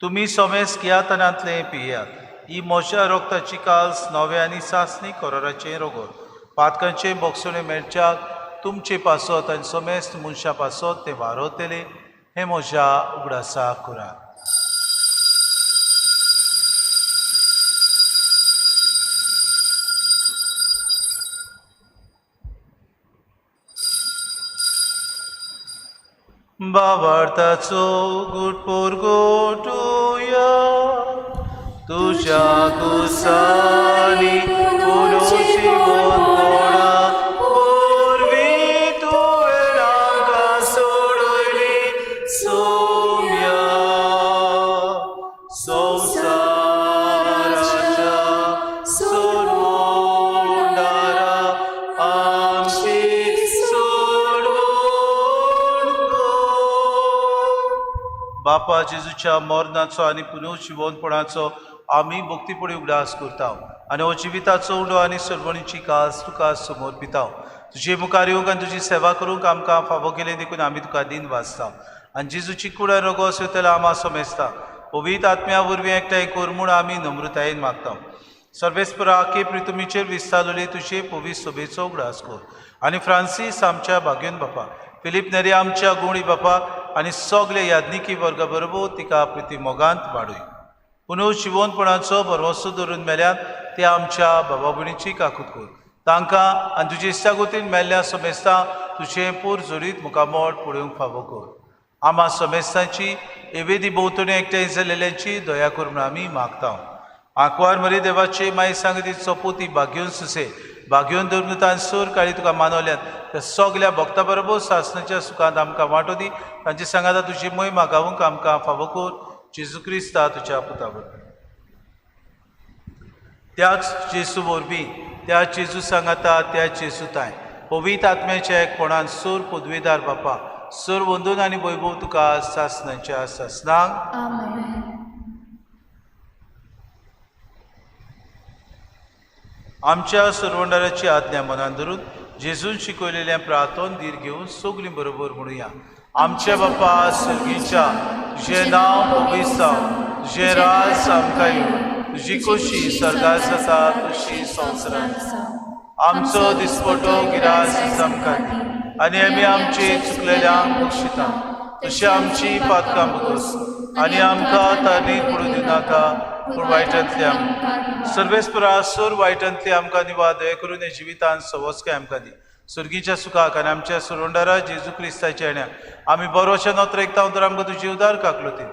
तुमी सोमेस घेयात आनी हांतलें पियात, ही म्हज्या रोगताची काल्स नव्या आनी सासणी कोरोराचें रोगत. पातकांचे बोगसणे मेळच्याक तुमचे पासत आनी सोमेस्त मनशां पासत तें वारवतलें. हें म्हज्या उगडासा करात. बाबार्थाचो गुटपोर गोटुया तुज्या कुसानी पुनोजिवनपणा वरवीं तुवें आमकां सोडयली सोम्या संवसाराच्या सोडवणदारा आमची सोडवण कर. बापा जेजूच्या मरणाचो आनी पुनर्जिवनपणाचो आमी भक्तीपणी उगडास करता आनी हो जिविताचो उंडो आनी सोडवणीची कास तुका समर्पिता. तुजे मुखार येवंक आनी तुजी सेवा करूंक आमकां फावो केलें देखून आमी तुका दिन वाचता आनी जेजूची कुडा रोगोस येतलो आमा समेजता. पवित्र आत्म्या वरवीं एकठांय कर म्हूण आमी नम्रतायेन मागता. सर्वेस्परा आखे प्रितुमीचेर विस्तारलेली तुजे पवित्र सोबेचो उगडास कर आनी फ्रांसीस आमच्या भाग्योन बापा, फिलीप नेरी आमच्या गुणी बापा आनी सगळे याज्ञिकी वर्गा बरोबर तिका प्रिती मोगांत वाडय. पुनर्जिवनपणाचो भरवंसो धरून मेल्यात ते आमच्या बाबा भयणीची काकूत कर. तांकां आनी तुजे इश्टागोतीन मेल्ल्या समेस्तां तुजें पूर जोडीत मुखामळ पळोवंक फावो कर. आमा समेस्तांची एवेदी भोंवतणी एकठांय जाल्ल्यांची दया कर म्हूण आमी मागता. आंकवार मरे देवाचे माई सांगती सोपूती भाग्योन सुसे भाग्योन धरून सूर काळी तुका मानवल्यात त्या सगल्या भक्ता बरोबर सासणाच्या सुखांत आमकां वांटो दी. तांचे सांगाता तुजी मोहिमा गावूंक आमकां फावो कर. जेजू क्रिस्ता तुज्या पुता वरवीं. त्याच जेजू वरवीं, त्या जेजू सांगाता, त्या जेजू ताय पवित्र आत्म्याच्या एकपणान सूर पदवेदार बापा सूर वंदून आनी वैभव तुका सासणाच्या सासणांक. आमेन. आमच्या सरवंडाराची आज्ञा मनान धरून जेजून शिकवलेल्या प्रार्थन धीर घेवन सगळीं बरोबर म्हणुया. आमच्या बापा सर्गीच्या, तुजें नांव पवित्र जावं, तुजें राज आमकां येवं, तुजी खोशी सर्गार जाता तशी संवसारांत. आमचो दिसपटो गिरास आमकां दी आनी आमी आमचे चुकलेल्यांक बक्षिता तशी आमची पातकां बगोस आनी आमकां तारणीत पडूं दिनाका पूण वायटांतली आमकां सर्वेस्परा सूर वायटांतली आमकां निवा दया करून हे जिवितांत सवस्काय आमकां दी. सुर्गीच्या सुखाक आनी आमच्या सुरोंडारा जेजू क्रिस्ताच्या येण्याक आमी बरोशा नोत्र एकता तर आमकां तुजी उदार काकलुती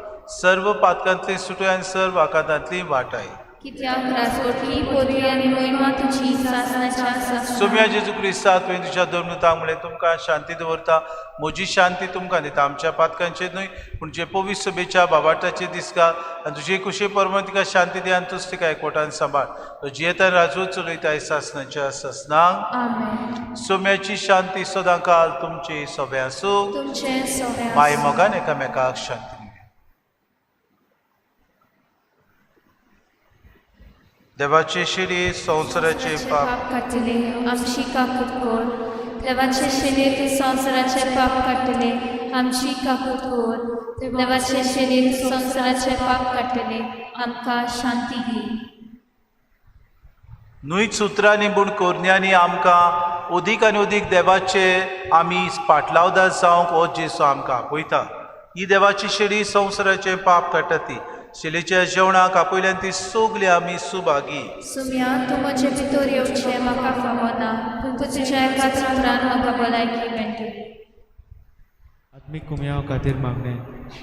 सर्व पातकांतली सुटय आनी सर्व आकांतांतली वाटाय. कित्याक राजवटली पदवी आनी मोहिमा तुजी सासणाच्या सासणाक. सोम्या जेजू क्रिस्ता तुवें तुज्या दोन म्हणलें तुमकां शांती दवरता, म्हजी शांती तुमकां दिता. आमच्या पातकांचेर न्हय पूण जे पवित्र सभेच्या बाबाटाचेर दिसका आनी तुजे कुशे परमाण तिका शांती दी आनी तूच तिका एकवटान सांबाळ. तो जियेता राजू चलयता सासणाच्या सासणाक. आमेन. सोम्याची शांती सदां काल तुमची सोबे आसूं. तुमचे सोबे माय मोगान एकामेकाक शांती. देवाचे शिरी संवसाराचे पाप काडटले आमची काकूत कर. देवाचे शरीर तूं संवसाराचे पाप काडटले आमची काकूत कर. देवाचे शरीर तूं संवसाराचे पाप काडटले आमकां शांती दी. न्हूच उतरांनी पूण कोरण्यांनी आमकां अदीक आनी अदीक देवाचे आमी पाटलावदार जावंक हो जेजू आमकां आपयता. ही देवाची शेडी संवसाराचें पाप काडटा ती शिलेच्या जेवणाक आपयल्यान ती सगली आमी सुभागी. सुम्या तूं म्हजे भितर येवचें म्हाका फावना पूण तुज्या एकाच उतरान म्हाका भलायकी मेळटली. आत्मीक कुमयाव खातीर मागणें.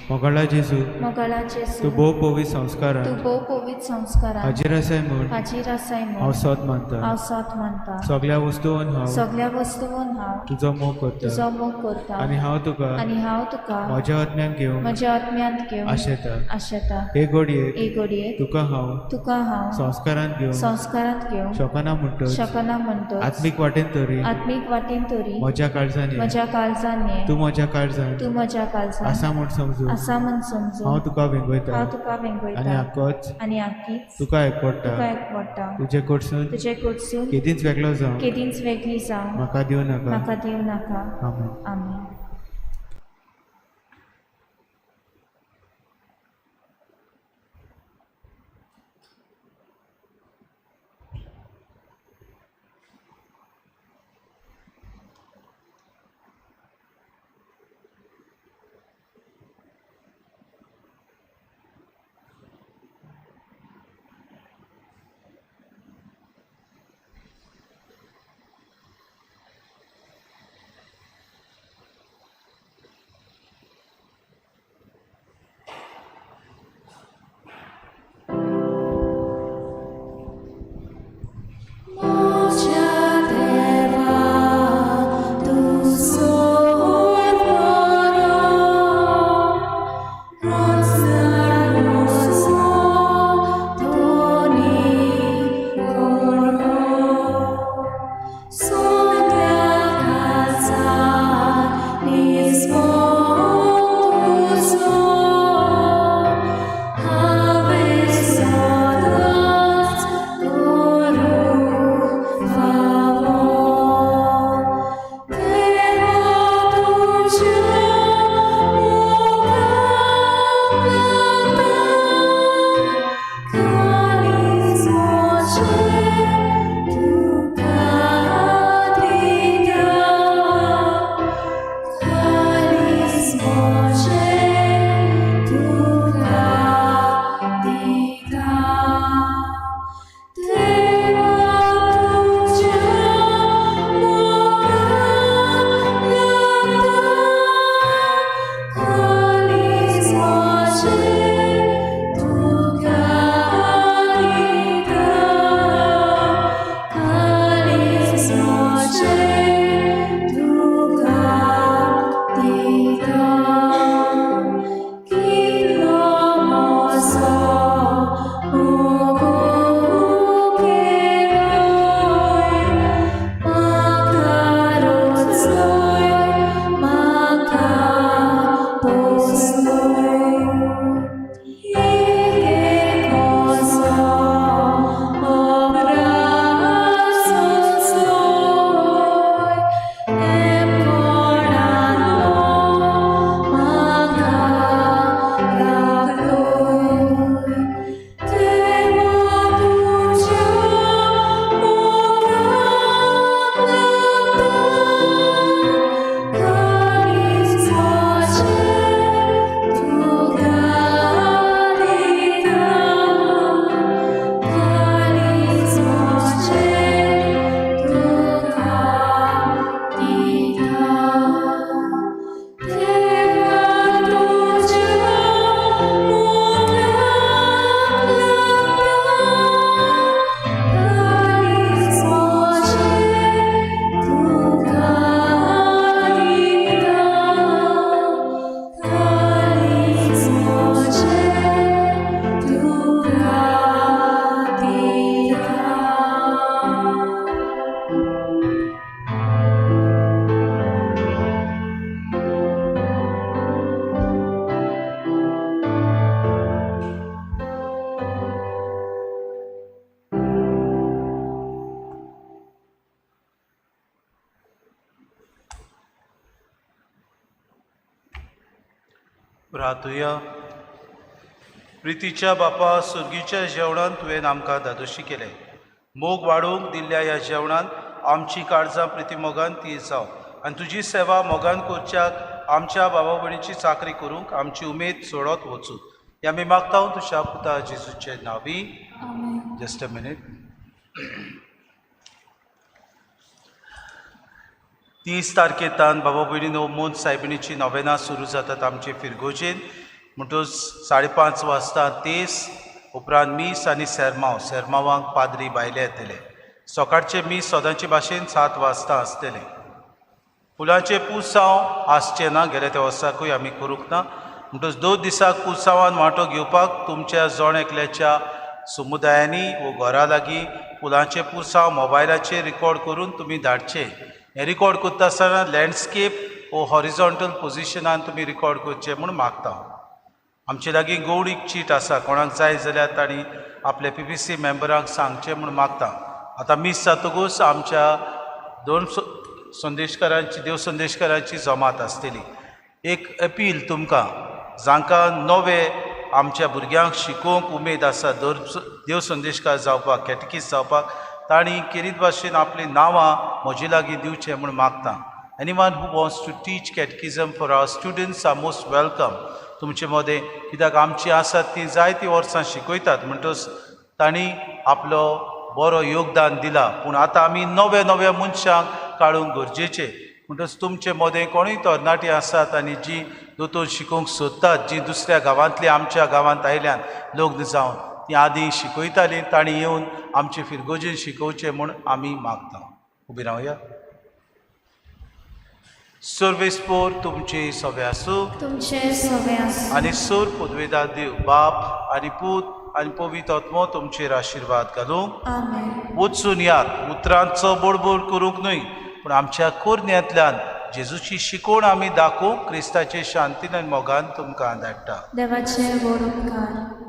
मोगाळा जेजू, मोगाळा जेजू, तूं भोव पवित्र संस्कारान तूं भोव पवित्र संस्कारान हाजीर आसाय म्हूण हाजीर आसाय म्हूण हांव सोद मानता. हांव सोद मानता. सगल्या वस्तून हांव सगल्या वस्तून हांव तुजो मोग करता तुजो मोग करता आनी हांव तुका आनी हांव तुका म्हज्या आत्म्यान घेवंक म्हज्या आत्म्यांत घेवंक आशेता. आशेता. हे घडयेक हे घडयेक तुका हांव तुका हांव संस्कारांत घेवंक संस्कारांत घेवंक शकना म्हणटच शकना म्हणटच आत्मीक वाटेन तरी आत्मीक वाटेन तरी म्हज्या काळजान ये. म्हज्या काळजान ये. तूं म्हज्या काळजान तूं म्हज्या काळजान आसा म्हूण समजून आसा म्हूण समजून हांव तुका वेंगयता हांव तुका वेंगयता आनी आकोच आनी आकीच तुका एकवडटा. तुका एकवडटा. तुजे कडसून तुजे कडसून केदींच वेगळो जावं केदींच वेगळी जावं म्हाका दिवं नाका. म्हाका दिवं नाका. आमेन. आमेन. प्रार्थुया. प्रितीच्या बापा, सुर्गीच्या जेवणान तुवें आमकां धादोशी केलें. मोग वाडोवंक दिल्ल्या ह्या जेवणान आमची काळजां प्रितीमोगान ती जावं आनी तुजी सेवा मोगान करच्याक आमच्या बाबा भयणीची चाकरी करूंक आमची उमेद सोडत वचूं. हें आमी मागता तुज्या पुता जेजूचे नांवी. Just a minute. 30 तारखेतान बाबा भयणीनो मोन सायबिणीची नोवेनां सुरू जातात आमचे फिरगोजेन. म्हणटूच 5:30 वाजता 30 उपरांत मीस आनी सेरमांव. सेरमांवांक पाद्री भायले येतले. सकाळचें मीस सदांचे भाशेन 7 वाजता आसतलें. फुलांचें पुरसांव आसचें ना, गेल्या त्या वर्साकूय आमी करूंक ना. म्हणटूच 2 दिसाक पुरसांवान वांटो घेवपाक तुमच्या जण एकल्याच्या समुदायांनी वो घरा लागीं फुलांचें पुरसांव मोबायलाचेर रिकॉर्ड करून तुमी धाडचें. हें रिकॉर्ड करता आसतना लँडस्केप वो हॉरिझॉन्टल पोजिशनान तुमी रिकॉर्ड करचें म्हूण मागता. आमचे लागीं गोवडीक चीट आसा, कोणाक जाय जाल्यार तांणी आपल्या PPC मेंबरांक सांगचें म्हूण मागता. आतां मीस जातकूच आमच्या 2 संदेशकारांची, देव संदेशकारांची जमात आसतली. एक अपील तुमकां, जांकां नवे आमच्या भुरग्यांक शिकोवंक उमेद आसा देव संदेशकार जावपाक, कॅटकीस जावपाक, तांणी केरीत भाशेन आपलीं नांवां म्हजे लागीं दिवचें म्हूण मागता. Anyone who wants to teach catechism for our students are most welcome. तुमचे मदें, कित्याक आमचीं आसात तीं जायतीं वर्सां शिकयतात, म्हणटच तांणी आपलो बरो योगदान दिला. पूण आतां आमी नव्या नव्या मनशांक काडूंक गरजेचें. म्हणटच तुमचे मदें कोणूय तरणाटीं आसात आनी जीं दोतोर शिकोवंक सोदतात, जीं दुसऱ्या गांवांतलीं आमच्या गांवांत आयल्यान लग्न जावन, तीं आदीं शिकयतालीं, तांणी येवन आमचे फिरगोजेन शिकोवचें म्हूण आमी मागता. उबी रावया. सर्वेस्पोर तुमचे सवे आसूं, तुमचे सवे आसूं. आनी सोर पुदवेदार देव बाप आनी पूत आनी पवित्र आत्मो तुमचेर आशिर्वाद घालूं. आमेन. वचून यात, उतरांचो बोडबोड करूंक न्हय, पूण आमच्या कोरण्यांतल्यान जेजूची शिकवण आमी दाखोवंक क्रिस्ताचे शांतीन आनी मोगान तुमकां धाडटा. देवाचे व्हड उपकार.